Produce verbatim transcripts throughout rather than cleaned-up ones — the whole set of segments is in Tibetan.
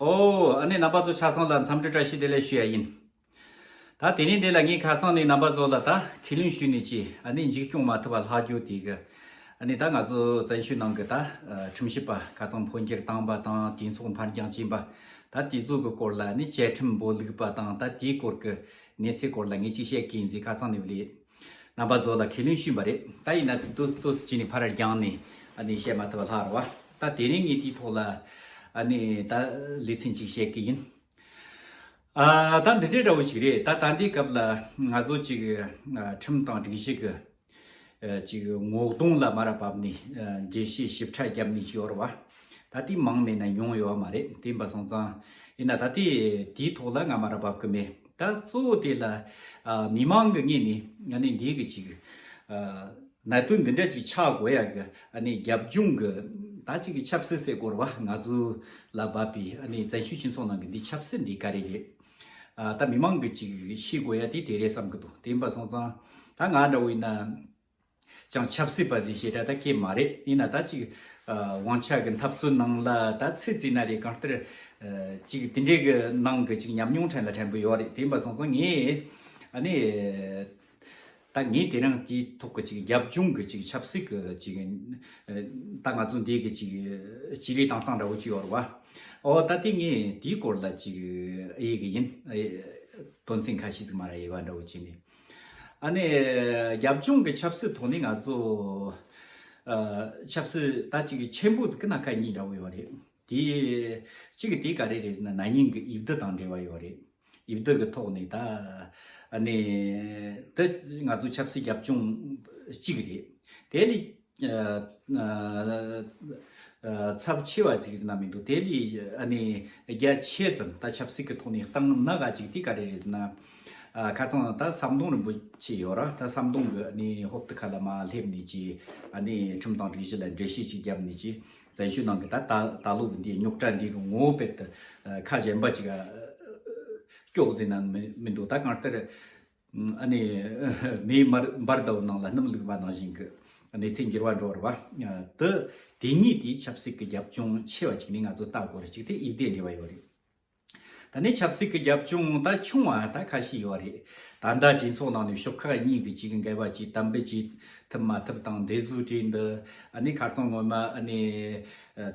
ཨོ། ཨ་ནི་རྣམ་པ་ཚོ་ཆ་ཚང་ལ་འཚམས་འདྲི་བཀྲ་ཤིས་བདེ་ལེགས་ཞུ་ཡ་ཡིན། ད་དེ་རིང་འདི་ལ་ངས་ཁ་སང་ནས་རྣམ་པ་ཚོ་ལ་ད་ཁས་ལེན་ཞུས་ནས་ཅི་ཨ་ནི་མཇུག་སྐྱོང་མ་ཐུབ་པ་ལྷག་རྒྱུ་དེ་གི། ཨ་ནི་ད་ང་ཚོ་བཙན་བྱོལ་ནང་གི་ད་ཁྲིམས་ཞིབ་པ་ཁ་སང་འཕོ་འགྱུར་བཏང་པ་དང་དེ་ཚོ་འཕར་འགྱངས་ཕྱིན་པ། ད་དེ་ཚོ་གི་སྐོར་ལ་ནི་བཅའ་ཁྲིམས་འབོད་ལུགས་པ་དང་ད་དེའི་སྐོར་གི་གནས་ཚུལ་སྐོར་ལ་ངས་ཅི་བཤད་ཀྱི་ཡིན་ཟེར་ཁ་སང་ནས་བླས། རྣམ་པ་ཚོ་ལ་ཁས་ལེན་ཞུས་པ་རེད། ད་ཡིན་ན་ཏོག་ཙམ་ཏོག་ཙམ་བྱས་ནས་ཕར་རྒྱང་ནས་ཨ་ནི་བཤད་མ་ཐུབ་པ་ལྷག་རེད་བ། ད་དེ་རིང་ངས་དེའི་ཐོག་ལ་ཨ་ནི་ད་ལེ་ཚན་ཅིག་བཤད་ཀྱི་ཡིན། ཨ་ད་འདི་འདྲའི་འདྲ་བོ་ཞིག་རེད། ད་ད་འདི་སྐབས་ལ་ང་ཚོ་ཅིག་ཨ་ཁྲིམས་དང་སྒྲིག་གཞི་གི་ཨ་ཅིག་ངོ་གདོང་ལ་མ་ར་བབས་ནས་ཨ་འགྲེལ་བཤད་ཞིབ་ཕྲ་བརྒྱབ་ནས་ཅིག་ཡོད་རེད་བ། ད་དེ་མང་མེད་ན་ཉུང་ཡོད་མ་རེད། དེ་ཡིན་པ་སོང་ཙང་ཡིན་ན་ད་དེ་དེའི་ཐོག་ལ་ང་མ་ར་བབས་ཀྱི་མེད། ད་གཙོ་བོ་དེ་ལ་ཨ་མི་མང་གི་ངོས་ནས་ཨ་ནི་འདི་གི་ཅིག་ཨ་གནད་དོན་འདི་འདྲ་ཅིག་ཆགས་དགོས་ཡ་གི་ཨ་ནི་རྒྱབ་ལྗོངས་གི་ད་ཅིག་གི་ཆབ་སྲིད་ཟེར་དགོས་རེད་བ། ང་ཚོ་ལ་བབས་པའི་ཨ་ནི་བཙན་བྱོལ་སྤྱི་ཚོགས་ནང་གི་འདི་ཆབ་སྲིད་འདི་ག་རེ་རེད། ཨ་ད་མི་མང་གི་ཅིག་ཤེས་དགོས་ཡ་དེ་དེ་རེད་བསམ་གི་འདུག། དེ་ཡིན་པ་སོང་ཙང་ད་ང་འདྲ་བོ་ཡིན་ན། ཅང་ཆབ་སྲིད་པ་ཟིག་བྱེད་སྒྲ་ད་སྐད་མ་རེད། ཡིན་ན་ད་ཅིག་ཨ་དབང་ཆ་གི་འཐབ་རྩོད་ནང་ལ་ད་ཚེ་བརྩིས་ན་རེད། གང་ལྟར་ཨ་ཅིག་དེ་འདྲའི་གི་ནང་གི་ཅིག་ཉམས་མྱོང་ཕྲན་ལ་ཕྲན་བུ་ཡོད་རེད། དེ་ཡིན་པ་སོང་ཙང་ངས་ཨ་ནི་ད་ངས་དེ་རིང་དེའི་ཐོག་གི་ཅིག་རྒྱབ་ལྗོངས་གི་ཅིག་ཆབ་སྲིད་གི་ཅིག་ཨ་ད་ང་ཚོ་འདི་གི་ཅིག་སྤྱི་ལས་བཏང་སྟངས་འདྲ་བོ་ཅིག་ཡོད་རེད་བ། ཨོ་ད་དེ་ངས་དེའི་སྐོར་ལ་ཅིག་ཨེ་གི་ཡིན། ཨེ་དོན་ཚན་ཁ་ཤས་ཟིག་མ་ར་ཡེ་བ་འདྲ་བོ་བྱས་ནས། ཨ་ནི་རྒྱབ་ལྗོངས་ཀྱི་ཆབ་སྲིད་ཐོག་ནས་ང་ཚོ་ཨ་ཆབ་སྲིད་ད་ཅིག་ཆེན་པོ་ཟིག་གི་ནང་ཁ་གཉིས་འདྲ་བོ་ཡོད་རེད། དེ་གཅིག་གི་དེ་ག་རེ་རེད་ཟེར་ན་ན་ནིང་གི་འོས་བསྡུ་དང་འབྲེལ་བ་ཡོད་རེད། འོས་བསྡུ་གི་ཐོག་ནས་ད་ཨ་ནི་ད་ང་ཚོ་ཆབ་སྲིད་རྒྱབ་ལྗོངས་གཅིག་རེད། དེ་ལས་ཨ་ཨ་ཚབས་ཆེ་བ་ཅིག་ཟེར་ན་མི་འདུག། དེ་ལས་ཨ་ནི་རྒྱ་ཆེ་ཙམ་ད་ཆབ་སྲིད་ཀྱི་ཐོག་ནས་བཏང་ན་ག་ཅིག་དེ་ག་རེ་རེད་ཟེར་ན། ཨ་ཁ་སང་ད་ཟམ་གདོང་རིན་པོ་ཆེ་ཡོད་ར། ད་ཟམ་གདོང་གི་ཨ་ནི་ཧོབ་ཏེ་ཁ་ལ་མ་སླེབས་ནས་ཀྱི་ཨ་ནི་ཁྲིམས་དང་སྒྲིག་གཞི་ལ་འགྲེལ་བཤད་ཅིག་བརྒྱབ་ནས་ཀྱི་བཙན་བྱོལ་ནང་གི་ད་ད་ད་ལོ་གི་འདིའི་རྙོག་དྲ་འདི་གི་ངོ་བོ་དཔེ་དེ་ཁ་གཞན་པ་ཅིག་ཨ་སྐྱོག་ཟེར་ན་མི་མི་འདུག། ད་གང་ལྟར། ཨ་ནི་མེའི་འབར་འབར་ཟླ་བོ་ནང་ལ་སྣུམ་བླུགས་པ་ནང་བཞིན་གྱི་གནས་ཚུལ་འགྱུར་བ་འགྲོ་བ་རེད་བ། དེ་དེ་གཉིས་དེ་ཆབ་སྲིད་ཀྱི་རྒྱབ་ལྗོངས་ཆེ་བ་ཅིག་ནས་ང་ཚོ་ལྟ་དགོས་རེད། གཅིག་དེ་འོས་བསྡུ་འབྲེལ་བ་ཡོད་རེད། ད་ནི་ཆབ་སྲིད་ཀྱི་རྒྱབ་ལྗོངས་ད་ཆུང་བ་ད་ཁ་ཤས་ཡོད་རེད། ད་ལྟ་གྲོས་ཚོགས་ནང་ནས་ཤོག་ཁག་གཉིས་ཀྱི་གཅིག་འགལ་བ་གཅིག་གཏན་འབེབས་བྱེད་ཐུབ་མ་ཐུབ་དང་དེ་ཚོའི་གྲས་འདི་ཨ་ནི་ཁ་རྩང་ངོ་མ་ཨ་ནི་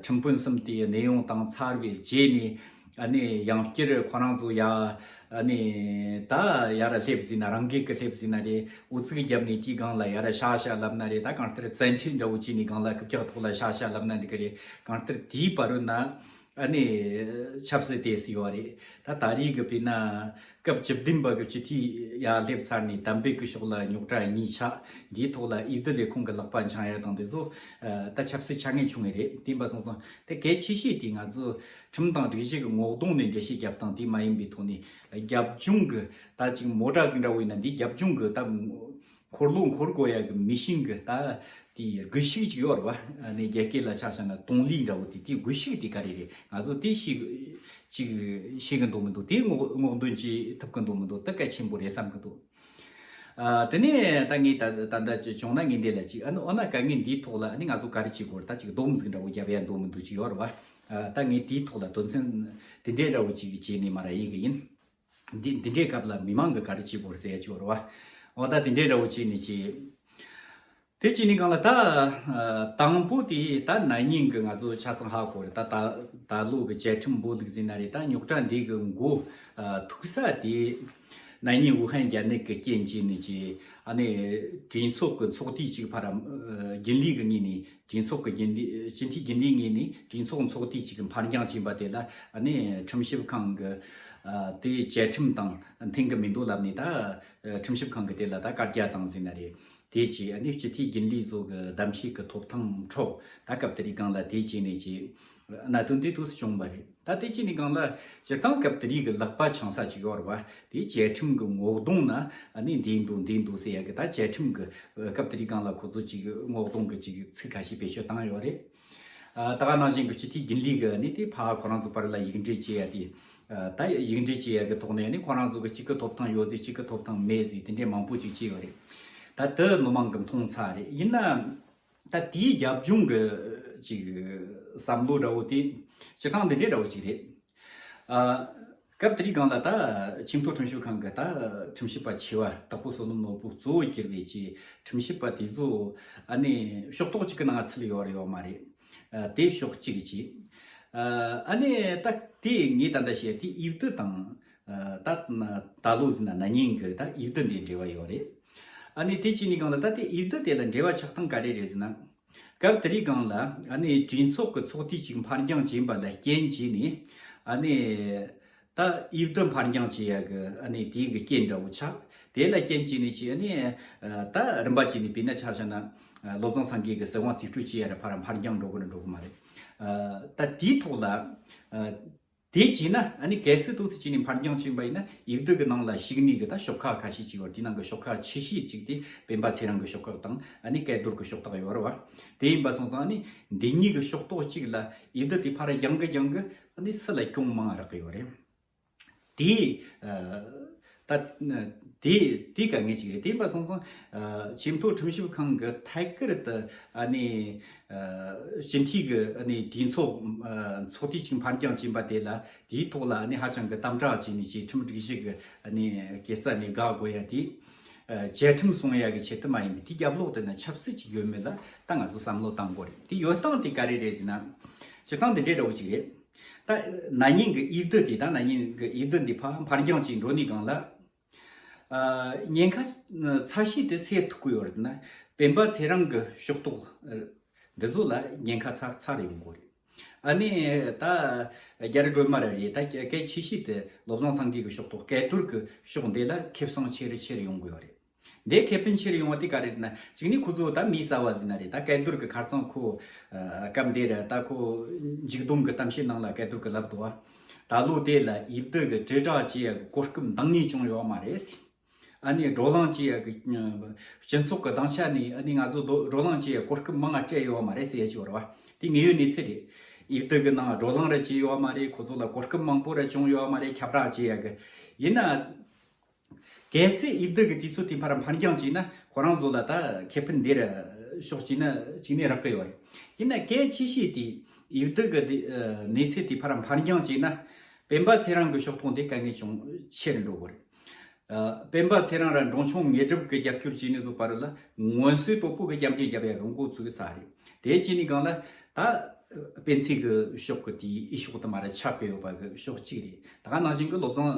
ཁྲིམས་དཔོན་གསུམ་དེའི་གནས་དབྱུང་བཏང་ཚར་བའི་རྗེས་ནས། ཨ་ནི་ཡང་བསྐྱར་ཁོ་རང་ཚོ་ཡ་ཨ་ནི་ད་ཡར་སླེབས་ཟིན་ན་རང་འགུལ་གྱི་སླེབས་ཟིན་ན་རེད། འུ་ཚུགས་རྒྱབ་ནས་དེའི་སྒང་ལ་ཡར་ཤ་ཤ་ལབ་ན་རེད། ད་གང་ལྟར་བཙན་ཁྲིད་འདྲ་བོ་བྱས་ནས་སྒང་ལ་རྐུབ་བཀྱག་ཐོག་ལ་ཤ་ཤ་ལབ་ན་འགྲིག་གི་རེད། གང་ལྟར་དེའི་བར་རུ་ན་ཨ་ནི་ཆབ་སྲིད་དེ་སྲིད་བ་རེད། ད་ད་རེས་ཀྱི་དཔེར་ན་སྐབས་བཅུ་བདུན་པ་གི་སྤྱི་འཐུས་ཡར་སླེབས་ཚར་ནས་གཏན་འབེབས་ཀྱི་ཕྱོགས་ལ་རྙོག་དྲ་གཉིས་ཆགས། འདིའི་ཐོག་ལ་འོས་བསྡུ་ལས་ཁུངས་ཀྱི་ལག་པ་འཆང་ཡ་དང་དེ་ཚོ་ད་ཆབ་སྲིད་ཆ་ངེས་བྱུང་ངེས་རེད། དེ་ཡིན་པ་སོང་ཙང་དེ་གལ་ཆེ་ཤོས་དེ་ང་ཚོ་ཁྲིམས་དང་སྒྲིག་གཞི་གི་ངོ་གདོང་ནས་འགྲེལ་བཤད་རྒྱབ་སྟངས་དེ་མ་ཡིན་པའི་ཐོག་ནས་རྒྱབ་ལྗོངས་ཀྱི་ད་ཅིག་མོ་ཊ་ཟིག་འདྲ་བོ་ཡིན་ན་འདི་རྒྱབ་ལྗོངས་ཀྱི་ད་འཁོར་ལོ་འཁོར་དགོས་ཡ་གི་མི་ཤིན་གྱི་ད་དེ་སྒུལ་ཤུགས་ཅིག་ཡོད་རེད་བ། ཨ་ནི་རྒྱ་སྐད་ལ་ཆ་བཞག་ན་ཏོང་ལི་འདྲ་བོ་དེ་དེ་སྒུལ་ཤུགས་དེ་ག་རེ་རེད། ང་ཚོ་དེ་ཤེས་ཅིག་ཤེས་གི་འདུག་མི་འདུག། དེ་སྔོག་སྔོག་འདོན་བྱེད་ཐུབ་གི་འདུག་མི་འདུག། དེ་གལ་ཆེན་པོ་རེད་བསམ་གི་འདུག། ཨ་དེ་ནས་ད་ངས་ད་ད་ལྟ་ཅི་བྱུང་ན་ངས་འདི་ལ་ཅིག་ཨ་ནི་འོ་ན་དཀའ་ངལ་འདིའི་ཐོག་ལ་ཨ་ནི་ང་ཚོ་ག་རེ་བྱེད་དགོས་རེད། ད་ཅིག་སྡོམ་ཟིག་འདྲ་བོ་རྒྱབ་ཡ་འདུག་མི་འདུག་ཅིག་ཡོད་རེད་བ། ཨ་ད་ངས་དེའི་ཐོག་ལ་དོན་ཚན་དེ་འདྲའི་འདྲ་བོ་ཅིག་བྱས་ནས་མ་ར་ཡིན་གི་ཡིན། འདི་འདི་འདྲའི་སྐབས་ལ་མི་མང་གིས་ག་རེ་བྱེད་དགོས་རེད་ཟེར་ཡ་ཅིག་ཡོད་རེད་བ། འོ་ད་དེ་འདྲའི་འདྲ་བོ་བྱས་ནས་ཅིག། དེ་བྱས་ནས་གང་ལ་ད་ཨ་དང་པོ་དེ་ད་ན་ནིང་གི་ང་ཚོ་ཆ་ཚང་ཧ་གོ་རེད། ད་ད་ད་ལོ་གི་བཅའ་ཁྲིམས་འབོད་ལུགས་ཟིན་ན་རེད། ད་རྙོག་དྲ་འདི་གི་མགོ་ཨ་ཐུག་ས་དེ་ན་ནིང་ཝུ་ཧན་རྒྱ་ནད་ཀྱི་རྐྱེན་བྱས་ནས་ཀྱི་ཨ་ནི་གྲོས་ཚོགས་ཀྱི་ཚོགས་དུས་གཅིག་ཕར་ཨ་རྒྱུན་ལས་ཀྱི་ངོས་ནས་གྲོས་ཚོགས་ཀྱི་རྒྱུན་ལས་སྤྱི་འཐུས་རྒྱུན་ལས་ངོས་ནས་གྲོས་ཚོགས་ཚོགས་དུས་གཅིག་གི་འཕར་འགྱངས་བྱས་པ་དེ་ལ་ཨ་ནི་ཁྲིམས་ཞིབ་ཁང་གི་ཨ་དེ་བཅའ་ཁྲིམས་དང་མཐུན་གི་མི་འདུག་ལབ་ནས་ད་ཁྲིམས་ཞིབ་ཁང་གི་དེ་ལ་ད་བཀའ་རྒྱ་བཏང་ཟིན་ན་རེད། དེ་རྗེས་ཨ་ནི་སྤྱི་འཐུས་རྒྱུན་ལས་ཚོ་གི་གདམ་གསེས་ཀྱི་ཐོབ་ཐང་འཕྲོག། ད་སྐབས་དེ་རིང་སྒང་ལ་དེ་རྗེས་ནས་ཀྱི་གནད་དོན་དེ་དུས་སུ་བྱུང་བ་རེད། ད་དེ་རྗེས་ནས་སྒང་ལ་སྤྱིར་བཏང་སྐབས་དེ་རིང་གི་ལག་པ་འཆང་ས་ཅིག་ཡོད་རེད་བ། དེ་བཅའ་ཁྲིམས་ཀྱི་ངོ་གདོང་ན་ཨ་ནི་འདི་འདུག་འདི་འདུག་ཟེར་ཡ་གི་ད་བཅའ་ཁྲིམས་ཀྱི་སྐབས་དེ་རིང་སྒང་ལ་ཁོ་ཚོ་ཅིག་ངོ་གདོང་གི་ཅིག་ཚིག་ཁ་ཤས་བེད་སྤྱོད་བཏང་ཡོད་རེད། ཨ་ད་ག་ནང་བཞིན་གྱི་སྤྱི་འཐུས་རྒྱུན་ལས་ཀྱི་ནི་དེ་ཕ་ཁོ་རང་ཚོ་བར་ལ་ཡིག་འབྲེལ་བྱེད་ཡ་དེ། ཨ་ད་ཡིག་འབྲེལ་བྱེད་ཡ་གི་ཐོག་ནས་ནི་ཁོ་རང་ཚོ་གི་གཅིག་གི་ཐོབ་ཐང་ཡོད་ཟིག་གཅིག་གི་ཐོབ་ཐང་མེད་ཟིག་དེ་འདྲའི་མང་པོ་ཅིག་བྱས་ཡོད་རེད། ད་དེ་མི་མང་གི་མཐོང་ཚར་རེད། ཡིན་ན་ད་དེའི་རྒྱབ་ལྗོངས་གི་ཅིག་བསམ་བློ་འདྲ་བོ་དེ་སྤྱིར་བཏང་འདི་འདྲའི་འདྲ་བོ་ཅིག་རེད། ཨ། སྐབས་དེའི་སྒང་ལ་ད་ཆེས་མཐོ་ཁྲིམས་ཞིབ་ཁང་གི་ད་ཁྲིམས་ཞིབ་པ་ཆེ་བ་དྭགས་པོ་བསོད་ནམས་ནོར་བུ་གཙོ་བོ་གྱུར་པའི་ཀྱི་ཁྲིམས་ཞིབ་པ་དེ་ཚོ་ཨ་ནི་ཕྱོགས་གཏོགས་གཅིག་གི་ནང་ཚུད་ཡོད་རེད་ཡོད་མ་རེད། ཨ། དེ་ཕྱོགས་གཅིག་གཅིག་ཨ་ནི་ད་དེ་ངས་ད་ལྟ་བཤད་དེ་ཨིབ་དི་དང་། ཨ། ད་ད་ལོ་ཟིན་ན་ན་ནིང་གི་ད་ཨིབ་དི་འདི་འབྲེལ་བ་ཡོད་རེད། ཨ་ནི་དེ་བྱས་ནས་སྒང་ལ་ད་དེ་ཨིབ་དི་དེ་ལ་འབྲེལ་བ་ཆགས་སྟངས་ག་རེ་རེད་ཟེར་ན། སྐབས་དེའི་སྒང་ལ་ཨ་ནི་གྲོས་ཚོགས་ཀྱི་ཚོགས་དུས་གཅིག་ཕར་འགྱངས་བྱས་པ་ལ་རྐྱེན་བྱས་ནས། ཨ་ནི་ད་ཨིབ་དི་ཕར་འགྱངས་བྱེད་ཡ་གི་ཨ་ནི་དེའི་གི་རྐྱེན་འདྲ་བོ་ཆགས། དེ་ལ་རྐྱེན་བྱས་ནས་ཀྱི་ཨ་ནི་ད་རིམ་པ་བྱས་ནས་དཔེར་ན་ཆ་བཞག་ན་བློ་བཟང་སེང་གེ་གི་སྲིད་དབང་རྩིས་སྤྲོད་བྱེད་ཡ་ར་ཕར་ཕར་འགྱངས་འགྲོ་གི་རེད་འགྲོ་གི་མ་རེད། ཨ། ད་དེའི་ཐོག་ལ། ཨ། དེ་བྱས་ན་ཨ་ནི་གལ་སྲིད་དུ་ཚིག་བྱས་ནས་ཕར་འགྱངས་ཕྱིན་པ་ཡིན་ན་ཨིབ་དི་གི་ནང་ལ་ཞུགས་ནས་གི་ད་ཤོག་ཁག་ཁ་ཤས་ཅིག་ཡོད་རེད། དེའི་ནང་གི་ཤོག་ཁག་ཆེ་ཤོས་གཅིག་དེ་སྤེན་པ་ཚེ་རིང་གི་ཤོག་ཁག་དང་ཨ་ནི་སྐལ་རྡོར་གི་ཤོག་ཁག་ཡོད་རེད་བ། དེ་ཡིན་པ་སོང་ཙང་ཨ་ནི་འདི་གཉིས་གི་ཤོག་ཐོག་གཅིག་ལ་ཨིབ་དི་དེ་ཕར་རྒྱང་གི་རྒྱང་གི་ཨ་ནི་སུ་ལ་གྱོང་མང་རག་གི་ཡོད་རེད། དེ། ཨ། ད་དེ་དེ་དཀའ་ངལ་ཅིག་རེད། དེ་ཡིན་པ་སོང་ཙང་། ཨ། ཆེས་མཐོ་ཁྲིམས་ཞིབ་ཁང་གི་ཐད་ཀར་དུ་ཨ་ནི་ཨ། སྤྱི་འཐུས་ཀྱི་ཨ་ནི་གྲོས་ཚོགས་ཨ། ཚོགས་དུས་གཅིག་ཕར་འགྱངས་ཕྱིན་པ་དེ་ལ་དེའི་ཐོག་ལ་ཨ་ནི་ཧ་ཅང་གི་དམ་དྲག་བྱས་ནས་ཀྱི་ཁྲིམས་སྒྲིག་གཞི་གི་ཨ་ནི་གེ་སར་ནས་དགག་དགོས་ཡ་དེ། ཨ། བཅའ་ཁྲིམས་སྲུང་ཡ་གི་ཆེད་དུ་མ་ཡིན་པའི་དེའི་རྒྱབ་ལོགས་དེ་ན་ཆབ་སྲིད་ཅིག་ཡོད་མེད་ལ་ད་ང་ཚོ་བསམ་བློ་བཏང་དགོས་རེད། དེ་ཡོད་སྟངས་དེ་ག་རེ་རེད་ཟེར་ན། སྤྱིར་བཏང་དེ་འདྲའི་འདྲ་བོ་ཅིག་རེད། ད་ན་ནིང་གི་ཨིབ་དི་དེ་དང་ན་ནིང་གི་ཨིབ་དི་འདི་ཕར་ཕར་འགྱངས་ཅིག་འགྲོ་ནས་སྒང་ལ། ཨ། ཉེན་ཁ་ཚ་ཤོས་དེ་སེལ་ཐུབ་ཀྱི་ཡོད་རེད་ན། སྤེན་པ་ཚེ་རིང་གི་ཤོག་ཐོག་འདི་ཚོ་ལ་ཉེན་ཁ་ཚ་ཚ་རེ་ཡོང་གི་རེད། ཨ་ནི་ད་རྒྱ་རི་སྒྲོལ་མ་ར་རེད། ད་གལ་ཆེ་ཤོས་དེ་བློ་བཟང་སེང་གེ་གི་ཤོག་ཐོག་སྐལ་རྡོར་གི་ཤོག་འདི་ལ་ཁེ་བཟང་ཆེ་རུ་ཆེ་རུ་ཡོང་གི་ཡོད་རེད། འདི་ཁེ་ཕན་ཆེ་རུ་ཡོང་བ་དེ་ག་རེ་རེད་ན། གཅིག་ནི་ཁོ་ཚོ་ད་མི་གསར་བ་ཟིན་ན་རེད། ད་སྐལ་རྡོར་གི་ཁ་རྩང་ཁོ། ཨ། སྐབས་འདི་ར་ད་ཁོ་མཇུག་སྡོམ་གི་གཏམ་བཤད་ནང་ལ་སྐལ་རྡོར་གི་ལབ་འདུག་བ། ད་ལོ་དེ་ལ་ཨིབ་དི་གི་དྲིལ་བསྒྲགས་བྱེད་ཡ་གི་གོ་སྐབས་འདང་ངེས་བྱུང་ཡོད་མ་རེད་ཟེར། ཨ་ནི་བགྲོ་གླེང་བྱེད་ཡ་གི་སྤྱི་ཚོགས་གི་སྡིངས་ཆ་ནས་ཨ་ནི་ང་ཚོ་བགྲོ་གླེང་བྱེད་ཡ་གོ་སྐབས་མང་ང་སྤྲད་ཡོད་མ་རེད་ཟེར་ཡ་ཅིག་ཡོད་རེད་བ། དེ་དངོས་ཡོད་གནས་ཚུལ་རེད། ཨིབ་དི་གི་ནང་བགྲོ་གླེང་ར་བྱེད་ཡོད་མ་རེད། ཁོ་ཚོ་ལ་གོ་སྐབས་མང་པོ་ར་བྱུང་ཡོད་མ་རེད། ཁྱབ་བསྒྲགས་བྱེད་ཡ་གི། ཡིན་ན། གལ་སྲིད་ཨིབ་དི་གི་དུས་ཚོད་དེ་ཕར་ཕར་འགྱངས་བྱས་ན་ཁོ་རང་ཚོ་ལ་ད་ཁེ་ཕན་འདི་ར་ཕྱོགས་གཅིག་ན་གཅིག་ནས་རག་གི་ཡོད་རེད། ཡིན་ན་གལ་ཆེ་ཤོས་དེ་ཨིབ་དི་གི་དེ་གནས་ཚུལ་དེ་ཕར་ཕར་འགྱངས་བྱས་ན་སྤེན་པ་ཚེ་རིང་གི་ཤོག་ཐོག་འདི་དཀའ་ངལ་ཅུང་ཆེ་རུ་འགྲོ་གི་རེད། ཨ། སྤེན་པ་ཚེ་རིང་ར་འབྲོང་ཆུང་དངོས་གྲུབ་ཀྱི་རྒྱབ་སྐྱོར་བྱས་ནས་བཟོ་བར་ལ་མངོན་གསལ་དོད་པོ་གི་རྒྱབ་འགྲེལ་རྒྱབ་ཡ་གི་འགོ་ཚུགས་ས་རེད། དེ་བྱས་ནས་སྒང་ལ་ད་སྤེན་ཚེ་གི་ཕྱོགས་ཀྱི་དེའི་ཨི་ཤོག་དུ་མ་རེད་ཆགས་ཀྱི་ཡོད་པ་གི་ཕྱོགས་གཅིག་རེད། ད་ག་ནང་བཞིན་གི་བློ་བཟང་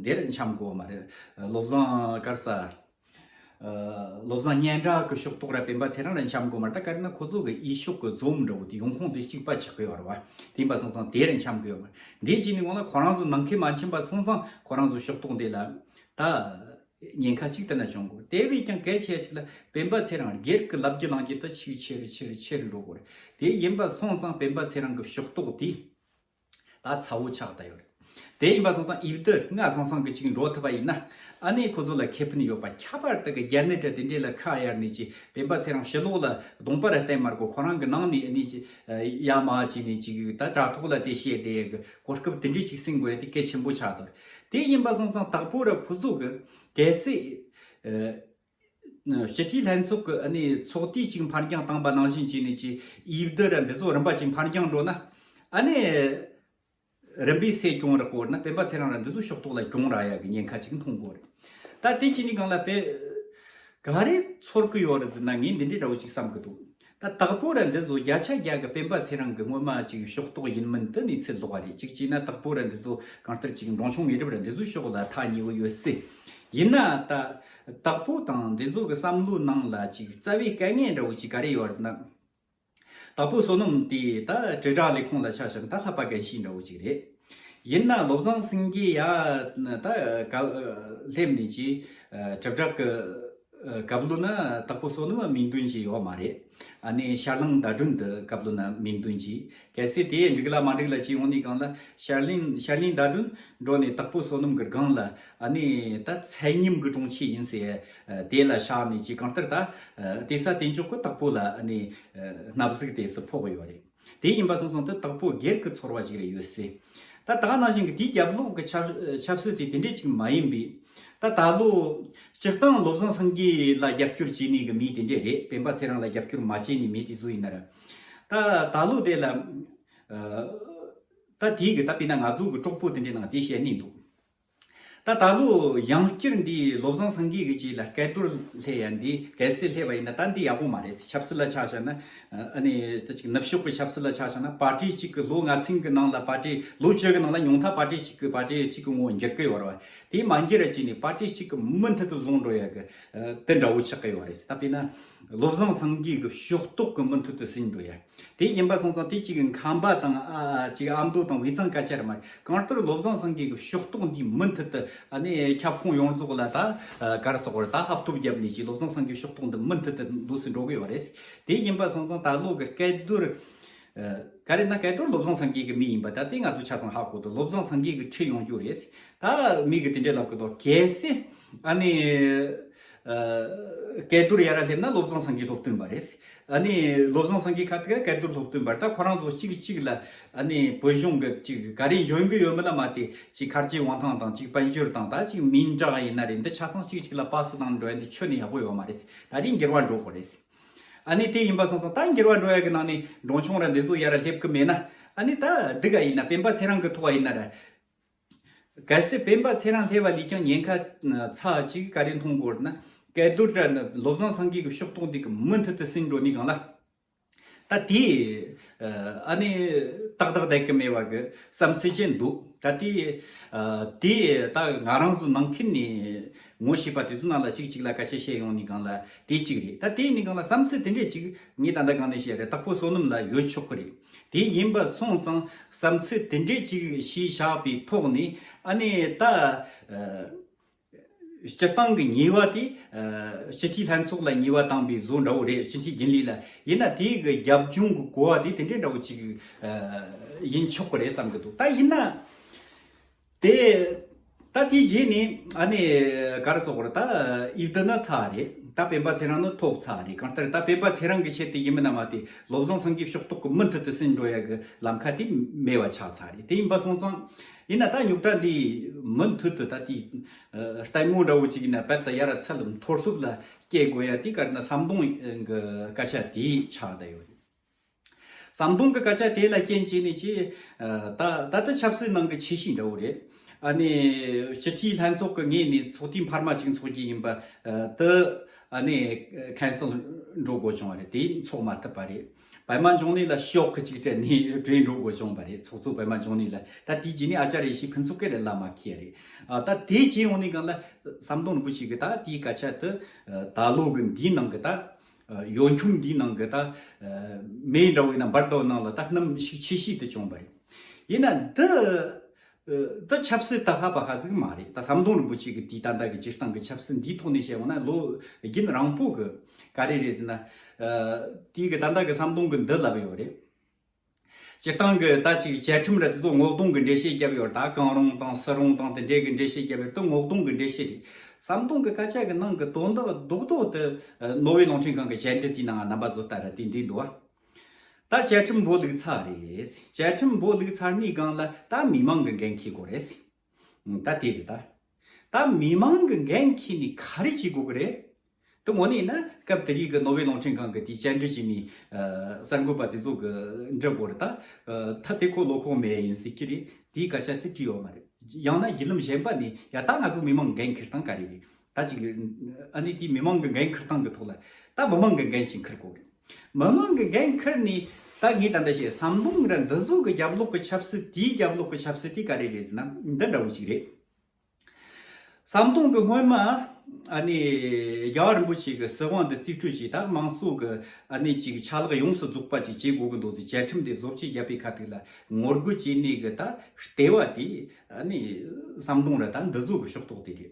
འདིར་འཆམ་དགོས་མ་རེད། བློ་བཟང་གར་ས། བློ་བཟང་སྙན་གྲགས་ཀྱི་ཕྱོགས་གཏོགས་ར་སྤེན་པ་ཚེ་རིང་ར་འཆམ་དགོས་མ་རེད། ད་ག་རེ་ན་ཁོ་ཚོ་གི་ཨི་ཤོག་གི་འཛོམས་འདྲ་བོ་དེ་ཡོང་ཁུངས་དེ་གཅིག་པ་ཆགས་ཀྱི་ཡོད་རེད་བ། དེ་ཡིན་པ་སོང་ཙང་དེར་འཆམ་གི་ཡོད་མ་རེད། འདི་བྱས་ནས་སྒང་ལ་ཁོ་རང་ཚོ་ནང་ཁུལ་མ་འཆམ་པ་སོང་ཙང་ཁོ་རང་ཚོ་ཕྱོགས་གཏོགས་འདི་ལ་ད་ཉེན་ཁ་གཅིག་དེ་ན་བྱུང་དགོས། དེ་བས་ཀྱང་གལ་ཆེ་ཅིག་ལ་སྤེན་པ་ཚེ་རིང་སྒེར་གྱི་ལབ་རྒྱུ་ལངས་རྒྱུ་ད་ཆེས་ཆེ་རུ་ཆེ་རུ་ཆེ་རུ་འགྲོ་དགོས་རེད། དེ་ཡིན་པ་སོང་ཙང་སྤེན་པ་ཚེ་རིང་གི་ཕྱོགས་གཏོགས་དེ་ད་ཚ་བོ་ཆགས་བསྡད་ཡོད་རེད། དེ་ཡིན་པ་སོང་ཙང་ཨིབ་དི་སྔ་སང་སང་གི་ཅིག་འགྲོ་ཐུབ་པ་ཡིན་ན་ཨ་ནི་ཁོ་ཚོ་ལ་ཁེ་ཕན་ཡོད་པ། ཁྱད་པར་དུ་གི་རྒྱ་ནད་དྲ་དེ་འདྲས་ལ་ཁ་གཡར་ནས་ཅིག་སྤེན་པ་ཚེ་རིང་ཕྱི་ལོགས་ལ་གདོང་པ་ར་བསྟན་མ་དགོས། ཁོ་རང་གི་ནང་ནས་ཨ་ནི་ཅིག་ཡ་མ་ཅིག་ནས་ཅིག་ད་དྲ་ཐོག་ལ་དེ་བཤད་བསྡད་གི་གོ་སྐབས་དེ་འདྲས་ཅིག་ཟིན་དགོས་ཡ་དེ་གལ་ཆེན་པོ་ཆགས་འདུག་དེ་ཡིན་པ་སོང་ཙང་དྭགས་པོ་ར་ཁོ་ཚོ་གི་གལ་སྲིད། སྤྱི་འཐུས་ལྷན་ཚོགས་ཀྱི་ཨ་ནི་ཚོགས་དུས་གཅིག་ཕར་འགྱངས་བཏང་པ་ནང་བཞིན་བྱས་ནས་ཀྱི་ཨིབ་དི་ར་འདི་ཚོ་རིམ་པ་གཅིག་ཕར་འགྱངས་འགྲོ་ན་ཨ་ནི་རིམ་པས་སེ་གྱོང་རག་གོ་ན་སྤེན་པ་ཚེ་རིང་ར་འདི་ཚོ་ཕྱོགས་གཏོགས་ལ་གྱོང་རག་ཡ་གི་ཉེན་ཁ་ཅིག་མཐོང་གོ་རེད། ད་དེ་བྱས་ནས་སྒང་ལ་དཔེ་ག་རེ་ཚོར་གི་ཡོད་རེད་ཟེར་ན་ངས་འདི་འདྲའི་འདྲ་བོ་ཅིག་བསམ་གི་འདུག་ད་དྭགས་པོ་ར་འདི་ཚོ་བརྒྱ་ཆ་བརྒྱ་གི་སྤེན་པ་ཚེ་རིང་གི་སྔོན་མ་ཅིག་ཕྱོགས་གཏོགས་ཡིན་མིན་དེ་གནས་ཚུལ་ལོགས་པ་རེད། གཅིག་བྱས་ན་དྭགས་པོ་ར་འདི་ཚོ་གང་ལྟར་ཅིག་འབྲོང་ཆུང་དངོས་གྲུབ་ར་འདི་ཚོའི་ཕྱོགས་ལ་ཐག་ཉེ་བོ་ཡོད་སྲིད། ཡིན་ན་ད་དྭགས་པོ་དང་འདི་ཚོ་གི་བསམ་བློའི་ནང་ལ་ཅིག་རྩ་བའི་དཀའ་ངལ་འདྲ་བོ་ཅིག་ག་རེ་ཡོད་རེད་ན། དྭགས་པོ་བསོད་ནམས་དེ་ད་དྲིལ་བསྒྲགས་ལས་ཁུངས་ལ་ཆ་བཞག་ན་ད་ལྷག་པ་གལ་ཆེན་འདྲ་བོ་ཅིག་རེད། ཡིན་ན་བློ་བཟང་སེང་གེ་ཡ་ད་ག་སླེབས་ནས་ཅིག་དྲིལ་བསྒྲགས་གི་སྐབས་ལོ་ན་དྭགས་པོ་བསོད་ནམས་མིང་འདོན་གྱི་ཡོད་མ་རེད། ཨ་ནི་ཤར་གླིང་ཟླ་སྒྲོན་དུ་སྐབས་ལོ་ན་མིང་འདོན་གྱི། གལ་སྲིད་དེ་འགྲིག་ལ་མ་འགྲིག་ལ་ཅི་ཡོང་ནི་གང་ལ་ཤར་གླིང་ཤར་གླིང་ཟླ་སྒྲོན་འགྲོ་ནས་དྭགས་པོ་བསོད་ནམས་ཀྱི་སྒང་ལ་ཨ་ནི་ད་ཚད་མཉམ་གྱི་གྲོང་ཁྱེར་ཡིན་ཟེར། དེ་ལ་བཞག་ནས་ཅི་གང་ལྟར་ད་དེ་ས་དེ་འཇོག་གི་དྭགས་པོ་ལ་ཨ་ནི་སྣབས་ཟུག་དེ་སུ་ཕོག་གི་ཡོད་རེད། དེ་ཡིན་པ་སོང་ཙང་དེ་དྭགས་པོ་སྒེར་གྱི་ཚོར་བ་ཞིག་རེད་ཡོད་སྲིད། ད་ད་ག་ནང་བཞིན་གྱི་དེའི་རྒྱབ་ལོགས་ཀྱི་ཆབ་ཆབ་སྲིད་དེ་དེ་འདྲས་ཅིག་མ་ཡིན་པས། ད་ད་ལོ་སྤྱིར་བཏང་བློ་བཟང་སེང་གེ་ལ་རྒྱབ་སྐྱོར་བྱེད་ནི་གི་མི་དེ་འདྲས་རེད། སྤེན་པ་ཚེ་རིང་ལ་རྒྱབ་སྐྱོར་མ་བྱེད་ནི་མི་དེ་ཚོ་ཡིན་ན་ར། ད་ད་ལོ་དེ་ལ། ཨ། ད་དེའི་གི་ད་དཔེར་ན་ང་ཚོ་གི་གྲོགས་པོ་དེ་འདྲས་ནང་དེ་བཤད་ནས་འདུག་ད་ད་ལོ་ཡང་བསྐྱར་འདི་བློ་བཟང་སེང་གེ་གི་རྗེས་ལ་སྐལ་རྡོར་སླེབས་ཡ་འདི་གལ་སྲིད་སླེབས་པ་ཡིན་ན་ད་འདི་ཡག་པོ་མ་རེད། ཆབ་སྲིད་ལ་ཆ་བཞག་ན། ཨ་ནི་ད་ཅིག་ནུབ་ཕྱོགས་ཀྱི་ཆབ་སྲིད་ལ་ཆ་བཞག་ན་པར་ཏི་གཅིག་གི་ལོ་ལྔ་ཚན་གི་ནང་ལ་པར་ཏི་ལོ་བཅུ་གི་ནང་ལ་ཉུང་མཐའ་པར་ཏི་གཅིག་གི་པར་ཏི་གཅིག་གི་ངོ་བོ་འགྱུར་གི་ཡོད་རེད་བ། དེ་མ་འགྱུར་ར་ཅིག་ནས་པར་ཏི་གཅིག་གི་མུ་མཐུད་དུ་བཟུང་འགྲོ་ཡ་གི་དེ་འདྲ་བོ་ཆགས་གི་ཡོད་རེད། ད་དཔེར་ན་བློ་བཟང་སེང་གེ་གི་ཕྱོགས་གཏོགས་གི་མུ་མཐུད་དུ་ཟིན་འགྲོ་ཡ། དེ་ཡིན་པ་སོང་ཙང་དེ་གཅིག་གི་ཁམས་པ་དང་ཨ་གཅིག་ཨ་མདོ་དང་དབུས་གཙང་སྐད་ཆ་རེད་མ་རེད། གང་ལྟར་བློ་བཟང་སེང་གེ་གི་ཕྱོགས་གཏོགས་འདི་མུ་མཐུད་དུ་ཨ་ནི་ཁྱབ་ཁོངས་ཡོངས་རྫོགས་ལ་ད་ག་རེ་ཟེར་དགོས་རེད། ད་ཧབ་ཐོབ་བརྒྱབ་ནས་ཅིག་བློ་བཟང་སེང་གེ་ཕྱོགས་གཏོགས་འདི་མུ་མཐུད་དུ་འདུག་སེ་འགྲོ་གི་ཡོད་རེད། དེ་ཡིན་པ་སོང་ཙང་ད་ལོ་གི་སྐལ་རྡོར། ཨ། ག་རེ་ན་སྐལ་རྡོར་བློ་བཟང་སེང་གེ་གི་མི་ཡིན་པ་ད་དེ་ང་ཚོ་ཆ་ཚང་ཧ་གོ་འདུག་བློ་བཟང་སེང་གེ་གི་ཁྲི་ཡོང་རྒྱུ་རེད། ད་མི་གི་དེ་འདྲས་ལབ་གི་འདུག་གལ་སྲིད་ཨ་ནི། ཨ། སྐལ་རྡོར་ཡར་སླེབས་ན་བློ་བཟང་སེང་གེ་སློབ་སྟོན་པ་རེད། ཨ་ནི་བློ་བཟང་སེང་གེ་ཁ་ཐུག་སྐལ་རྡོར་སློབ་སྟོན་པ་རེད། ད་ཁོ་རང་ཚོ་གཅིག་གཅིག་ལ་ཨ་ནི་བོད་གཞུང་གི་གཅིག་ག་རེ་འཇོན་གི་ཡོད་མེད་ལ་མ་ལྟོས་ཅིག་ཁ་རྗེ་དབང་ཐང་དང་གཅིག་དཔལ་འབྱོར་དང་ད་གཅིག་མིང་གྲགས་ཡིན་ན་རེད། འདི་ཆ་ཚང་གཅིག་གཅིག་ལ་པ་སེ་བཏང་འགྲོ་ཡ་འདི་ཁྱོན་ནས་ཡག་པོ་ཡོད་མ་རེད། ད་རེས་འགྱུར་བ་འགྲོ་དགོས་རེད། ཨ་ནི་དེ་ཡིན་པ་སོང་ཙང་ད་འགྱུར་བ་འགྲོ་ཡ་གི་ནང་ནས་འབྲོང་ཆུང་ར་འདི་ཚོ་ཡར་སླེབས་གི་མེད་ན། ཨ་ནི་ད་སྡུག་ག་ཡིན་ན་སྤེན་པ་ཚེ་རིང་གི་ཐོག་ཡིན་ན་ར། གལ་སྲིད་སྤེན་པ་ཚེ་རིང་སླེབས་པ་ལས་ཀྱང་ཉེན་ཁ་ཚ་ཅིག་ག་རེ་མཐོང་དགོས་ན། སྐལ་རྡོར་ར་ནི་བློ་བཟང་སེང་གེ་གི་ཕྱོགས་གཏོགས་འདི་གི་མུ་མཐུད་དུ་ཟིན་འགྲོ་ནི་གང་ལ། ད་དེ་ཨ་ནི་ཏག་ཏག་བསྡད་གི་མེད་པ་གི་བསམ་ཚུལ་ཅན་འདུག་ད་དེ་དེ་ད་ང་རང་ཚོ་ནང་ཁུལ་ནས་ངོ་ཤེས་པ་དེ་ཚོ་ནང་ལ་གཅིག་གཅིག་ལ་སྐད་ཆ་བཤད་ཡོང་ནི་གང་ལ་དེ་གཅིག་རེད། ད་དེ་ནི་གང་ལ་བསམ་ཚུལ་དེ་འདྲས་ཅིག་ངས་ད་ལྟ་གང་ནས་བཤད་རེད། དྭགས་པོ་བསོད་ནམས་ལ་ཡོད་ཆོག་གི་རེད། དེ་ཡིན་པ་སོང་ཙང་བསམ་ཚུལ་དེ་འདྲས་ཅིག་ཞིག་བཞག་པའི་ཐོག་ནས་ཨ་ནི་ད། སྤྱིར་བཏང་གི་ཉེས་པ་དེ། སྤྱི་འཐུས་ལྷན་ཚོགས་ལ་ཉེས་པ་བཏང་པའི་བཟོ་འདྲ་བོ་རེད། སྤྱི་འཐུས་རྒྱུན་ལས་ལ་ཡིན་ན་དེའི་གི་རྒྱབ་ལྗོངས་ཀྱི་གོ་བ་དེ་དེ་འདྲའི་འདྲ་བོ་ཅིག་ཡིན་ཆོག་གི་རེད་བསམ་གི་འདུག་ད་ཡིན་ན། དེ། ད་དེའི་རྗེས་ནས་ཨ་ནི་ག་རེ་ཟེར་དགོས་རེད། ད་ཨིབ་དི་ནི་ཚར་རེད། ད་སྤེན་པ་ཚེ་རིང་ནི་ཐོབ་ཚར་རེད། གང་ལྟར་ད་སྤེན་པ་ཚེ་རིང་གི་ཆེད་དུ་ཡིན་མིན་ན་མ་དེ་བློ་བཟང་སེང་གེ་ཕྱོགས་གཏོགས་ཀྱི་མུ་མཐུད་དུ་ཟིན་འགྲོ་ཡ་གི་ལམ་ཁ་དེ་མེད་པ་ཆགས་ཚར་རེད། དེ་ཡིན་པ་སོང་ཙང་ཡིན་ན་ད་རྙོག་དྲ་འདི་མུ་མཐུད་དུ་ད་དེ། ལྟད་མོ་འདྲ་བོ་ཅིག་ཡིན་ན་རྦད་དེ་ཡར་ཚུར་མཐོ་སློབ་ལ་སྐྱེལ་དགོས་ཡ་དེ་ག་རེ་ན་ཟམ་གདོང་གི་སྐད་ཆ་དེ་ཆགས་བསྡད་ཡོད་རེད། ཟམ་གདོང་གི་སྐད་ཆ་དེ་ལ་རྐྱེན་བྱས་ནས་ཅི། ད་ད་ལྟ་ཆབ་སྲིད་ནང་གི་ཆེ་བཤད་འདྲ་བོ་རེད། ཨ་ནི་སྤྱི་འཐུས་ལྷན་ཚོགས་ཀྱི་ངོས་ནས་ཚོགས་ཐེངས་འཕར་མ་གཅིག་འཚོགས་ཀྱི་ཡིན་པ་དེ་ཨ་ནི་ཁེན་སལ་འགྲོ་དགོས་བྱུང་བ་རེད། དེ་འཚོགས་མ་ཐུབ་པ་རེད། པད་མ་འབྱུང་གནས་ལ་ཤོག་གི་ཅིག་སྤྲད་ནས་བྲོས་འགྲོ་དགོས་བྱུང་བ་རེད། ཚོགས་གཙོ་པད་མ་འབྱུང་གནས་ལ། ད་དེའི་རྗེས་ནས་ཨ་ཅཱརྱ་ཡེ་ཤེས་ཕུན་ཚོགས་སྐད་ལ་མ་ཁེལ་རེད། ཨ་ད་དེའི་རྗེས་འོང་ནས་གང་ལ་ཟམ་གདོང་རིན་པོ་ཆེ་གི་ད་དེའི་སྐད་ཆ་དེ་ད་ལོ་གི་འདིའི་ནང་གི་ད་ཡོ་འཁྱོམ་འདིའི་ནང་གི་ད་མེ་འདྲ་བོ་ཡིན་ན་འབར་དོ་ནང་ལ་ད་གནམ་ཤུགས་ཆེ་ཤོས་དེ་བྱུང་བ་རེད། ཡིན་ན་འདི། ད་ཆབ་སྲིད་ད་ཧ་པ་ཧ་ཟིག་མ་རེད། ད་ཟམ་གདོང་རིན་པོ་ཆེ་གི་དེའི་ད་ལྟ་གི་སྤྱིར་བཏང་གི་ཆབ་སྲིད་འདིའི་ཐོག་ནས་བཤད་འོང་ན་ལོ་རྒྱུན་རིང་པོ་གི་ག་རེ་རེད་ཟེར་ན། དེའི་གི་ད་ལྟ་གི་ཟམ་གདོང་གི་འདི་ལབ་ཡོད་རེད། སྤྱིར་བཏང་གི་ད་ཅིག་བཅའ་ཁྲིམས་ར་དེ་ཚོ་ངོ་གདོང་གི་འགྲེལ་བཤད་བརྒྱབ་ཡོད་རེད། ད་གང་རུང་དང་སུ་རུང་དང་དེ་འདྲའི་གི་འགྲེལ་བཤད་བརྒྱབ་ཡོད་རེད། ད་ངོ་གདོང་གི་འགྲེལ་བཤད་རེད། ཟམ་གདོང་གི་སྐད་ཆ་གི་ནང་གི་དོན་དག་རྡོག་རྡོག་དེ་ནོར་ཝེ་རླུང་འཕྲིན་ཁང་གི་བཅར་འདྲི་དེའི་ནང་རྣམ་པ་ཚོ་ལྟ་ར་དེ་འདི་འདུག་བ། ད་བཅའ་ཁྲིམས་འབོད་ལུགས་ཚར་རེད། བཅའ་ཁྲིམས་འབོད་ལུགས་ཚར་ནས་སྒང་ལ་ད་མི་མང་གི་འགན་འཁྱེར་དགོས་རེད། ད་དེ་རེད་ད། ད་མི་མང་གི་འགན་འཁྱེར་ནས་ག་རེ་བྱེད་དགོས་གི་རེད། དེ་དངོས་གནས་ཡིན་ན་སྐབས་དེ་རིང་གི་ནོར་ཝེ་རླུང་འཕྲིན་ཁང་གི་དེའི་བཅར་འདྲི་བྱས་ནས་གསར་འགོད་པ་དེ་ཚོ་གི་འདྲི་དགོས་རེད་ད། ད་དེ་ཁོ་བློ་ཁོག་མེད་ཡིན་ཟེར་གི་རེད། དེའི་སྐད་ཆ་དེ་བྲིས་ཡོད་མ་རེད། ཡང་ན་བརྒྱུད་ལམ་གཞན་པ་ནས་ཡ་ད་ང་ཚོ་མི་མང་གི་འགན་འཁྱེར་སྟངས་ག་རེ་རེད། ད་ཅིག་ཨ་ནི་དེའི་མི་མང་གི་འགན་འཁུར་སྟངས་ཀྱི་ཐོག་ལ་ད་མི་མང་གི་འགན་ཅིག་འཁུར་དགོས་རེད། མི་མང་གི་འགན་འཁུར་ནས་ད་ངས་ད་ལྟ་བཤད་ཟམ་གདོང་ར་འདི་ཚོ་གི་རྒྱབ་ལོགས་ཀྱི་ཆབ་སྲིད་དེའི་རྒྱབ་ལོགས་ཀྱི་ཆབ་སྲིད་དེ་ག་རེ་རེད་ཟེར་ན་འདི་འདྲ་བོ་ཞིག་རེད། ཟམ་གདོང་གི་སྔོན་མ་ཨ་ནི་རྒྱལ་བ་རིན་པོ་ཆེ་གི་སྲིད་དབང་འདི་རྩིས་སྤྲོད་བྱས་ད་དམངས་གཙོ་གི་ཨ་ནི་ཅིག་ཆ་ལག་ཡོངས་སུ་རྫོགས་པ་ཅིག་བྱེད་དགོས་ཀྱི་འདུག་ཟེར་བཅའ་ཁྲིམས་དེ་བཟོ་བཅོས་བརྒྱབ་པའི་ཁ་ཐུག་ལ་ངོ་རྒོལ་བྱས་ནས་གི་ད་ལྟེ་བ་དེ་ཨ་ནི་ཟམ་གདོང་ར་ད་འདི་ཚོ་གི་ཕྱོགས་གཏོགས་དེ་རེད།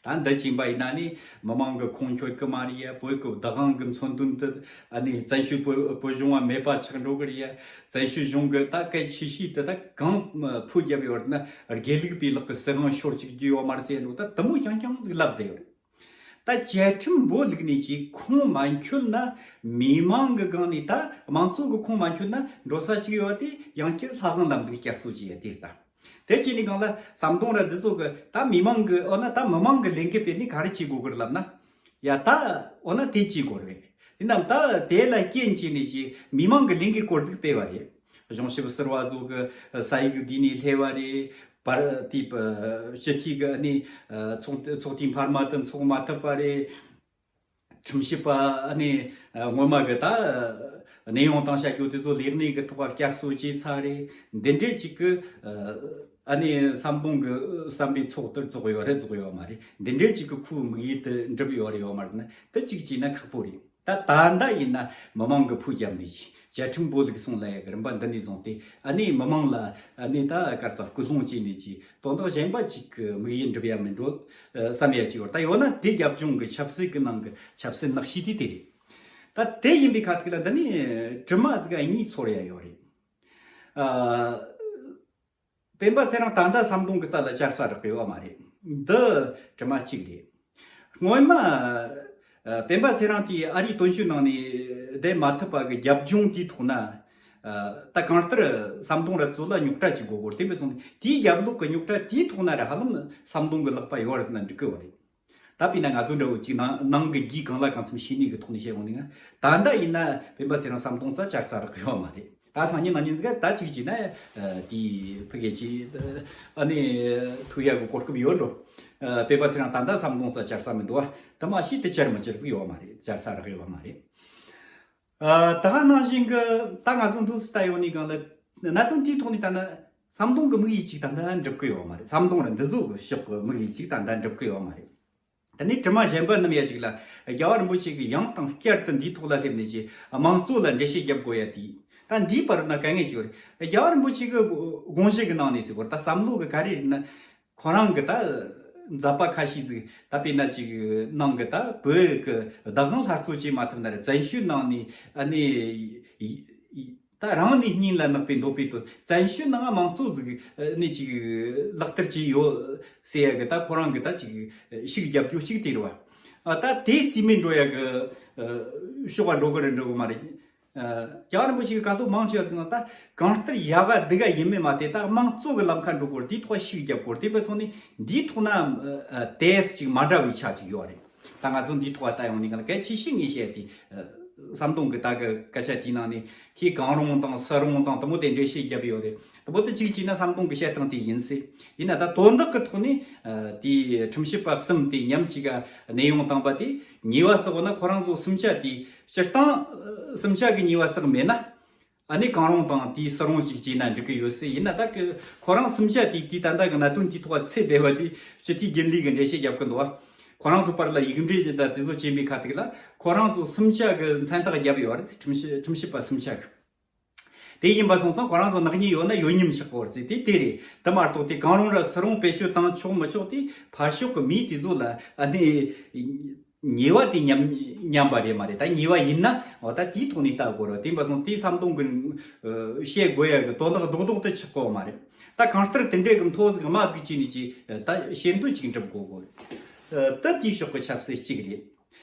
ད་འདི་ཅིག་པ་ཡིན་ན་ནི་མི་མང་གི་ཁོང་ཁྱོད་ཀྱི་མ་རེད་ཡ། བོད་ཀྱི་བདག་དབང་གི་མཚོན་དོན་དུ་ཨ་ནི་བཙན་བྱོལ་བོད་བོད་གཞུང་བ་མེད་པ་ཆགས་འགྲོ་གི་རེད་ཡ། བཙན་བྱོལ་གཞུང་གི་ད་གལ་ཆེ་ཤོས་དེ་ད་གང་ཕུད་རྒྱབ་ཡོད་ན་དགེ་ལུགས་པའི་ལག་གི་སྲིད་དབང་ཤོར་ཅིག་རྒྱུ་ཡོད་མ་རེད་ཟེར་འགྲོ། ད་དུ་མོ་རྐྱང་རྐྱང་ཟིག་ལབ་བསྡད་ཡོད་རེད། ད་བཅའ་ཁྲིམས་འབོད་ལུགས་ནས་ཅིག་ཁོང་མ་འཁྱོལ་ན་མི་མང་གི་སྒང་ནས་ད་དམངས་གཙོ་གི་ཁོང་མ་འཁྱོལ་ན་འགྲོ་ས་ཅིག་ཡོད་དེ་ཡང་བསྐྱར་ལྷ་ཁང་ལམ་ལུགས་བསྐྱར་གསོ་བྱེད་ཡ་དེ་ད། དེ་བྱས་ནས་གང་ལ་ཟམ་གདོང་ར་འདི་ཚོ་གི་ད་མི་མང་གི་འོ་ན་ད་མི་མང་གི་ལས་འགུལ་སྤེལ་ནས་ག་རེ་བྱེད་དགོས་གི་རེད་ལབ་ན། ཡ་ད་འོ་ན་དེ་བྱེད་དགོས་རེད། ཡིན་ནམ་ད་དེ་ལ་རྐྱེན་བྱས་ནས་ཅིག་མི་མང་གི་ལས་འགུལ་སྐོར་ཟིག་སྤེལ་བ་རེད། གཞུང་ཞབས་ཟུར་པ་ཚོ་གི་ས་ཡིག་འདི་ནས་སླེབས་པ་རེད། པར་དེ་སྤྱི་འཐུས་ཀྱི་ནི་ཚོགས་ཚོགས་དུས་འཕར་མ་དུ་འཚོགས་མ་ཐུབ་པ་རེད། ཁྲིམས་ཞིབ་པ་ནི་སྔོན་མ་གི་ད་གནས་དབྱུང་བཏང་བྱ་རྒྱུ་དེ་ཚོ་ལས་གནས་ཀྱི་ཐོག་བསྐྱར་གསོ་བྱས་ཚར་རེད། འདི་འདྲའི་ཅིག་གི་ཨ་ནི་ཟམ་གདོང་གི་བསམ་པའི་ཚོགས་དེར་རྫོགས་ཡོད་རེད་རྫོགས་ཡོད་མ་རེད། འདི་འདྲའི་ཅིག་གི་ཁོའི་དམིགས་ཡུལ་དེ་འགྲུབ་ཡོད་རེད་ཡོད་མ་རེད་ན་དེ་གཅིག་བྱས་ན་ཁག་པོ་རེད། ད་ད་ལྟ་ཡིན་ན་མི་མང་གི་ཕུགས་རྒྱབ་འདི་ཅི་བཅའ་ཁྲིམས་བོད་ལུགས་སྲུང་ལ་ཡ་གི་རིམ་པ་འདི་ནས་བཟུང་སྟེ་ཨ་ནི་མི་མང་ལ་ཨ་ནི་ད་གར་ས་སྐུལ་སློང་བྱས་ནས་ཀྱི་དོན་དག་གཞན་པ་ཅིག་གི་དམིགས་ཡུལ་འགྲུབ་ཡ་མིན་འགྲོ་བསམ་ཡ་ཅིག་ཡོད། ད་ཡོད་ན་དེ་རྒྱབ་ལྗོངས་ཀྱི་ཆབ་སྲིད་ཀྱི་ནང་གི་ཆབ་སྲིད་ནག་ཤོས་དེ་དེ་རེད། ད་དེ་ཡིན་པའི་ཁ་ཐུག་ལ་འདི་ནི་དྲི་མ་ཟིག་གཉིས་ཚོར་ཡ་ཡོད་རེད། ཨ། སྤེན་པ་ཚེ་རིང་ད་ལྟ་ཟམ་གདོང་གི་རྩ་ལ་བཅར་ས་རག་གི་ཡོད་མ་རེད། འདི་དྲི་མ་གཅིག་རེད། སྔོན་མ་ཨ་སྤེན་པ་ཚེ་རིང་དེས་ཨ་རིའི་དོན་གཅོད་ནང་ནས་བསྡད་མ་ཐུབ་པ་གི་རྒྱབ་ལྗོངས་དེའི་ཐོག་ན་ཨ་ད་གང་ལྟར་ཟམ་གདོང་ར་ཚོ་ལ་རྙོག་དྲ་ཅིག་དགོས་དགོས་དེ་འབད་སོང་ནས་དེའི་རྒྱབ་ལོགས་ཀྱི་རྙོག་དྲ་དེའི་ཐོག་ན་ར་ཧ་ལམ་ཟམ་གདོང་གི་ལག་པ་ཡོད་རེད་ཟེར་ན་འགྲིག་གི་ཡོད་རེད། ད་དཔེར་ན་ང་ཚོ་འདྲ་བོ་ཅིག་ནང་ནང་གི་རྒྱུས་གང་ལ་གང་འཚམ་ཤེས་ནི་གི་ཐོག་ནས་བཤད་འོང་ནི་ང་ད་ལྟ་ཡིན་ན་སྤེན་པ་ཚེ་རིང་ཟམ་གདོང་རྩ་བཅར་ས་རག་གི་ཡོད་མ་རེད། ད་སང་ཉིན་གནངས་ཉིན་ཟིག་ད་ཅིག་བྱས་ན་དེའི་ཕ་གི་ཅིག་ཨ་ནི་ཐུག་ཡ་གི་གོ་སྐབས་ཡོད་འགྲོ། སྤེན་པ་ཚེ་རིང་ད་ལྟ་ཟམ་གདོང་རྩ་བཅར་ས་མི་འདུག་བ། དེ་མ་གཞི་དེ་བཅར་མི་བཅར་ཟིག་ཡོད་མ་རེད། བཅར་ས་རག་ཡོད་མ་རེད། ད་ག་ནང་བཞིན་གི་ད་ང་ཚོ་འདུག་སེ་ལྟ་ཡོང་ནི་གང་ལ་གནད་དོན་དེའི་ཐོག་ནས་ད་ན་ཟམ་གདོང་གི་དམིགས་ཡུལ་ཅིག་ད་ལྟ་འགྲུབ་གི་ཡོད་མ་རེད། ཟམ་གདོང་ར་འདི་ཚོ་གི་ཕྱོགས་གི་དམིགས་ཡུལ་ཅིག་ད་ལྟ་འགྲུབ་གི་ཡོད་མ་རེད། ད་ནི་དྲི་མ་གཞན་པ་རྣམས་ཡ་ཅིག་ལ་རྒྱལ་བ་རིན་པོ་ཆེ་གི་ཡང་དང་བསྐྱར་དུ་འདིའི་ཐོག་ལ་སླེབས་ནས་ཀྱི་དམངས་གཙོ་ལ་འགྲེལ་བཤད་རྒྱབ་དགོས་ཡ་དེ་ད་འདིའི་བར་ན་དཀའ་ངལ་ཅིག་ཡོད་རེད། རྒྱལ་བ་རིན་པོ་ཆེ་གི་དགོངས་གཞི་གི་ནང་ནས་ཟེར་བར་ད་བསམ་བློ་གི་ག་རེ་རེད་ན་ཁོ་རང་གི་ད་མཛད་པ་ཁ་ཤས་ཟིག་ད་དཔེར་ན་ཅིག་ནང་གི་ད་བོད་གི་བདག་དབང་སླར་གསོ་བྱེད་མ་ཐུབ་ན་ར་བཙན་བྱོལ་ནང་ནས་ཨ་ནི་ད་རང་ནས་སྙིང་ལ་ནག་པའི་འདོད་པའི་དོན་བཙན་བྱོལ་ནང་དམངས་གཙོ་ཟིག་ནས་ཅིག་ལག་བསྟར་བྱས་ཡོད་ཟེར་ཡ་གི་ད་ཁོ་རང་གི་ད་ཅིག་ཤུགས་རྒྱབ་རྒྱུ་ཅིག་དེ་རེད་བ། ད་དེ་རྩིས་མེད་འགྲོ་ཡ་གི་ཕྱོགས་ག་འགྲོ་གི་རེད་འགྲོ་གི་མ་རེད། རྒྱལ་བ་རིན་པོ་ཆེ་གི་བཀའ་སློབ་མང་ཆེ་བ་ཟིག་ན་ད་གང་ལྟར་ཡག་ག་སྡུག་ག་ཡིན་མིན་མ་དེ་ད་དམངས་གཙོ་གི་ལམ་ཁ་འགྲོ་དགོས་དེའི་ཐོག་ཤུགས་རྒྱབ་དགོས་དེ་བས་སོང་ནས་འདིའི་ཐོག་ན་དེས་ཅིག་མ་འདྲ་བའི་ཆ་ཅིག་ཡོད་རེད། ད་ང་ཚོ་འདིའི་ཐོག་ལ་ལྟ་ཡོང་ནས་ག་ལ་གལ་ཆེ་ཤོས་ངས་བཤད་དེ་ཟམ་གདོང་གི་ད་གི་སྐད་ཆ་དེའི་ནང་ནས་ཁྱེད་གང་རུང་དང་སུ་རུང་དང་དུ་མོ་དེ་འགྲེལ་བཤད་རྒྱབ་ཡོད་རེད། དུ་མོ་དེ་གཅིག་བྱས་ན་ཟམ་གདོང་གི་བཤད་སྟངས་དེ་ཡིན་སྲིད་ཡིན་ན་ད་དོན་དག་གི་ཐོག་ནས་དེའི་ཁྲིམས་ཞིབ་པ་གསུམ་དེ་མཉམ་གཅིག་ག་གནས་དབྱུང་བཏང་པ་དེ་ཉེས་པ་བསགས་ན་ཁོ་རང་ཚོ་སུམ་ཆ་དེ་སྤྱིར་བཏང་སུམ་ཆ་གི་ཉེས་པ་བསགས་མེད་ན། ཨ་ནི་གང་རུང་དང་དེའི་སུ་རུང་ཞིག་བྱས་ན་འགྲིག་གི་ཡོད་སྲིད་ཡིན་ན་ད་གི་ཁོ་རང་སུམ་ཆ་དེ་དེའི་ད་ལྟ་གི་གནད་དོན་དེའི་ཐོག་ཚེ་འདས་པ་དེ་སྤྱི་འཐུས་རྒྱུན་ལས་གི་འགྲེལ་བཤད་རྒྱབ་གི་འདུག་བ། ཁོ་རང་ཚོ་བར་ལ་ཡིག་འབྲེལ་བྱས་ད་དེ་ཚོ་བྱས་པའི་ཁ་ཐུག་ལ་ཁོ་རང་ཚོ་སུམ་ཆ་གི་མཚན་རྟགས་བརྒྱབ་ཡོད་རེད། ཁྲིམས་ཞིབ་ཁྲིམས་ཞིབ་པ་སུམ་ཆ་གི་དེ་ཡིན་པ་སོང་ཙང་ཁོ་རང་ཚོ་ནག་ཉེས་ཡོད་ན་ཡོད་ཉམས་ཆག་གོ་རེད་ཟེར་དེ་དེ་རེད། དེ་མ་གཏོགས་དེ་གང་རུང་ར་སུ་རུང་བེད་སྤྱོད་བཏང་ཆོག་མི་ཆོག་དེ་ཕར་ཕྱོགས་གི་མིའི་དེ་ཚོ་ལ་ཨ་ནི་ཉེས་པ་དེ་མཉམ་མཉམ་པ་རེད་མ་རེད། ད་ཉེས་པ་ཡིན་ན་འོ་ད་དེའི་ཐོག་ནས་ལྟ་དགོས་རེད། དེ་ཡིན་པ་སོང་དེ་ཟམ་གདོང་གི་བཤད་དགོས་ཡ་གི་དོན་དག་རྡོག་རྡོག་དེ་ཆགས་གོ་མ་རེད། ད་གང་ལྟར་དེ་འདྲའི་གི་མཐོ་ཟིག་དམའ་ཟིག་བྱས་ནས་ཅི་ད་ཤེས་འདོད་ཅིག་འགྲུབ་དགོས་གོ་རེད། ད་དེའི་ཕྱོགས་གི་ཆབ་སྲིད་གཅིག་རེད།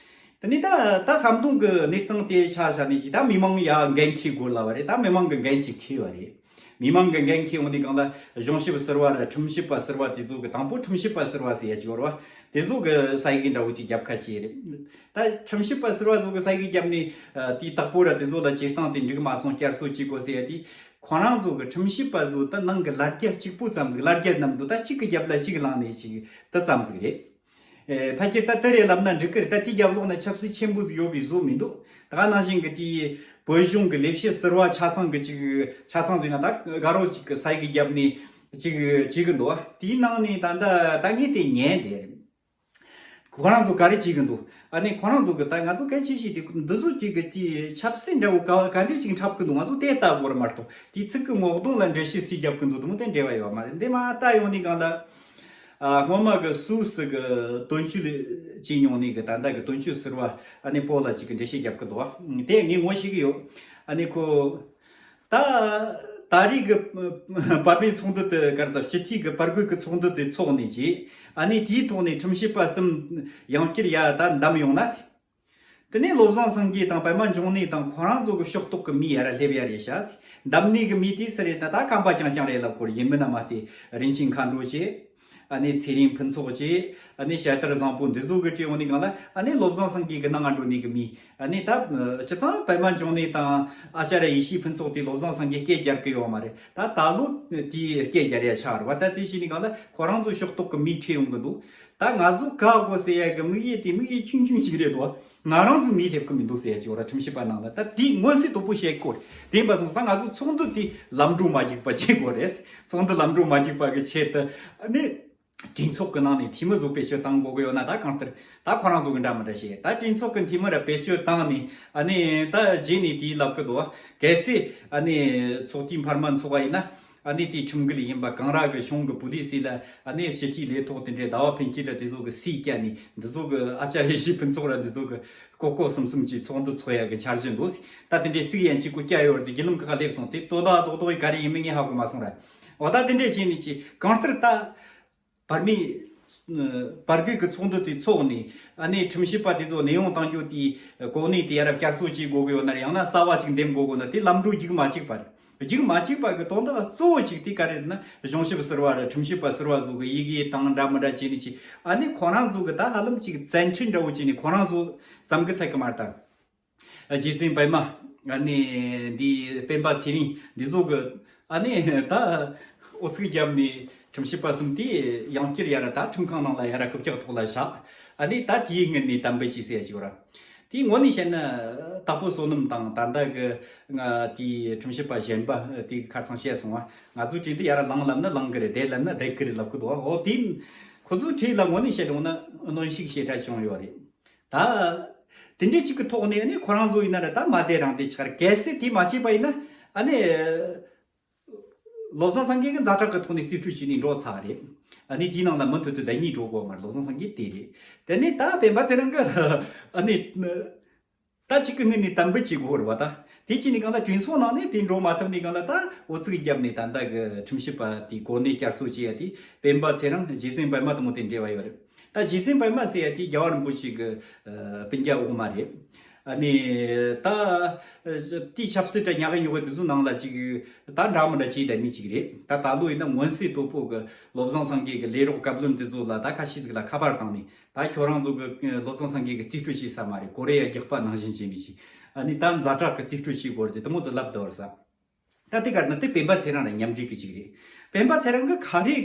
དེ་ནས་ད་ད་ཟམ་གདོང་གི་གནས་སྟངས་དེ་ཆ་བཞག་ནས་ཅིག་ད་མི་མང་ཡ་འགན་འཁྱེར་དགོས་ལ་བ་རེད། ད་མི་མང་གི་འགན་ཅིག་འཁྱེར་བ་རེད། མི་མང་གི་འགན་འཁྱེར་འོང་དུས་གང་ལ་གཞུང་ཞབས་ཟུར་པ་ར་ཁྲིམས་ཞིབ་པ་ཟུར་པ་དེ་ཚོ་གི་དང་པོ་ཁྲིམས་ཞིབ་པ་ཟུར་པ་ཟེར་ཡ་ཅིག་ཡོད་རེད་བ། དེ་ཚོ་གི་ས་ཡིག་འདྲ་བོ་ཅིག་རྒྱབ་ཁ་བྱས་རེད། ད་ཁྲིམས་ཞིབ་པ་ཟུར་པ་ཚོ་གི་ས་ཡིག་བརྒྱབ་ནས་དེའི་བདག་པོ་ར་དེ་ཚོ་ལ་བྱེད་སྟངས་དེ་འགྲིག་མ་སོང་བསྐྱར་གསོ་བྱེད་དགོས་ཟེར་ཡ་དེ་ཁོ་རང་ཚོ་གི་ཁྲིམས་ཞིབ་པ་ཚོ་ད་ནང་གི་ལ་རྒྱ་གཅིག་པུ་ཙམ་ཟིག་ལ་རྒྱ་རྣམས་འདུག་ད་གཅིག་གི་རྒྱབ་ལ་གཅིག་ལངས་ནས་ཅིག་དེ་ཙམ་ཟིག་རེད། ཨེ་ཕལ་ཆེར་ད་དེ་རེད་ལབ་ན་འགྲིག་གི་རེད། ད་དེའི་རྒྱབ་ལོགས་ན་ཆབ་སྲིད་ཆེན་པོ་ཟིག་ཡོད་པའི་བཟོ་མི་འདུག་ད་ག་ནང་བཞིན་གི་དེའི་བོད་གཞུང་གི་ལས་བྱེད་ཟུར་པ་ཆ་ཚང་གི་ཅིག་ཆ་ཚང་ཟེར་ན་ད་དགའ་རོགས་ཅིག་གི་ས་ཡིག་བརྒྱབ་ནས་ཅིག་བྱེད་གི་འདུག་དེའི་ནང་ནས་ད་ད་ད་ངས་དེ་ཉན་དེ་རེད། ཁོ་རང་ཚོ་ག་རེ་བྱེད་གི་འདུག་ཨ་ནི་ཁོ་རང་ཚོ་གི་ད་ང་ཚོ་གལ་ཆེ་ཤོས་དེ་འདི་ཚོ་ཅིག་གི་དེའི་ཆབ་སྲིད་འདྲ་བོ་ག་ག་འདྲས་ཅིག་འཁྲབ་གི་འདུག་ང་ཚོ་དེ་ལྟ་དགོས་རེད་མ་གཏོགས་དེའི་ཚིག་གི་ངོ་གདོང་ལ་འགྲེལ་བཤད་སུས་རྒྱབ་གི་འདུག་དེ་མོ་དེ་འབྲེལ་བ་ཡོད་མ་རེད། འདི་མ་ལྟ་ཡོང་ནས་གང་ལ། ཨ་སྔོན་མ་གི་སུད་སི་གི་དོན་གཅོད་ལས་བྱེད་མྱོང་ནི་གི་ད་ལྟ་གི་དོན་གཅོད་ཟུར་པ་ཨ་ནི་པོ་ལ་ཅིག་གི་འགྲེལ་བཤད་རྒྱབ་གི་འདུག་དེ་ངས་ངོ་ཤེས་གི་ཡོད། ཨ་ནི་ཁོ་ད་ད་རེས་གི་བར་པའི་ཚོགས་འདུ་དེ་གར་ད་སྤྱི་འཐུས་གི་བར་བརྒལ་གི་ཚོགས་འདུ་དེ་ཚོགས་ནས་ཅི་ཨ་ནི་དེའི་ཐོག་ནས་ཁྲིམས་ཞིབ་པ་གསུམ་ཡང་བསྐྱར་ཡ་ད་འདེམས་ཡོང་ན། དེ་ནས་བློ་བཟང་སེང་གེ་དང་པད་མ་འབྱུང་གནས་དང་ཁོ་རང་ཚོ་གི་ཕྱོགས་གཏོགས་གི་མི་ཡར་སླེབས་ཡ་རེད་ཤག་འདེམས་ནི་གི་མི་དེ་སུ་རེད་ན་ད་ཁམས་པ་རྐྱང་རྐྱང་རེད་ལབ་དགོས་རེད། ཡིན་མིན་ན་མ་དེ་རིན་ཆེན་མཁའ་འགྲོ་བྱས། ཨ་ནི་ཚེ་རིང་ཕུན་ཚོགས་བཅས། ཨ་ནི་ཞལ་དར་བཟང་པོ་འདི་ཚོ་གི་བྲིས་འོང་ནི་གང་ལ། ཨ་ནི་བློ་བཟང་སེང་གེ་གི་ནང་ང་འགྲོ་ནི་གི་མི། ཨ་ནི་ད་སྤྱིར་བཏང་པད་མ་འབྱུང་གནས་དང་ཨ་ཙརྱ་ཡེ་ཤེས་ཕུན་ཚོགས་དེ་བློ་བཟང་སེང་གེ་སྐད་རྒྱག་གི་ཡོད་མ་རེད། ད་ད་ལོ་དེའི་སྐད་རྒྱག་ཡ་ཆགས་རེད་བ། ད་དེ་བྱས་ནི་གང་ལ་ཁོ་རང་ཚོ་ཕྱོགས་གཏོགས་གི་མི་ཁྲིད་ཡོང་གི་འདུག་ད་ང་ཚོ་ག་དགོས་ཟེར་ཡ་གི་དམིགས་ཡུལ་དེ་དམིགས་ཡུལ་ཆུང་ཆུང་ཅིག་རེད་དོ། ང་རང་ཚོ་མི་སླེབས་གི་མི་འདུག་ཟེར་ཡ་ཅིག་ཡོད་ར། ཁྲིམས་ཞིབ་པ་ནང་ལ་ད་དེ་མངོན་གསལ་དོད་པོ་བཤད་དགོས་རེད། དེ་ཡིན་པ་སོང་ཙང་ང་ཚོ་ཚོགས་འདུ་དེ་ལམ་འགྲོ་མ་འཇུག་པ་བྱེད་དགོས་རེད། ཚོགས་འདུ་ལམ་འགྲོ་མ་འཇུག་པ་གི་ཆེད་དུ་ནི་གྲོས་ཚོགས་ཀྱི་ནང་ནས་འཐུས་མི་ཚོ་བེད་སྤྱོད་གཏང་དགོས་ཀྱི་ཡོད་ན། ད་གང་ལྟར་ད་ཁོ་རང་ཚོ་གི་འདྲ་མི་འདྲ་བྱེད། ད་གྲོས་ཚོགས་ཀྱི་འཐུས་མི་ར་བེད་སྤྱོད་བཏང་ནས་ཨ་ནི་ད་རྗེས་ནས་དེའི་ལབ་གི་འདུག་གལ་སྲིད་ཨ་ནི་ཚོགས་དུས་འཕར་མ་འཚོགས་པ་ཡིན་ན། ཨ་ནི་དེའི་ཁྲིམས་འགལ་ཡིན་པ། གངས་ར་གི་གཞུང་གི་པུ་ལི་སི་ལ་ཨ་ནི་སྤྱི་འཐུས་ལས་ཐོག་དེ་འདྲའི་ཟླ་བ་ཕུན་སྐྱིད་ར་དེ་ཚོ་གི་སུས་བསྐྱལ་ནས། འདི་ཚོ་གི་ཨ་ཙརྱ་ཡེ་ཤེས་ཕུན་ཚོགས་ར་འདི་ཚོ་གི་ཀོ་ཀོ་སུམ་སུམ་གྱི་ཚོགས་འདུ་འཚོགས་ཡ་གི་འཆར་གཞི་འདུག་ད་དེ་འདྲའི་སུས་ཡན་གཅིག་གོ་བསྐྱལ་ཡོད་རེད། བརྒྱུད་ལམ་ཁག་སླེབས་སོང་། དེ་དོ་བདག་རྡོག་རྡོག་གི་ག་རེ་ཡིན་མིན་ངས་ཧ་གོ་མ་སོང་ར། འོ་ད་དེ་འདྲས་བྱས་ནས་ཅི་གང་ལྟར་ད་བར་མི་བར་བརྒལ་གྱི་ཚོགས་འདུ་དེ་འཚོགས་ནས། ཨ་ནི་ཁྲིམས་ཞིབ་པ་དེ་ཚོ་གནས་དབྱུང་བཏང་རྒྱུ་དེའི་གོ་གནས་དེ་ཡར་བསྐྱར་གསོ་བྱེད་དགོས་ཀྱི་ཡོད་ན་ར། ཡང་ན་གསར་བ་ཅིག་འདེམས་དགོས་དགོས་ན་དེ་ལམ་འགྲོ་རྒྱུག་མ་བཅུག་པ་རེད། རྒྱུག་མ་བཅུག་པ་གི་དོན་དག་གཙོ་བོ་ཅིག་དེ་ག་རེ་རེད་ན། གཞུང་ཞབས་ཟུར་པ་ར་ཁྲིམས་ཞིབ་པ་ཟུར་པ་ཚོ་གི་ཡི་གེ་དང་འདྲ་མི་འདྲ་བྱས་ནས་ཅི། ཨ་ནི་ཁོ་རང་ཚོ་གི་ད་ཧ་ལམ་ཅིག་བཙན་ཁྲིད་འདྲ་བོ་བྱས་ནས་ཁོ་རང་ཚོ་ཙམ་གི་ཚད་གི་མ་རེད་ད། རྗེ་བཙུན་པད་མ། ཨ་ནི་འདི་སྤེན་པ་ཚེ་རིང་འདི་ཚོ་གི་ཨ་ནི་ད་ཨོ་ཚིག་བརྒྱབ་ནས་ཁྲིམས་ཞིབ་པ་གསུམ་དེ་ཡང་བསྐྱར་ཡར་ད་ཁྲིམས་ཁང་ནང་ལ་ཡར་རྐུབ་བཀྱག་ཐོག་ལ་བཞག་ཨ་ནི་ད་དེའི་སྔོན་ནས་དམ་འབུལ་བྱས་ཟེར་ཡ་ཅིག་ཡོད་ར། དེའི་ངོ་ནས་བཤད་ན་དྭགས་པོ་བསོད་ནམས་དང་ད་ལྟ་གི་ང་དེའི་ཁྲིམས་ཞིབ་པ་གཞན་པ་དེ་གི་ཁ་སང་བཤད་སོང་བ། ང་ཚོའི་གྲས་འདི་ཡར་ལངས་ལབ་ན་ལངས་གི་རེད། བསྡད་ལབ་ན་བསྡད་གི་རེད་ལབ་གི་འདུག་འོ་དེ་ཁོ་ཚོའི་གྲས་ལ་ངོ་ནས་བཤད་ཡོང་ན་གནོན་ཤུགས་ཞེ་དྲག་བྱུང་ཡོད་རེད། ད་དེ་འདྲའི་གཅིག་གི་ཐོག་ནས་ནི་ཁོ་རང་ཚོ་ཡིན་ན་ར་ད་མ་བསྡད་རང་བསྡད་ཆགས་རེད། གལ་སྲིད་དེ་མ་བྱས་པ་ཡིན་ན་ཨ་ནི་བློ་བཟང་སེང་གེ་གི་ཛ་དྲག་གི་ཐོག་ནས་རྩིས་སྤྲོད་བྱས་ནས་འགྲོ་ཚར་རེད། ཨ་ནི་དེའི་ནང་ལ་མུ་མཐུད་དུ་བསྡད་ཉིད་འགྲོ་དགོས་མ་རེད། བློ་བཟང་སེང་གེ་དེ་རེད། དེ་ནས་ད་སྤེན་པ་ཚེ་རིང་གི་ཨ་ནི་ད་གཅིག་གི་སྔོན་ནས་དམ་འབུལ་བྱེད་དགོས་རེད་བ། ད་དེ་བྱས་ནས་གང་ལ་གྲོས་ཚོགས་ནང་ནས་དེ་འགྲོ་མ་ཐུབ་ནས་གང་ལ་ད་འོ་ཚིག་བརྒྱབ་ནས་ད་ལྟ་གི་ཁྲིམས་ཞིབ་པ་དེའི་གོ་གནས་བསྐྱར་གསོ་བྱས་ཡ་དེ་སྤེན་པ་ཚེ་རིང་རྗེ་བཙུན་པད་མ་དང་པོ་དེ་འབྲེལ་བ་ཡོད་རེད། ད་རྗེ་བཙུན་པད་མ་ཟེར་ཡ་དེ་རྒྱལ་བ་རིན་པོ་ཆེ་གི་ཨ་སྤུན་ཀྱག་འོག་མ་རེད། ཨ་ནི་ད་དེའི་ཆབ་སྲིད་དང་ཉག་གི་ཉོག་གི་དེ་ཚོའི་ནང་ལ་ཅིག་ད་འདྲ་མི་འདྲ་བྱས་བསྡད་མི་ཅིག་རེད། ད་ད་ལོ་ཡིན་ན་མངོན་གསལ་དོད་པོ་གི་བློ་བཟང་སེང་གེ་གི་ལས་རོགས་བཀའ་བློན་དེ་ཚོ་ལ་ད་ཁ་ཤས་ཟིག་ལ་ཁ་པར་བཏང་ནས། ད་ཁྱོད་རང་ཚོ་གི་བློ་བཟང་སེང་གེ་གི་རྩིས་སྤྲོད་བྱེད་ས་མ་རེད། ཀོ་རེ་ཡ་རྒྱག་པ་ནང་བཞིན་བྱེད་མི་ཅིག་ཨ་ནི་ད་ཛ་དྲག་གི་རྩིས་སྤྲོད་བྱེད་དགོས་རེད་ཟེར་དེ་མོ་དུ་ལབ་བསྡད་པ་རེད་ས། ད་དེ་གར་ན་དེ་སྤེན་པ་ཚེ་རིང་ལ་མཉམ་འབྲེལ་གི་ཅིག་རེད། སྤེན་པ་ཚེ་རིང་གི་ག་རེ་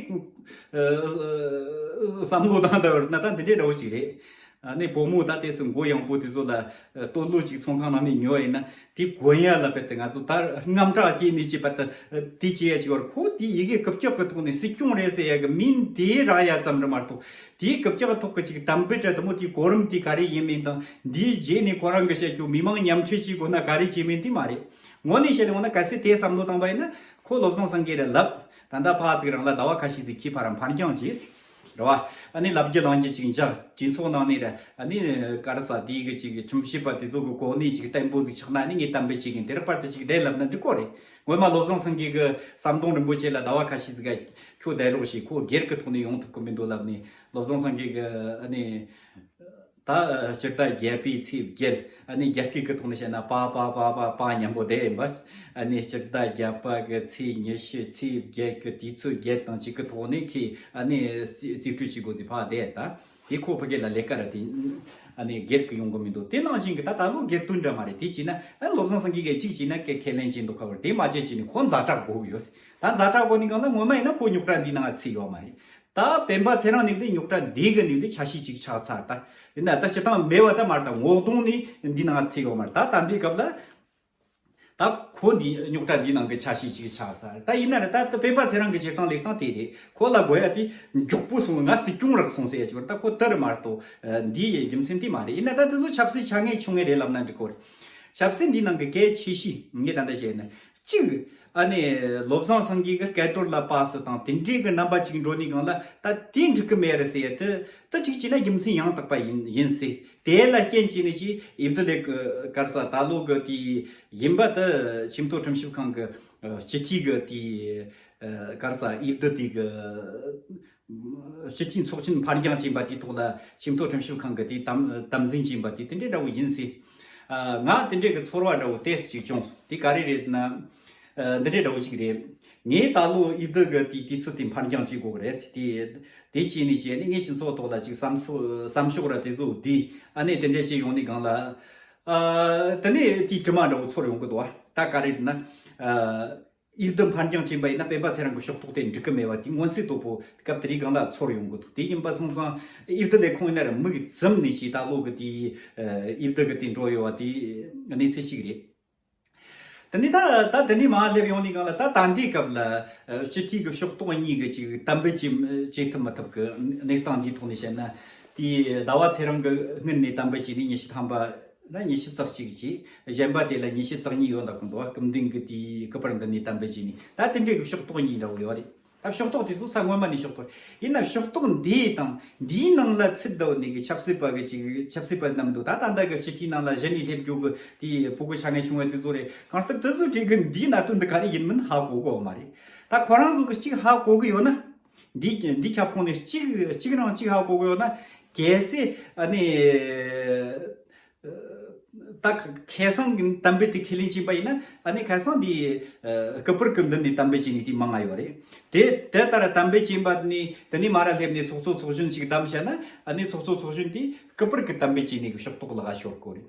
བསམ་བློ་བཏང་བསྡད་པ་རེད་ན་ད་འདི་འདྲའི་འདྲ་བོ་ཅིག་རེད། ཨ་ནི་བུ་མོ་ད་དེ་སུ་མགོ་ཡངས་པོ་དེ་ཚོ་ལ་ལྟོ་ལོ་ཅིག་ཚོང་ཁང་ནང་ནས་ཉོ་ཡིན་ན། དེ་གོན་ཡ་ལ་བལྟས་ཏེ་ང་ཚོ་ད་དངངས་སྐྲག་སྐྱེས་ནས་ཅི་བལྟས་ཏེ་དེ་བྱེད་ཡ་ཅིག་བར་ཁོ་དེ་ཡི་གེ་རྐུབ་བཀྱག་གི་ཐོག་ནས་སྲིད་སྐྱོང་རེད་ཟེར་ཡ་གི་མིང་དེ་རག་ཡ་ཙམ་རེད་མ་གཏོགས། དེའི་རྐུབ་བཀྱག་ཐོག་གི་ཅིག་དམ་བེ་ཏྲ་དེ་མོ་དེའི་གོ་རིམ་དེ་ག་རེ་ཡིན་མིན་དང་། འདིའི་རྗེས་ནས་ཁོ་རང་གི་བཤད་རྒྱུ་མི་མང་མཉམ་འཁྲིད་བྱེད་དགོས་ན་ག་རེ་བྱེད་མིན་དེ་མ་རེད། དངོས་གནས་བཤད་ན་འོ་ན་གལ་སྲིད་དེ་བསམ་བློ་བཏང་པ་ཡིན་ན་ཁོ་བློ་བཟང་སེང་གེ་རེད་ལབ། ད་ལྟ་ཕར་ཅིག་རང་ལ་ཟླ་བ་ཁ་ཤས་ཅིག་ཁྱི་ཕ་རང་ཕར་འགྱངས་བྱས། རེད་བ། ཨ་ནི་ལབ་རྒྱུ་ལང་རྒྱུ་ཅིག་འཇགས། གྲོས་ཚོགས་ནང་ནས་ར་ཨ་ནི་ག་རེ་ཟ་དེའི་གི་ཅིག་ཁྲིམས་ཞིབ་པ་དེ་ཚོ་གི་གོ་གནས་ཅིག་བརྟན་པོ་ཟིག་ཆགས་ན་ཨ་ནི་ངས་གཏམ་དཔེ་བྱེད་གིན་དེ་རག་པར་དུ་ཅིག་བསྡད་ལབ་ན་འགྲིག་གོ་རེད། ངོ་མ་བློ་བཟང་སེང་གེ་གི་ཟམ་གདོང་རིན་པོ་ཆེ་ལ་ཟླ་བ་ཁ་ཤས་ཟིག་ག་ཁྱོད་བསྡད་རོགས་བྱེད། ཁོ་སྒེར་གི་ཐོག་ནས་ཡོང་ཐུབ་གི་མི་འདུག་ལབ་ནས་བློ་བཟང་སེང་གེ་གི་ཨ་ནི། ད་སྤྱིར་བཏང་རྒྱལ་པོའི་ཚེས་བརྒྱད། ཨ་ནི་རྒྱ་སྐད་ཀྱི་ཐོག་ནས་བཤད་ན་པ་པ་པ་པ་པ་མཉམ་པོ་བསྡད་ཡིན་པ། ཨ་ནི་སྤྱིར་བཏང་རྒྱ་པ་གི་ཚེས་ཉི་ཤུ་ཚེས་བརྒྱད་ཀྱི་དུས་ཚོད་བརྒྱད་དང་གཅིག་གི་ཐོག་ནས་ཁོས་ཨ་ནི་རྩིས་རྩིས་སྤྲོད་བྱེད་དགོས་ཚེ་ཕར་བསྡད་ད། དེ་ཁོ་ཕ་གི་ལ་ལས་ཀ་ར་དེ་ཨ་ནི་སྒེར་གྱི་ཡོང་གི་མི་འདུག་དེ་ནང་བཞིན་གྱི་ད་ད་ལོ་སྒེར་དོན་འདྲ་མ་རེད། དེ་བྱས་ན་ཨ་བློ་བཟང་སེང་གེ་གིས་གཅིག་བྱས་ན་ཁས་ཁས་ལེན་བྱེད་འདུག་ཁ་བར་དེ་མ་བྱས་བྱས་ནས་ཁོ་ཛ་དྲག་དགོས་ཀྱི་ཡོད། ད་ཛ་དྲག་དགོས་ནི་གང་ལ་ངོ་མ་ཡིན་ན་ཁོ་རྙོག་དྲ་འདི་ནང་ཚུད་ཡོད་མ་རེད། ད་སྤེན་པ་ཚེ་རིང་ནི་ལས་རྙོག་དྲ་འདི་གི་ནི་ལས་ཆ་ཤས་ཅིག་ཆགས་ཚར་ད། ཡིན་ན་ད་སྤྱིར་བཏང་མེད་པ་ད་མ་རེད། ད་ངོ་གདོང་ནི་འདི་ནང་ཚུད་ཡོད་མ་རེད། ད་ད་འདི་སྐབས་ལ་ད་ཁོ་འདི་རྙོག་དྲ་འདི་ནང་གི་ཆ་ཤས་ཅིག་ཆགས་ཚར་ད། ཡིན་ན་རེད། ད་ད་སྤེན་པ་ཚེ་རིང་གི་སྤྱིར་བཏང་ལས་སྟངས་དེ་རེད། ཁོ་ལ་དགོས་ཡ་དེ་མགྱོགས་པོ་སོང་། ང་སྲིད་སྐྱོང་རག་སོང་ཟེར་ཡ་ཅིག་ཡོད་རེད། ད་ཁོ་དེ་རེད་མ་གཏོགས་འདི་ཡི་རྒྱུ་མཚན་དེ་མ་རེད། ཡིན་ན་ད་དེ་ཚོ་ཆབ་སྲིད་ཆ་ངེས་ཆུང་ངེས་རེད་ལབ་ན་འགྲིག་གོ་རེད། ཆབ་སྲིད་འདི་ནང་གི་གལ་ཆེ་ཤོས་ངས་ད་ལྟ་བཤད་ན། གཅིག་ཨ་ནི་བློ་བཟང་སེང་གེ་གི་སྐལ་རྡོར་ལ་པ་སི་དང་དེ་འདྲའི་གི་རྣམ་པ་ཅིག་འགྲོ་ནི་གང་ལ་ད་དེ་འགྲིག་གི་མེད་རེད་ཟེར་ཡ་དེ་ད་གཅིག་བྱས་ན་རྒྱུ་མཚན་ཡང་དག་པ་ཡིན་ཡིན་སྲིད། དེ་ལ་རྐྱེན་བྱས་ནས་ཀྱི་ཨིབ་དི་ལེག་གི་གར་ས་ད་ལོ་གི་དེ་ཡིན་པ་དེ་ཆེས་མཐོ་ཁྲིམས་ཞིབ་ཁང་གི་སྤྱི་འཐུས་གི་དེ་གར་ས་ཨིབ་དི་དེ་གི་སྤྱི་འཐུས་ཚོགས་ཆེན་ཕར་འགྱངས་ཕྱིན་པ་དེའི་ཐོག་ལ་ཆེས་མཐོ་ཁྲིམས་ཞིབ་ཁང་གི་དེ་དམ་དམ་འཛིན་ཕྱིན་པ་དེ་དེ་འདྲའི་འདྲ་བོ་ཡིན་སྲིད། ང་དེ་འདྲའི་གི་ཚོར་བ་འདྲ་བོ་ཏོག་ཙམ་ཅིག་བྱུང་སོང་། དེ་ག་རེ་རེད་ཟེར་ན། འདི་འདྲའི་འདྲ་བོ་ཅིག་རེད། ངས་ད་ལོ་ཨིབ་དི་གི་དེའི་དུས་ཚོད་དེ་འཕར་འགྱངས་བྱེད་དགོས་ཀྱི་རེད་ཟེར། དེ་དེ་བྱས་ནས་བྱས་ནས་ངས་སྤྱི་ཚོགས་ཐོག་ལ་ཅིག་བསམ་ཚོ་བསམ་ཤོག་ར་དེ་ཚོ་བསྡུས། ཨ་ནི་དེ་འདྲ་བྱས་ཡོང་ནས་སྒང་ལ། ཨ། དེ་ནས་དེའི་དྲི་མ་འདྲ་བོ་ཚོར་ཡོང་གི་འདུག་བ། ད་ག་རེ་ན། ཨ། ཨིབ་དི་འཕར་འགྱངས་ཕྱིན་པ་ཡིན་ན་སྤེན་པ་ཚེ་རིང་གི་ཕྱོགས་གཏོགས་དེ་འགྲིག་གི་མེད་པ་དེ་མངོན་གསལ་དོད་པོ་སྐབས་དེ་རིང་སྒང་ལ་ཚོར་ཡོང་གི་འདུག་དེ་ཡིན་པ་སོང་ཙང་ཨིབ་དི་ལས་ཁུངས་ཡིན་ན་ར་མིག་བཙུམ་ནས་ཅིག་ད་ལོ་གི་དེའི་ཨིབ་དི་གི་དེ་འགྲོ་ཡོད་པ་དེ་གནས་ཚུལ་ཞིག་རེད། དེ་ནས་ད་ད་དེ་ནས་མར་སླེབས་ཡོང་ནས་སྒང་ལ་ད་ད་ལྟའི་སྐབས་ལ་སྤྱི་འཐུས་ཀྱི་ཕྱོགས་གཏོགས་གཉིས་ཀྱི་ཅིག་གཏན་འབེབས་བྱེད་བྱེད་ཐུབ་མི་ཐུབ་ཀྱི་གནས་སྟངས་འདིའི་ཐོག་ནས་བཤད་ན། དེའི་ཟླ་བ་ཚེ་རིང་གི་སྔོན་ནས་གཏན་འབེབས་བྱས་ནས་ཉི་ཤུ་ཐམ་པ་ན་ཉི་ཤུ་རྩ་གཅིག་བྱས། གཞན་པ་དེ་ལ་ཉི་ཤུ་རྩ་གཉིས་ཡོད་ལབ་ཀྱི་འདུག་སྐུ་མདུན་གྱི་དེའི་སྐུ་པར་འདི་ནས་གཏན་འབེབས་བྱས་ནས། ད་དེ་འདྲའི་གི་ཕྱོགས་གཏོགས་གཉིས་འདྲ་བོ་ཡོད་རེད། ད་ཕྱོགས་གཏོགས་དེ་ཚོ་ས་སྔོན་མ་ནས་ཕྱོགས་གཏོགས་ཡིན་ན། ཕྱོགས་གཏོགས་འདི་དང་འདིའི་ནང་ལ་ཚུད་བསྡད་ནས་གི་ཆབ་སྲིད་པ་གི་ཅིག་ཆབ་སྲིད་པ་རྣམས་འདུག་ད་ད་ལྟ་གི་སྤྱི་འཐུས་ནང་ལ་གཞི་ནས་སླེབས་རྒྱུ་གི་དེའི་ཕྲུ་གུ་ཆ་ངེས་བྱུང་བ་དེ་ཚོ་རེད། གང་ལྟར་དེ་ཚོ་གྲས་གི་འདིའི་གནད་དོན་འདི་ག་རེ་ཡིན་མིན་ཧ་གོ་གི་ཡོད་མ་རེད། ད་ཁོ་རང་ཚོ་གི་གཅིག་ཧ་གོ་གི་ཡོད་ན། འདི་འདི་ཁྱབ་ཁོངས་ནས་གཅིག་གཅིག་རང་གཅིག་ཧ་གོ་གི་ཡོད་ན། གལ་སྲིད་ཨ་ནི། ད་ཁ་སང་གི་གཏན་འབེབས་དེ་ཁས་ལེན་བྱས་པ་ཡིན་ན། ཨ་ནི་ཁ་སང་འདི་སྐུ་པར་གི་མདུན་ནས་གཏན་འབེབས་བྱས་ནས་དེ་མང་ང་ཡོད་རེད། དེ་དེ་ལྟར་གཏན་འབེབས་བྱས་པ་ནི་དེ་ནས་མར་སླེབས་ནས་ཚོགས་གཙོ་ཚོགས་གཞོན་ཞིག་བདམས་བྱས་ན། ཨ་ནི་ཚོགས་གཙོ་ཚོགས་གཞོན་དེ་སྐུ་པར་གི་གཏན་འབེབས་བྱས་ནས་གི་ཕྱོགས་གཏོགས་ལག་ཤོར་གོ་རེད།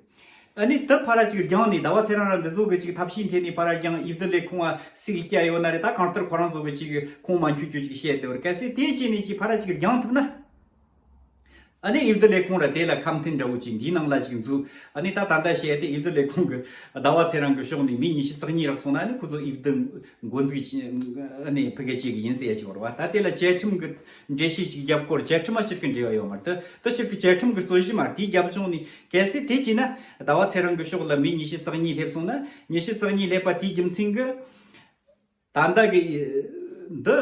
ཨ་ནི་དེ་ཕར་ཅིག་རྒྱང་ནས་ཟླ་བ་ཚེ་རིང་ར་འདི་ཚོ་གི་ཅིག་ཐབས་ཤེས་འཐེན་ནས་ཕར་རྒྱང་ཨིབ་དི་ལས་ཁུངས་ཨ་སིག་སྐྱ་ཡོད་ན་རེད། ད་གང་ལྟར་ཁོ་རང་ཚོ་གི་ཅིག་ཁོང་མ་འཁྱོལ་རྒྱུ་ཅིག་བཤད་དེ་བར། གལ་སྲིད་དེ་བྱས་ནས་ཅིག་ཕར་ཅིག་རྒྱང་ཐུབ་ན། ཨ་ནི་ཨིབ་དི་ལས་ཁུངས་ར་དེ་ལ་ཁ་མཐུན་འདྲ་བོ་ཅིག་འདིའི་ནང་ལ་ཅིག་འཛུལ། ཨ་ནི་ད་ད་ལྟ་བཤད་དེ་ཨིབ་དི་ལས་ཁུངས་གི་ཟླ་བ་ཚེ་རིང་གི་ཕྱོགས་ནས་མི་ཉི་ཤུ་རྩ་གཉིས་རག་སོང་ན། ཨ་ནི་ཁོ་ཚོ་ཨིབ་དི་འགོ་འཛུགས་ཅིག་ཨ་ནི་ཕ་གི་བྱེད་གི་ཡིན་ཟེར་ཡ་ཅིག་ཡོད་རེད་བ། ད་དེ་ལ་བཅའ་ཁྲིམས་གི་འགྲེལ་བཤད་ཅིག་རྒྱབ་སྐོར། བཅའ་ཁྲིམས་མ་ཕྱིར་གི་འབྲེལ་བ་ཡོད་མ་རེད། དེ་དེ་ཕྱིར་གི་བཅའ་ཁྲིམས་གི་རྩོད་གཞི་མ་རེད། དེའི་རྒྱབ་ལྗོངས་ནས་གལ་སྲིད་དེ་བྱས་ན། ཟླ་བ་ཚེ་རིང་གི་ཕྱོགས་ལ་མི་ཉི་ཤུ་རྩ་གཉིས་སླེབས་སོང་ན། ཉི་ཤུ་རྩ་གཉིས་སླེབས་པ་དེའི་རྒྱུ་མཚན་གི་ད་ལྟ་གི་འདི་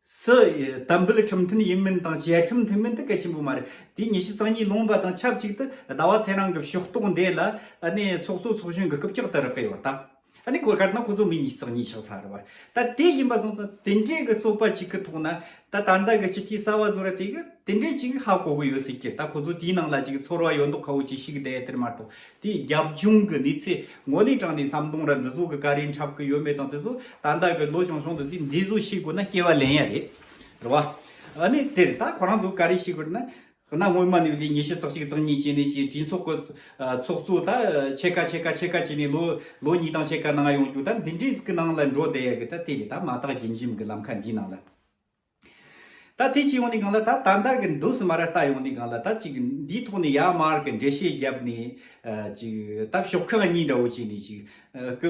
སུ་གཏན་འབེབས་ཁྲིམས་མཐུན་ཡིན་མིན་དང་བཅའ་ཁྲིམས་མཐུན་མིན་དེ་གལ་ཆེན་པོ་མ་རེད། དེ་ཉི་ཤུ་རྩ་གཉིས་ལོངས་པ་དང་ཆབས་ཅིག་ཏུ་ཟླ་བ་ཚེ་རིང་གི་ཕྱོགས་གཏོགས་འདི་ལ་ཨ་ནི་ཚོགས་གཙོ་ཚོགས་གཞོན་གི་རྐུབ་བཀྱག་ཏུ་རག་གི་ཡོད་ད། ཨ་ནི་གོ་སྐབས་ན་ཁོ་ཚོ་མི་ཉི་ཤུ་རྩ་གཉིས་ཆགས་ཚར་བ། ད་དེ་ཡིན་པ་སོང་ཙང་དེ་འདྲའི་གི་རྩོད་པ་ཅིག་གི་ཐོག་ན། ད་ད་ལྟ་གི་སྤྱི་འཐུས་གསར་བ་བཟོ་ར་དེ་གི་དེ་འདྲའི་ཅིག་ཧ་གོ་གི་ཡོད་སྲིད་ཀྱི། ད་ཁོ་ཚོ་དེའི་ནང་ལ་ཅིག་ཚོར་བ་ཡོད་མདོག་ཁ་བོ་ཅིག་ཞིག་བསྡད་དེར་མ་གཏོགས། དེའི་རྒྱབ་ལྗོངས་ཀྱི་གནས་ཚུལ་དངོས་གནས་དྲང་ནས་ཟམ་གདོང་ར་འདི་ཚོ་གི་ག་རེ་འཁྲབ་གི་ཡོད་མེད་དང་དེ་ཚོ་ད་ལྟ་གི་ལོ་ཆུང་ཆུང་འདི་ཚོས་འདི་ཚོ་ཤེས་དགོས་ན་སྐྱེ་བ་ལེན་ཡ་རེད། རེད་བ། ཨ་ནི་དེར་ད་ཁོ་རང་ཚོ་ག་རེ་ཤེས་དགོས་ན། གནའ་སྔོན་མ་ནས་ལས་ཉི་ཤུ་རྩ་གཅིག་རྩ་གཉིས་བྱས་ནས་ཀྱི་གྲོས་ཚོགས་ཀྱི་ཚོགས་གཙོ་ད་ཕྱེད་ཀ་ཕྱེད་ཀ་ཕྱེད་ཀ་བྱས་ནས་ལོ་ལོ་གཉིས་དང་ཕྱེད་ཀ་ནང་ཡོང་རྒྱུ། ད་འདི་འདྲའི་ཟིག་གི་ནང་ལ་འགྲོ་བསྡད་ཡ་གི་ད་དེ་རེད། ད་མ་དག་རྒྱུན་འབྱམས་གི་ལམ་ཁ་འདིའི་ནང་ལ། ད་དེ་ཅི་ཡོང་ནས་གང་ལ་ད་ད་ལྟ་གི་འདུག་སེ་མར་ལྟ་ཡོང་ནས་གང་ལ། ད་ཅིག་འདིའི་ཐོག་ནས་ཡར་མར་གི་འགྲེལ་བཤད་བརྒྱབ་ནས་ཅིག་ད་ཤོག་ཁག་གཉིས་འདྲ་བོ་བྱས་ནས་ཅིག་སྐུ་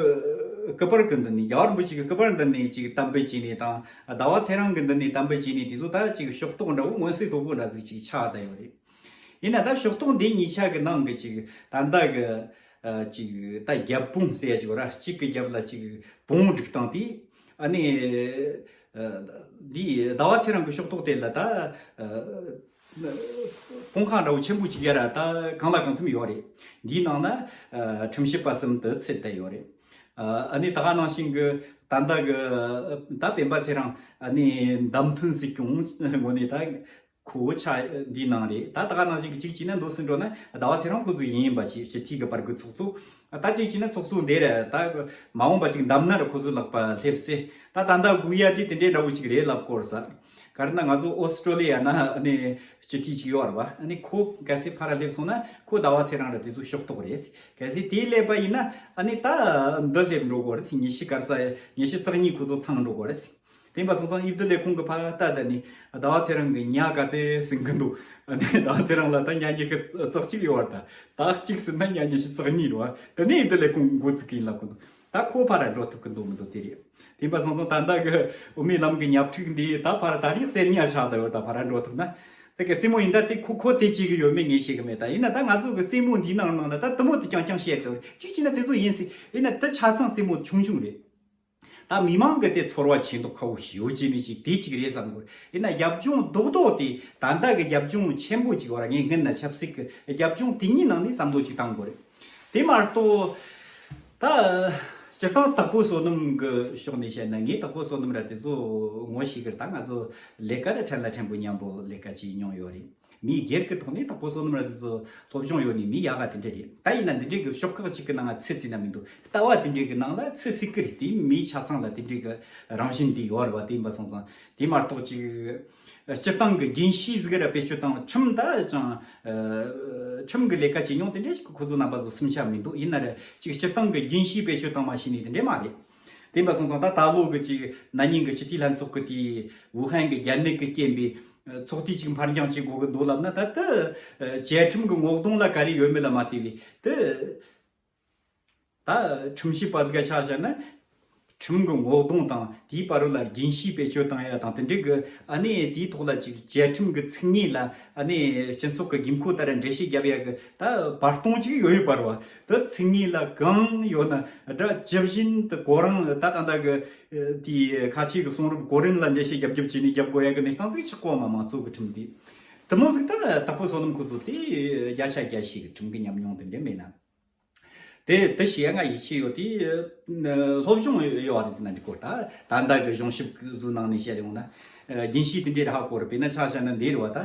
སྐུ་པར་གི་འདི་ནས། རྒྱལ་བ་རིན་པོ་ཆེ་གི་སྐུ་པར་འདི་ནས་ཅིག་གཏམ་དཔེ་བྱས་ནས་དང་། ཟླ་བ་ཚེ་རིང་གི་འདི་ནས་གཏམ་དཔེ་བྱས་ནས། དེ་ཚོ་ད་ཅིག་ཤོག་ཐོག་འདྲ་བོ་མངོན་གསལ་དོད་པོ་འདྲ་ཟིག་ཅིག་ཆགས་བསྡད་ཡོད་རེད། ཡིན་ན་ད་ཤོག་ཐོག་འདི་གཉིས་ཆ་གི་ནང་གི་ཅིག་ད་ལྟ་གི་ཅིག་ད་རྒྱབ་དཔུང་ཟེར་ཡ་ཅིག་ཡོད་ར། གཅིག་གི་རྒྱབ་ལ་ཅིག་བོང་བུ་སྒྲིག་སྟངས་དེ། ཨ་ནི་འདི་ཟླ་བ་ཚེ་རིང་གི་ཤོག་ཐོག་དེ་ལ་ད་དཔུང་ཁག་འདྲ་བོ་ཆེན་པོ་ཅིག་ཡ་ར་ད་གང་ལ་གང་འཚམ་ཡོད་རེད། འདིའི་ནང་ན་ཁྲིམས་ཞིབ་པ་གསུམ་དུ་ཚུད་བསྡད་ཡོད་རེད། ཨ་ནི་ད་ག་ནང་བཞིན་གི་ད་ལྟ་གི་ད་སྤེན་པ་ཚེ་རིང་ཨ་ནི་བདམས་ཐོན་སྲིད་སྐྱོང་ངོས་ནས་ད། ཁོ་ཆ་འདིའི་ནང་རེད། ད་ད་ག་ནང་བཞིན་གྱི་གཅིག་བྱས་ན་འདུག་སེ་འགྲོ་ན་ཟླ་བ་ཚེ་རིང་ཁོ་ཚོ་ཡིན་ཡིན་པ་ཞིག་སྤྱི་འཐུས་ཀྱི་བར་གྱི་ཚོགས་གཙོ། ད་གཅིག་བྱས་ན་ཚོགས་གཙོ་འདི་རེད། ད་མ་འོངས་པ་ཅིག་འདམ་ན་ར་ཁོ་ཚོའི་ལག་པ་སླེབས་སྲིད། ད་ད་ལྟ་སྒུག་ཡ་དེ་དེ་འདྲའི་འདྲ་བོ་ཅིག་རེད་ལབ་དགོས་རེད་ས། ག་རེ་ན་ང་ཚོ་ཨོ་སི་ཀྲོ་ལི་ཡ་ན་ཨ་ནི་སྤྱི་འཐུས་ཅིག་ཡོད་རེད་བ། ཨ་ནི་ཁོ་གལ་སྲིད་ཕར་སླེབས་སོང་ན་ཁོ་ཟླ་བ་ཚེ་རིང་ར་དེ་ཚོ་ཤོག་ཐོག་རེད། གལ་སྲིད་དེ་སླེབས་པ་ཡིན་ན་ཨ་ནི་ད་འདི་སླེབས་འགྲོ་དགོས་རེད། ཉི་ཤུ་ག་རེ་ས་ཉི་ཤུ་རྩ་གཉིས་ཁོ་ཚོ་ཚང་འགྲོ་དགོས་རེད། དེ་ཡིན་པ་སོང་ཙང་ཨིབ་དི་ལས་ཁུངས་ཀྱི་ཕ་ད་ད་ནི་ཟླ་བ་ཚེ་རིང་གི་ཉ་ག་ཚད་ཟིན་གི་འདུག་ཨ་ནི་ཟླ་བ་ཚེ་རིང་ལ་ད་ཉ་ཉི་ཤུ་རྩ་གཅིག་ཡོད་བར། ད་ད་གཅིག་ཟིན་ན་ཉ་ཉི་ཤུ་རྩ་གཉིས་རེད་བ། དེ་ནས་ཨིབ་དི་ལས་ཁུངས་འགོ་བཙུགས་གི་ཡིན་ལབ་གི་འདུག་ད་ཁོ་ཕར་འགྲོ་ཐུབ་གི་འདུག་མི་འདུག་དེ་རེད། དེ་ཡིན་པ་སོང་ཙང་ད་ལྟ་གི་དབུ་མའི་ལམ་གི་ཉ་ཕྲུག་འདི་ད་ཕར་ད་རེས་གསེར་ཉ་ཆགས་ད་ཡོད། ད་ཕར་འགྲོ་ཐུབ་ན་དེ་གི་རྩེད་མོ་ཡིན། ད་དེ་ཁོ་ཁོ་དེ་བྱེད་གི་ཡོད་མེད་ངས་ཤེས་གི་མེད། ད་ཡིན་ན་ད་ང་ཚོ་གི་རྩེད་མོ་འདིའི་ནང་ནང་ན་ད་དུ་མོ་དེ་རྐྱང་རྐྱང་བཤད་ཐུབ་གཅིག་བྱས་ན་དེ་ཚོ་ཡིན་སྲིད། ཡིན་ན་དེ་ཆ་ཚང་རྩེད་མོ་ཆུང་ཆུང་རེད། ད་མི་མང་གི་དེ་ཚོར་བ་ཆེ་མདོག་ཁ་བོ་ཞེ་པོ་ཅིག་ནི་ཅིག་དེ་ཅིག་རེད་བསམ་གི་རེད། ཡིན་ན་རྒྱབ་ལྗོངས་རྡོག་རྡོག་དེ་ད་ལྟ་གི་རྒྱབ་ལྗོངས་ཆེན་པོ་ཅིག་བར་ངས་སྔོན་ན་ཆབ་སྲིད་ཀྱི་རྒྱབ་ལྗོངས་དེ་གཉིས་ནང་ནས་བསམ་བློ་ཅིག་བཏང་དགོས་རེད། དེ་མ་གཏོགས་ད་སྤྱིར་བཏང་དྭགས་པོ་བསོད་ནམས་ཀྱི་ཕྱོགས་ནས་བཤད་ན། ངས་དྭགས་པོ་བསོད་ནམས་ར་དེ་ཚོ་ངོ་ཤེས་གི་རེད། ད་ང་ཚོ་ལས་ཀ་ར་ཕྲན་ལ་ཕྲན་བུ་མཉམ་པོ་ལས་ཀ་བྱས་མྱོང་ཡོད་རེད། མིའི་སྒེར་གྱི་ཐོག་ནས་དྭགས་པོ་བསོད་ནམས་ར་དེ་ཚོ་སློབ་སྦྱོང་ཡོད་ནས་མི་ཡག་ག་དེ་འདྲ་རེད། ད་ཡིན་ན་འདི་འདྲའི་གི་ཤོག་ཁག་ཅིག་གི་ནང་ང་ཚིག་བརྩིས་ན་མི་འདུག་ལྟ་བ་དེ་འདྲའི་གི་ནང་ལ་ཚིག་བརྩི་གི་རེད། དེ་མིའི་ཆ་ཚང་ལ་དེ་འདྲའི་གི་རང་བཞིན་དེ་ཡོད་རེད་བ། དེ་ཡིན་པ་སོང་ཙང་དེ་མ་གཏོགས་ཅིག་སྤྱིར་བཏང་གི་རྒྱུན་ཤེས་ཟིག་ར་བེད་སྤྱོད་བཏང་ཁྲིམས་ད་ཅང་ཁྲིམས་གི་ལས་ཀ་བྱེད་མྱོང་དེ་འདྲ་ཞིག་ཁོ་ཚོ་རྣམ་པ་ཚོ་སེམས་ཤ་མི་འདུག་ཡིན་ན་ར་ཅིག་སྤྱིར་བཏང་གི་རྒྱུན་ཤེས་བེད་སྤྱོད་བཏང་མ་ཤེས་ནས་དེ་འདྲ་མ་རེད། དེ་ཡིན་པ་སོང་ཙང་ད་ད་ལོ་གི་ཅིག་ན་ནིང་གི་སྤྱི་འཐུས་ལྷན་ཚོགས་ཀྱི་དེ་ཝུ་ཧན་གི་རྒྱལ་ནད་ཀྱི་རྐྱེན་པས་ཚོགས་དུས་ཅིག་འཕར་འགྱངས་བྱེད་དགོས་གི་འདུག་ལབ་ན། ད་ལྟ་བཅའ་ཁྲིམས་ཀྱི་ངོ་གདོང་ལ་ག་རེ་ཡོད་མེད་ལ་མ་ལྟོས་པའི་དེ། ད་ཁྲིམས་ཞིབ་པ་ཟིག་ག་ཆ་བཞག་ན། ཁྲིམས་ཀྱི་ངོ་གདོང་དང་དེའི་བར་ལ་རྒྱུན་ཤེས་བེད་སྤྱོད་བཏང་ཡ་དང་དེ་འདྲའི་གི་ཨ་ནི་དེའི་ཐོག་ལ་ཅིག་བཅའ་ཁྲིམས་ཀྱི་ཚིག་ངོས་ལ་ཨ་ནི་སྤྱི་ཚོགས་ཀྱི་དགོས་མཁོ་ལྟར་འགྲེལ་བཤད་རྒྱབ་ཡ་གི་ད་བར་སྟོང་ཅིག་ཡོད་ཡོད་པ་རེད་བ། ད་ཚིག་ངོས་ལ་གང་ཡོད་ན་ད་ཇི་བཞིན་དུ་གོ་རིམ་ད་ད་ད་གི་དེའི་ཁ་ཆེ་གི་གསུང་རབ་གོ་རིམ་ལ་འགྲེལ་བཤད་རྒྱབ་རྒྱབ་བྱས་ནས་རྒྱབ་དགོས་ཡ་གི་གནས་སྟངས་ཟིག་ཆགས་གོ་མ་མང་ཚོགས་ཀྱི་ཁྲིམས་དེ་དེ་མོ་ཟིག་ད་དྭགས་པོ་བསོད་ནམས་ཁོ་ཚོ་དེ་བརྒྱ་ཆ་བརྒྱ་ཞིག་གི་ཁྲིམས་ཀྱི་ཉམས་མྱོང་དེ་འདྲ་མེད་ན། དེ་དེ་བཤད་ང་ཡིད་ཆེས་ཡོད་དེ། སློབ་སྦྱོང་ཡོད་བ་རེད་ཟེར་ན་འགྲིག་གོ་ད་ད་ལྟ་གི་གཞུང་ཞིབ་བཟོའི་ནང་ནས་བཤད་ཡོང་ན། རྒྱུན་ཤེས་དེ་འདྲའི་ར་ཧ་གོ་རེད། དཔེར་ན་ཆ་བཞག་ན་འདི་རེད་བ། ད་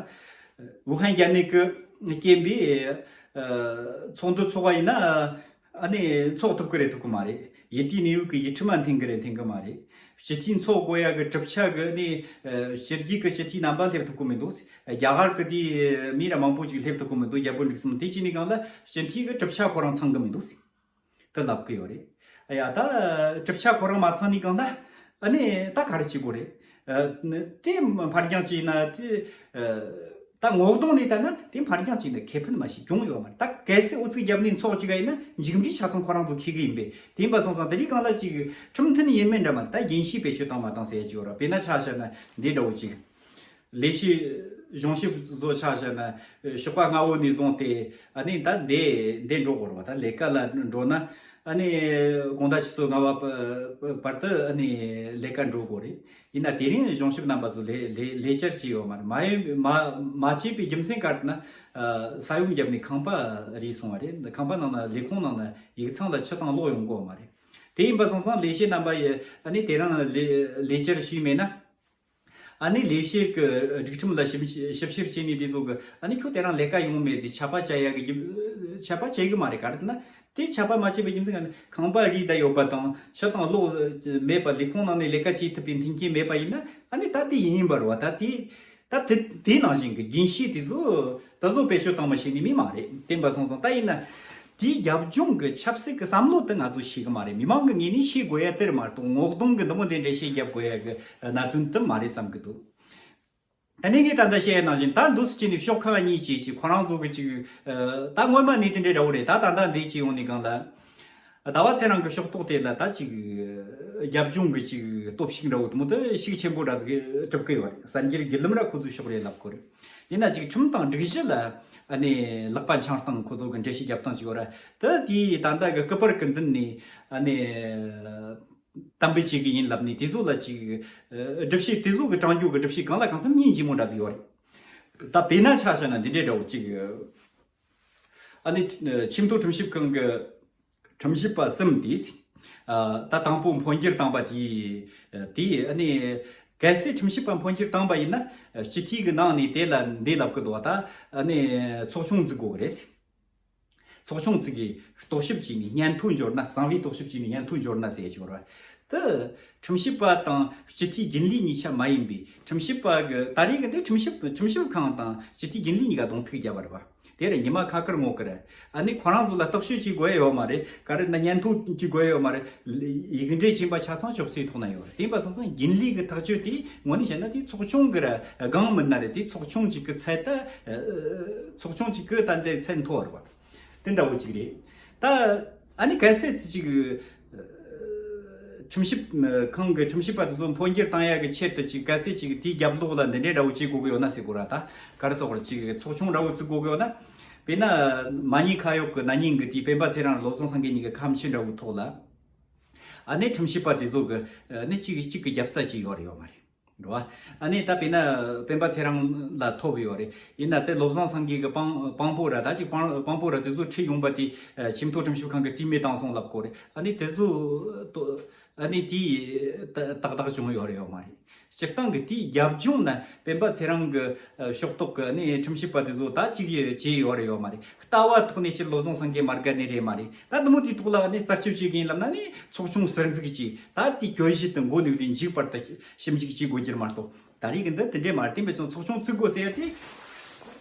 ཝུ་ཧན་རྒྱ་ནད་ཀྱི་རྐྱེན་པས་ཚོགས་འདུ་ཚོགས་པ་ཡིན་ན་ཨ་ནི་ཚོགས་ཐུབ་ཀྱི་རེད་ཐུབ་ཀྱི་མ་རེད། ཡུལ་དེའི་གནས་བབ་ཀྱི་ཡིག་ཁྲིམས་མ་མཐུན་གྱི་རེད་མཐུན་གྱི་མ་རེད། སྤྱི་འཐུས་འཚོགས་དགོས་ཡ་གི་གྲུབ་ཆ་གི་ནི་ཕྱི་རྒྱལ་གྱི་སྤྱི་འཐུས་རྣམ་པ་སླེབས་ཐུབ་ཀྱི་མི་འདུག་རྒྱ་གར་གི་དེ་མི་ར་མང་པོ་ཅིག་སླེབས་ཐུབ་ཀྱི་མི་འདུག་རྒྱལ་པོ་འབྲུག་གསུམ་དེ་བྱས་ནས་གང་ལ་སྤྱི་འཐུས་ཀྱི་གྲུབ་ཆ་ཁོ་རང་ཚང་གི་མི་འདུག་ཟེར་དུ་ལབ་ཀྱི་ཡོད་རེད། ཡ་ད་གྲུབ་ཆ་ཁོ་རང་མ་ཚང་ནས་གང་ལ་ཨ་ནི་ད་ག་རེ་བྱེད་དགོས་རེད། དེ་འཕར་འགྱངས་བྱས་ན་དེ། ད་ངོ་གདོང་ནས་ལྟ་ན་དེ་འཕར་འགྱངས་བྱས་ན་ཁེ་ཕན་མ་ཞིག་བྱུང་ཡོད་མ་རེད། ད་གལ་སྲིད་ཨུ་ཚུགས་རྒྱབ་ནས་ཚོགས་བཅུག་ག་ཡིན་ན་མཇུག་འབྲས་ཆ་ཚང་ཁོ་རང་ཚོ་འཁྱེར་གི་ཡིན་པས། དེ་ཡིན་པ་སོང་ཙང་དེ་རིགས་གང་ལ་ཅིག་ཁྲིམས་མཐུན་ཡིན་མིན་འདྲ་མ་ད་རྒྱུན་ཤེས་བེད་སྤྱོད་བཏང་མ་བཏང་ཟེར་གྱི་ཡོད་ར། དཔེར་ན་ཆ་བཞག་ན་འདི་འདྲ་བོ་ཅིག་ལས་བྱེད་གཞུང་ཞབས་བཟོ་ཆ་བཞག་ན་ཞོགས་པ་སྔ་བོ་ནས་བཟུང་སྟེ་ཨ་ནི་ད་འདི་འདི་འགྲོ་དགོས་ར་བ། ད་ལས་ཀ་ལ་འགྲོ་ན་ཨ་ནི་དགོང་དག་ཆུ་ཚོད་ལྔ་པ་བར་དུ་ཨ་ནི་ལས་ཀ་འགྲོ་དགོས་རེད། ཡིན་ན་དེ་རིང་གཞུང་ཞབས་རྣམ་པ་ཚོ་ལས་ལས་ལས་བཅར་བྱས་ཡོད་མ་རེད། མ་ཡོད་མ་མ་བྱས་པའི་རྒྱུ་མཚན་ག་རེ་ན། ས་ཡོམ་བརྒྱབ་ནས་ཁང་པ་རིག་སོང་བ་རེད། ཁང་པ་ནང་ན་ལས་ཁུངས་ནང་ན་ཡིག་ཚང་ལ་ཆུ་དང་གློག་ཡོང་གི་ཡོད་མ་རེད། དེ་ཡིན་པ་སོང་ཙང་ལས་བྱེད་རྣམ་པ་ཡིས་ཨ་ནི་དེ་རིང་ལས་ལས་བཅར་ཞུས་མེད་ན། ཨ་ནི་ལས་བྱེད་ཀྱི་སྒྲིག་ཁྲིམས་ལ་ཞིབ་ཞིབ་བཤེར་བྱས་ནས་དེ་ཚོ་གི་ཨ་ནི་ཁྱོད་དེ་རིང་ལས་ཀ་ཡོང་མེད་དེ་ཆད་པ་བཅད་ཡ་གི་རྒྱུ་ཆད་པ་བཅད་གི་མ་རེད། ག་རེ་ན་དེ་ཆད་པ་མ་བཅད་པའི་རྒྱུ་མཚན་ག་ནི་ཁང་པ་རིག་བསྡད་ཡོད་པ་དང་ཆུ་དང་གློག་མེད་པ་ལས་ཁུངས་ནང་ནས་ལས་ཀ་བྱེད་ཐུབ་པའི་མཐུན་རྐྱེན་མེད་པ་ཡིན་ན་ཨ་ནི་ད་དེ་ཡིན་ཡིན་པ་རེད་བ། ད་དེ་ད་དེ་དེ་ནང་བཞིན་གི་རྒྱུན་ཤེས་དེ་ཚོ་ད་གཟོད་བེད་སྤྱོད་བཏང་མ་ཤེས་ནི་མི་མ་རེད། བསྟན་པ་སོང་ཙང་ད་ཡིན་ན། དེའི་རྒྱབ་ལྗོངས་ཀྱི་ཆབ་སྲིད་ཀྱི་བསམ་བློ་དེ་ང་ཚོ་ཤེས་གི་མ་རེད། མི་མང་གི་ངོས་ནས་ཤེས་དགོས་ཡ་དེར་མ་གཏོགས་ངོ་གདོང་གི་འདི་མོ་དེ་འདྲ་བཤད་རྒྱབ་དགོས་ཡ་གི་གནད་དོན་དེ་མ་རེད་བསམ་གི་འདུག་ད་ནི་ངས་ད་ལྟ་བཤད་ཡ་ནང་བཞིན་ད་འདུག་སེ་བྱས་ནས་ཤོག་ཁག་གཉིས་བྱས་བྱས་ཁོ་རང་ཚོ་གི་ཅིག་ད་སྔོན་མ་ནས་དེ་འདྲ་འདྲ་བོ་རེད། ད་ད་ལྟ་འདི་བྱས་ཡོང་ནས་གང་ལ་ཟླ་བ་ཚེ་རིང་གི་ཕྱོགས་གཏོགས་དེ་ལ་ད་ཅིག་རྒྱབ་ལྗོངས་གི་ཅིག་སྟོབས་ཤུགས་འདྲ་བོ་དེ་མོ་དེ་ཤུགས་ཆེན་པོ་འདྲ་ཟིག་གྲུབ་གི་ཡོད་རེད། གསར་འགྱུར་བརྒྱུད་ལམ་ར་ཁོ་ཚོའི་ཕྱོགས་རེད་ལབ་དགོས་རེད། ཡིན་ན་ཅིག་ཁྲིམས་དང་སྒྲིག་གཞི་ལ་ཨ་ནི་ལག་པ་འཆང་སྟངས་ཁོ་ཚོ་གི་འགྲེལ་བཤད་རྒྱབ་སྟངས་ཅིག་ཡོད་ར། ད་དེའི་ད་ལྟ་གི་སྐུ་པར་གི་མདུན་ནས་ཨ་ནི་གཏམ་དཔེ་བྱེད་གི་ཡིན་ལབ་ནས་དེ་ཚོ་ལ་ཅིག་སྒྲུབ་བྱེད་དེ་ཚོ་གི་དྲང་རྒྱུ་གི་སྒྲུབ་བྱེད་གང་ལ་གང་འཚམ་སྙིང་རྗེ་མོ་འདྲ་ཟིག་ཡོད་རེད། ད་དཔེར་ན་ཆ་བཞག་ན་འདི་འདྲའི་འདྲ་བོ་ཅིག་ཨ་ནི་ཆེས་མཐོ་ཁྲིམས་ཞིབ་ཁང་གི་ཁྲིམས་ཞིབ་པ་གསུམ་དེས། ཨ། ད་དང་པོ་འཕོ་འགྱུར་བཏང་པ་དེས། དེས་ཨ་ནི་གལ་སྲིད་ཁྲིམས་ཞིབ་པ་འཕོ་འགྱུར་བཏང་པ་ཡིན་ན་སྤྱི་འཐུས་ཀྱི་ནང་ནས་དེ་ལ་འདི་ལབ་ཀྱི་འདུག་ད་ཨ་ནི་ཚོགས་ཆུང་འཛུགས་དགོས་རེད། ཚོགས་ཆུང་ཚོ་གིས་རྟོག་ཞིབ་བྱས་ནས་སྙན་ཐོ་འབྱོར་ན། གསང་བའི་རྟོག་ཞིབ་བྱས་ནས་སྙན་ཐོ་འབྱོར་ན་ཟེར་གྱི་ཡོད་རེད། ད་ཁྲིམས་ཞིབ་པ་དང་སྤྱི་འཐུས་རྒྱུན་ལས་གཉིས་ཆ་མ་ཡིན་པའི་ཁྲིམས་ཞིབ་པ་གི་ད་རེས་ཀྱི་འདི་ཁྲིམས་ཞིབ་ཁྲིམས་ཞིབ་ཁང་དང་སྤྱི་འཐུས་རྒྱུན་ལས་གཉིས་ཀ་གདོང་ཐུག་བརྒྱབ་པ་རེད་པ། དེ་ར་ཉི་མ་ཁ་ཁར་ངོ་ཁར། ཨ་ནི་ཁོ་རང་ཚོ་ལ་རྟོག་ཞིབ་བྱེད་དགོས་ཡ་ཡོད་མ་རེད། ག་རེ་ན་སྙན་ཐོ་བྱེད་དགོས་ཡ་ཡོད་མ་རེད། ཡིག་འབྲེལ་བྱིན་པ་ཆ་ཚང་ཅོག་ཙེའི་ཐོག་ན་ཡོད་རེད། དེ་ཡིན་པ་སོང་ཙང་རྒྱུན་ལས་ཀྱི་ཐག་གཅོད་དེ་དངོས་གནས་བཤད་ན་དེ་ཚོགས་ཆུང་གི་ར་སྒང་མིན་ན་རེད། དེ་ཚོགས་ཆུང་གཅིག་གི་ཚད་ད། ཚོགས་ཆུང་གཅིག་གི་ད་འདི་ཚད་མཐོ་བ་རེད་པ། དེ་འདྲ་བོ་ཅིག་རེད། ད་ཨ་ནི་གལ་སྲིད་ཅིག་ཁྲིམས་ཞིབ་ཁང་གི་ཁྲིམས་ཞིབ་པ་དེ་ཚོ་འཕོ་འགྱུར་བཏང་ཡག་གི་ཆེད་དུ་ཅིག་གལ་སྲིད་ཅིག་དེའི་རྒྱབ་ལོགས་ལ་འདི་འདྲའི་འདྲ་བོ་བྱེད་དགོས་ཀྱི་ཡོད་ན་ཟེར་དགོས་ར། ད་ག་རེ་ཟེར་དགོས་ར། ཅིག་ཚོགས་ཆུང་འདྲ་བོ་བཙུགས་དགོས་ཀྱི་ཡོད་ན། དཔེར་ན་མ་ཉེས་ཁ་གཡོག་གི་ན་ནིང་གི་དེའི་སྤེན་པ་ཚེ་རིང་བློ་བཟང་སེང་གེ་གཉིས་ཀྱི་ཁ་མཆུ་འདྲ་བོའི་ཐོག་ལ་ཨ་ནི་ཁྲིམས་ཞིབ་པ་དེ་ཚོ་གི་ཨ་ནི་གཅིག་གིས་གཅིག་གི་རྒྱབ་རྩ་བྱེད་ཡོད་རེད་ཡོད་མ་རེད། རེད་བ། ཨ་ནི་ད་དཔེར་ན་སྤེན་པ་ཚེ་རིང་ལ་ཐོབ་ཡོད་རེད། ཡིན་ན་དེ་བློ་བཟང་སེང་གེ་གི་དཔང་དཔང་པོ་ར་ད་ཅིག་དཔང་དཔང་པོ་ར་དེ་ཚོ་ཁྲིད་ཡོང་པ་དེ་ཆེས་མཐོ་ཁྲིམས་ཞིབ་ཁང་གི་རྩིས་མེད་བཏང་སོང་ལབ་དགོས་རེད། ཨ་ནི་དེ་ཚོ་ཨ་ནི་དེ་ཏག་ཏག་བྱུང་ཡོད་རེད་ཡོད་མ་རེད། སྤྱིར་བཏང་གི་དེའི་རྒྱབ་ལྗོངས་ན་སྤེན་པ་ཚེ་རིང་གི་ཨ་ཕྱོགས་གཏོགས་ཀྱི་ཨ་ནི་ཁྲིམས་ཞིབ་པ་དེ་ཚོ་ད་ཅིག་བྱས་ཡོད་རེད་ཡོད་མ་རེད། ལྟ་བ་ཐོག་ནས་སྤྱིར་བློ་བཟང་སེང་གེ་མ་དགའ་ནི་རེད་མ་རེད། ད་དེ་མོ་དེའི་ཐོག་ལ་ཨ་ནི་རྩད་གཅོད་བྱེད་ཀྱི་ཡིན་ལབ་ན་ནི་ཚོགས་ཆུང་ཟུར་འཛུགས་ཀྱིས་ད་དེའི་གྱོད་གཞི་དེ་མགོ་ནས་ལས་མཇུག་བར་དུ་ཞིབ་འཇུག་བྱེད་དགོས་རྒྱུ་མ་གཏོགས། ད་རེས་ཀྱི་འདི་དེ་འདྲས་མ་རེད། དེ་འབད་སོང་ཚོགས་ཆུང་བཙུགས་དགོས་ཟེར་ཡ་དེ།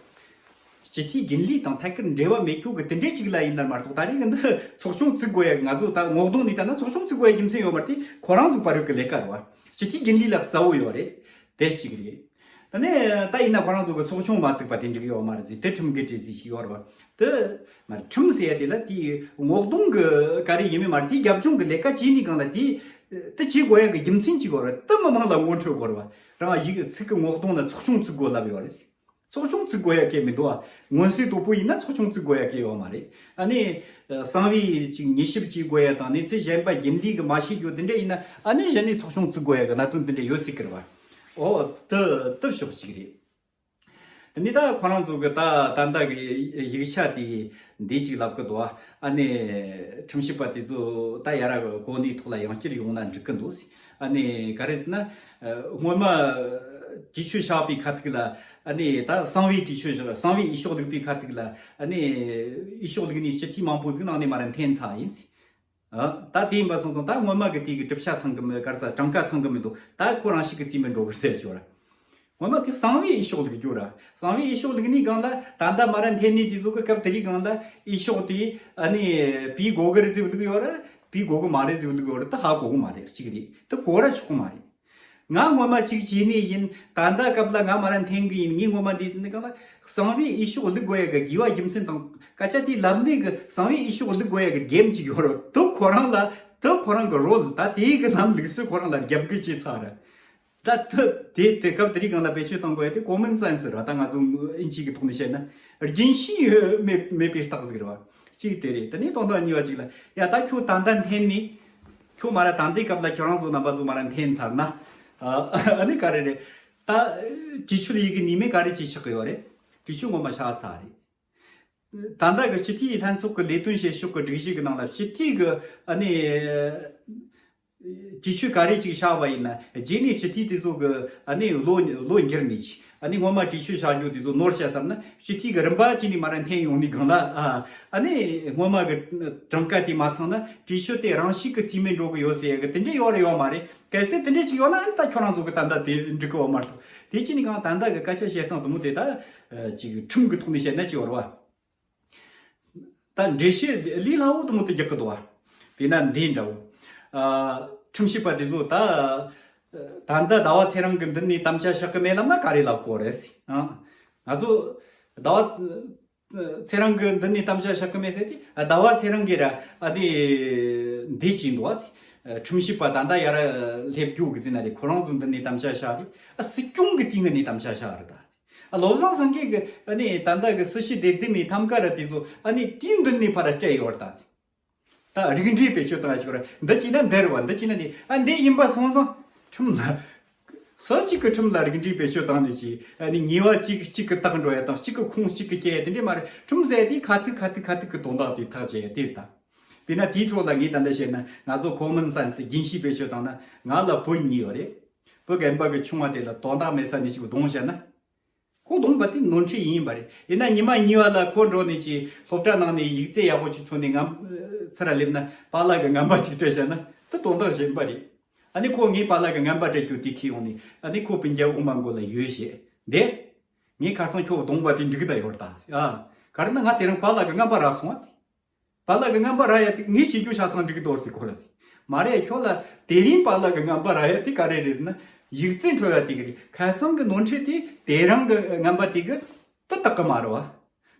སྤྱི་འཐུས་རྒྱུན་ལས་དང་ཐད་ཀར་འབྲེལ་བ་མེད་ཁྱོད་ཀྱི་དེ་འདྲས་ཅིག་ལ་ཡིན་ན་མ་གཏོགས། ད་རེས་ཀྱི་འདི་ཚོགས་ཆུང་བཙུགས་དགོས་ཡ་ང་ཚོ་ད་ངོ་གདོང་ནས་ལྟ་ན་ཚོགས་ཆུང་བཙུགས་དགོས་ཡ་རྒྱུ་མཚན་ཡོད་མ་རེད། དེ་ཁོ་རང་ཚོ་བར་ཡོད་ཀྱི་ལས་ཀ་རེད་བ། སྤྱི་འཐུས་རྒྱུན་ལས་ལ་གསལ་བོ་ཡོད་རེད། དེ་གཅིག་རེད། ད་ནས་ད་ཡིན་ན་ཁོ་རང་ཚོ་གི་ཚོགས་ཆུང་མ་བཙུགས་པ་དེ་འགྲིག་ཡོད་མ་རེད་ཟེར། དེ་ཁྲིམས་འགལ་འདྲ་ཟིག་ཞིག་ཡོད་རེད་བ། དེ་མ་རེད། ཁྲིམས་ཟེར་ཡ་དེ་ལ་དེའི་ངོ་གདོང་གི་ག་རེ་ཡིན་མིན་མ་རེད། དེའི་རྒྱབ་ལྗོངས་གི་ལས་ཀ་བྱས་ནས་གང་ལ་དེ་དེ་བྱེད་དགོས་ཡ་གི་རྒྱུ་མཚན་གཅིག་ཡོད་རེད། དེ་མི་མང་ལ་ངོ་འཕྲོད་དགོས་རེད་བ། རང་ཡིག་ཚིག་གི་ངོ་གདོང་ལ་ཚོགས་ཆུང་བཙུགས་དགོས་ལབ་ཡོད་རེད། ཚོགས་ཆུང་བཙུགས་དགོས་ཡ་གལ་མི་འདུག་ཨ། མངོན་གསལ་དོད་པོ་ཡིན་ན་ཚོགས་ཆུང་བཙུགས་དགོས་ཡ་གལ་ཡོད་མ་རེད། ཨ་ནི་གསང་བའི་ཅིག་ཉེས་ཞིབ་བྱེད་དགོས་ཡ་དང་གནས་ཚུལ་གཞན་པ་རྒྱུན་ལས་ཀྱིས་མ་ཤེས་རྒྱུ་དེ་འདྲ་ཡིན་ན། ཨ་ནི་གཞི་ནས་ཚོགས་ཆུང་བཙུགས་དགོས་ཡ་གི་གནད་དོན་དེ་འདྲ་ཡོད་སྲིད་ཀི་རེད་བ། ཨོ་དེ་དེ་ཕྱོགས་གཅིག་རེད། དེ་ནས་ད་ཁོ་རང་ཚོ་གི་ད་ད་ལྟ་གི་ཡིག་ཆ་དེ་འདི་ཅིག་ལབ་གི་འདུག་ཨ། ཨ་ནི་ཁྲིམས་ཞིབ་པ་དེ་ཚོ་ད་ཡ་ར་གོ་གནས་ཐོག་ལ་ཡང་བསྐྱར་ཡོང་ན་འགྲིག་གི་འདུག་ཟེར། ཨ་ནི་ག་རེ་ན་སྔོན་མ་གྲོས་ཆོད་བཞག་པའི་ཁ་ཐུག་ལ། ཨ་ནི་ད་གསང་བའི་གྲོས་ཆོད་བཞག་གསང་བའི་འོས་ཤོག་བླུགས་པའི་ཁ་ཐུག་ལ། ཨ་ནི་འོས་ཤོག་བླུགས་ནས་སྤྱི་འཐུས་མང་པོ་ཟིག་ནང་ནས་མར་འཐེན་ཚར་ཡིན་ཟེར། ཨ། ད་དེ་ཡིན་པ་སོང་ཙང་ད་སྔོན་མ་གི་དེ་གི་གྲུབ་ཆ་ཚང་གི་མི་ག་རེ་ཟ་གྲངས་ཀ་ཚང་གི་མི་འདུག་ད་ཁོ་རང་ཞིག་གི་རྩིས་མི་འགྲོ་གི་ཟེར་ཞོར། སྔོན་མ་དེ་གསང་བའི་འོས་ཤོག་བླུགས་རྒྱུ་ར། གསང་བའི་འོས་ཤོག་བླུགས་ནས་གང་ལ་ད་ལྟ་མར་འཐེན་ནས་དེ་ཚོ་གི་སྐབས་དེ་རིང་གང་ལ་འོས་ཤོག་དེ་ཨ་ནི་བེད་སྒོ་གི་རེད་ཟེར་བླུགས་ཡོད་ར། བེད་སྒོ་གི་མ་རེད་ཟེར་བླུགས་ཡོད་ར། ད་ཧ་གོ་གི་མ་རེད། གཅིག་རེད། དེ་གོ་ར་ཆོག་གི་མ་རེད། ང་སྔོན་མ་གཅིག་བྱས་ནས་ཡིན། ད་ལྟ་སྐབས་ལ་ང་མར་འཐེན་གི་ཡིན། ངས་སྔོན་མ་འདི་ཟིན་ནས་གང་ལ་གསང་བའི་འོས་ཤོག་བླུགས་དགོས་ཡ་གི་དགེ་བ་རྒྱུ་མཚན་དང་སྐད་ཆ་དེ་ལབ་ནས་གི་གསང་བའི་འོས་ཤོག་བླུགས་དགོས་ཡ་གི་འགན་ཅིག་ཡོད་རེད། དེ་ཁོ་རང་ལ་དེ་ཁོ་རང་གི་རོལ་ད་དེའི་གི་ལམ་ལུགས་སུ་ཁོ་རང་ལ་རྒྱབ་འགལ་བྱས་ཚར་རེད། ད་དེ་དེ་དེ་སྐབས་དེ་རིང་གང་ལ་བེད་སྤྱོད་གཏོང་དགོས་ཡ་དེ་common sense་རེད་བ། ད་ང་ཚོ་ཨིན་ཇི་གི་ཐོག་ནས་བཤད་ན་རྒྱུན་ཤེས་ཡོད་མེད་མེད་པའི་རྟགས་ཟིག་རེད་བ། གཅིག་དེ་རེད། དེ་ནས་དོན་དག་གཉིས་པ་གཅིག་ལ་ཡ་ད་ཁྱོད་ད་ལྟ་འཐེན་ནས་ཁྱོད་མ་ར་ད་ལྟའི་སྐབས་ལ་ཁྱོད་རང་ཚོ་རྣམ་པ་ཚོ་མ་ར་འཐེན་ཚར་ན། ཨ་ནི་ག་རེ་རེད། ད་གྲོས་ཆོད་ཡི་གེ་ནི་མེད་ག་རེ་ཅིག་ཆགས་ཀྱི་ཡོད་རེད། གྲོས་ཆོད་ངོ་མ་བཞག་ཚར་རེད། ད་ལྟ་གི་སྤྱི་འཐུས་ལྷན་ཚོགས་ཀྱི་ལས་དོན་བྱེད་ཕྱོགས་ཀྱི་སྒྲིག་གཞི་གི་ནང་ལ་སྤྱི་འཐུས་ཀྱི་ཨ་ནི་གྲོས་ཆོད་ག་རེ་ཅིག་བཞག་པ་ཡིན་ན་རྗེས་ནས་སྤྱི་འཐུས་དེ་ཚོ་གི་ཨ་ནི་ལོ་ལོ་འགྱུར་ནས་ཅིག་ཨ་ནི་སྔོན་མ་གྲོས་ཆོད་བཞག་རྒྱུ་དེ་ཚོ་ནོར་བྱས་ཚར་ན་སྤྱི་འཐུས་ཀྱི་རིམ་པ་གཅིག་ནས་མར་འཐེན་ཡོང་ནས་གང་ལ་ཨ་ཨ་ནི་སྔོན་མ་གི་གྲངས་ཀ་དེ་མ་ཚང་ན་གྲོས་ཆོད་དེ་རང་ཤུགས་ཀྱིས་རྩིས་མེད་འགྲོ་གི་ཡོད་ཟེར་ཡ་གི་དེ་འདྲ་ཡོད་རེད་ཡོད་མ་རེད། གལ་སྲིད་དེ་འདྲ་ཅིག་ཡོད་ན་ཨ་ནི་ད་ཁྱོད་རང་ཚོ་གི་ད་ལྟ་དེ་འགྲིག་གི་ཡོད་མ་གཏོགས། དེ་ཅི་ནས་གང་ད་ལྟ་གི་སྐད་ཆ་བཤད་སྟངས་དེ་མོ་དེ་ད་ཅིག་ཁྲིམས་ཀྱི་ཐོག་ནས་བཤད་ན་ཅི་ཡོད་རེད་བ། ད་འགྲེལ་བཤད་ལས་སླ་བོ་དེ་མོ་དེ་རྒྱག་གི་འདུག་བ། དཔེར་ན་འདི་འདྲ་བོ། ཨ། ཁྲིམས་ཞིབ་པ་དེ་ཚོ་ད་ད་ལྟ་ཟླ་བ་ཚེ་རིང་གི་མདུན་ནས་དམ་བཅའ་བཞག་གི་མེད་ལབ་ན་ག་རེ་ལབ་དགོས་རེད་ཟེར། ཨ། ང་ཚོ་ཟླ་བ་ཚེ་རིང་གི་མདུན་ནས་དམ་བཅའ་བཞག་གི་མེད་ཟེར་དུས། ཟླ་བ་ཚེ་རིང་གིས་ར་ཨ་ནི་འདི་བྱས་འདུག་བ། ཁྲིམས་ཞིབ་པ་ད་ལྟ་ཡར་སླེབས་རྒྱུ་གི་ཟེར་ན་རེད། ཁོ་རང་ཚོ་མདུན་ནས་དམ་བཅའ་བཞག་རེད། ཨ། སྲིད་སྐྱོང་གི་སྟེང་ནས་དམ་བཅའ་བཞག་རེད་ད། ཨ། བློ་བཟང་སེང་གེ་གི་ཨ་ནི་ད་ལྟ་གི་སྲི་ཞུ་སྡེ་བདུན་མའི་ཐམ་ཀ་ར་དེ་ཚོ་ཨ་ནི་དེའི་མདུན་ནས་ཕར་སྤྲད་ཡོད་རེད་ད། ད་རིགས་འགྲེ་བེད་སྤྱོད་བཏང་ཡ་ཆོག་ར། འདི་བྱས་ན་འདི་རེད་བ། འདི་བྱས་ན་འདི། ཨ། འདི་ཡིན་པ་སོང་ཙང་ཁྲིམས་ལ། སུ་གཅིག་གི་ཁྲིམས་ལ་རིགས་འགྲེ་བེད་སྤྱོད་བཏང་ནས་ཅི། ཨ་ནི་ཉེས་པ་གཅིག་གཅིག་གི་རྟགས་འགྲོ་ཡ་དང་གཅིག་གི་ཁུངས་གཅིག་གི་སྐྱེལ་ཡ་དེ་འདྲས་མ་རེད། ཁྲིམས་ཟེར་ཡ་དེ་ཁ་ཐུག་ཁ་ཐུག་ཁ་ཐུག་གི་དོན་དག་དེ་ཐག་བཅད་ཡ་དེ་རེད་ད། དེས་ན་དེའི་ཐོག་ལ་ངས་ད་ལྟ་བཤད་ན་ང་ཚོ་common sense་རྒྱུན་ཤེས་བེད་སྤྱོད་བཏང་ན། ང་ལ་བུ་གཉིས་ཡོད་རེད། བུ་རྒན་པ་གི་ཆུང་བ་དེ་ལ་དོན་དག་མེད་ས་ནས་ཅིག་གདོང་བཤད་ན། ཁོ་གདོང་པ་དེ་ནོར་འཁྲུལ་ཡིན་པ་རེད། ཡིན་ན་ཉི་མ་གཉིས་པ་ལ་ཁོ་འགྲོ་ནས་ཅིག་སློབ་གྲྭ་ནང་ནས་ཡིག་རྩིས་ཡག་པོ་ཅིག་ཐོན་ནས་ངམ་ཚུར་སླེབས་ན་པཱ་ལགས་ཀྱི་རྔན་པ་ཅིག་སྤྲད་བཞག་ན་དེ་དོན་དག་གཞན་པ་རེད། ཨ་ནི་ཁོ་ངའི་པཱ་ལགས་ཀྱི་རྔན་པ་སྤྲད་རྒྱུ་དེ་ཁྱེར་ཡོང་ནས། ཨ་ནི་ཁོ་སྤུན་ཀྱག་དབུ་མ་མགོ་ལ་ཡོད་བཤད་དེ། ངས་ཁ་སང་ཁྱོད་གདོང་པ་དེ་འགྲིག་གི་ད་ཡོད་ད་ཟེར། ཨ། ག་རེ་ན་ང་དེ་རིང་པཱ་ལགས་ཀྱི་རྔན་པ་རག་སོང་ཨ་ཟེར། པཱ་ལགས་ཀྱི་རྔན་པ་རག་ཡ་དེ་ངས་བྱེད་རྒྱུ་ཆ་ཚང་འགྲིག་གི་འདུག་ཟེར་ཁོ་ལ་ཟེར། མ་རེད། ཁྱོད་ལ་དེ་རིང་པཱ་ལགས་ཀྱི་རྔན་པ་རག་ཡ་དེ་ག་རེ་རེད་ཟེར་ན། ཡིག་རྩིས་འཕྲོ་ཡ་དེ་གི་རེད། ཁ་སང་གི་ནོར་འཁྲུལ་དེ་དེ་རིང་གི་རྔན་པ་དེ་གི་དེ་རྟགས་གི་མ་རེད་བ།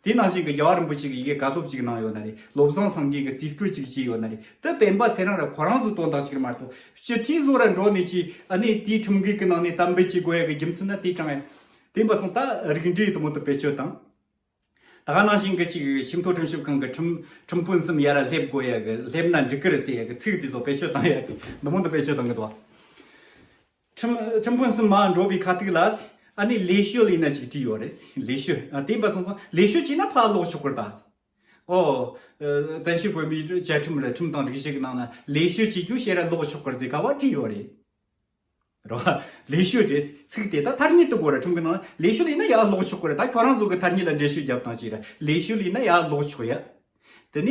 དེ་ནང་བཞིན་གི་རྒྱལ་བ་རིན་པོ་ཆེ་གི་ཡི་གེ་བཀའ་སློབ་ཅིག་གནང་ཡོད་ན་རེད། བློ་བཟང་སེང་གེ་གི་རྩིས་སྤྲོད་ཅིག་བྱས་ཡོད་ན་རེད། དེ་སྤེན་པ་ཚེ་རིང་ར་ཁོ་རང་ཚོ་དོན་དག་ཅིག་རེད་མ་གཏོགས། སྤྱི་འཐུས་ཚོ་ར་འགྲོ་ནས་ཅིག་ཨ་ནི་དེའི་ཁྲིམས་འགལ་གི་ནང་ནས་གཏན་འབེབས་བྱེད་དགོས་ཡ་གི་རྒྱུ་མཚན་ན་དེ་དྲངས་ཡ། དེ་འབའ་སོང་ད་རིགས་འགྲེ་དེ་མོ་དེ་བེད་སྤྱོད་དང་། ད་ག་ནང་བཞིན་གི་ཅིག་ཆེས་མཐོ་ཁྲིམས་ཞིབ་ཁང་གི་ཁྲིམས་ཁྲིམས་དཔོན་གསུམ་ཡར་སླེབས་དགོས་ཡ་གི། སླེབས་ན་འགྲིག་གི་རེད་ཟེར་ཡ་གི་ཚིག་དེ་ཚོ་བེད་སྤྱོད་བཏང་ཡ་གི་འདི་མོ་འདི་བེད་སྤྱོད་བཏང་གི་འདུག་ཁྲིམས་ཁྲིམས་དཔོན་གསུམ་མར་འགྲོ་བའི་ཁ་ཐུག་ལ། ཨ་ནི་ལས་ཤོད་ལས་ན་ཅིག་བྲིས་ཡོད་རེད། ལས་ཤོད། ཨ། དེ་འབའ་སོང་ཙང་ལས་ཤོད་བྱས་ན་ཕར་ལོག་ཆོག་གི་རེད་ད། ཨོ། བཙན་བྱོལ་བོད་མིའི་བཅའ་ཁྲིམས་ར་ཁྲིམས་དང་སྒྲིག་གཞི་གི་ནང་ན་ལས་ཤོད་བྱེད་རྒྱུ་ཞེ་ར་ལོག་ཆོག་གི་རེད་ཟེར་ག་བ་བྲིས་ཡོད་རེད། རེད་བ། ལས་ཤོད་རེད། ཚིག་དེ་ད་ཐ་སྙད་དུ་དགོས་ར། ཁྲིམས་ཀྱི་ནང་ལས་ཤོད་ཡིན་ན་ཡར་ཀློག་ཆོག་གི་རེད། ད་ཁྱོད་རང་ཚོ་གི་ཐ་སྙད་ལ་འགྲེལ་བཤད་རྒྱབ་དང་ཅིག་ར། ལས་ཤོད་ཡིན་ན་ཡར་ཀློག་ཆོག་ཡ། དེ་ནས་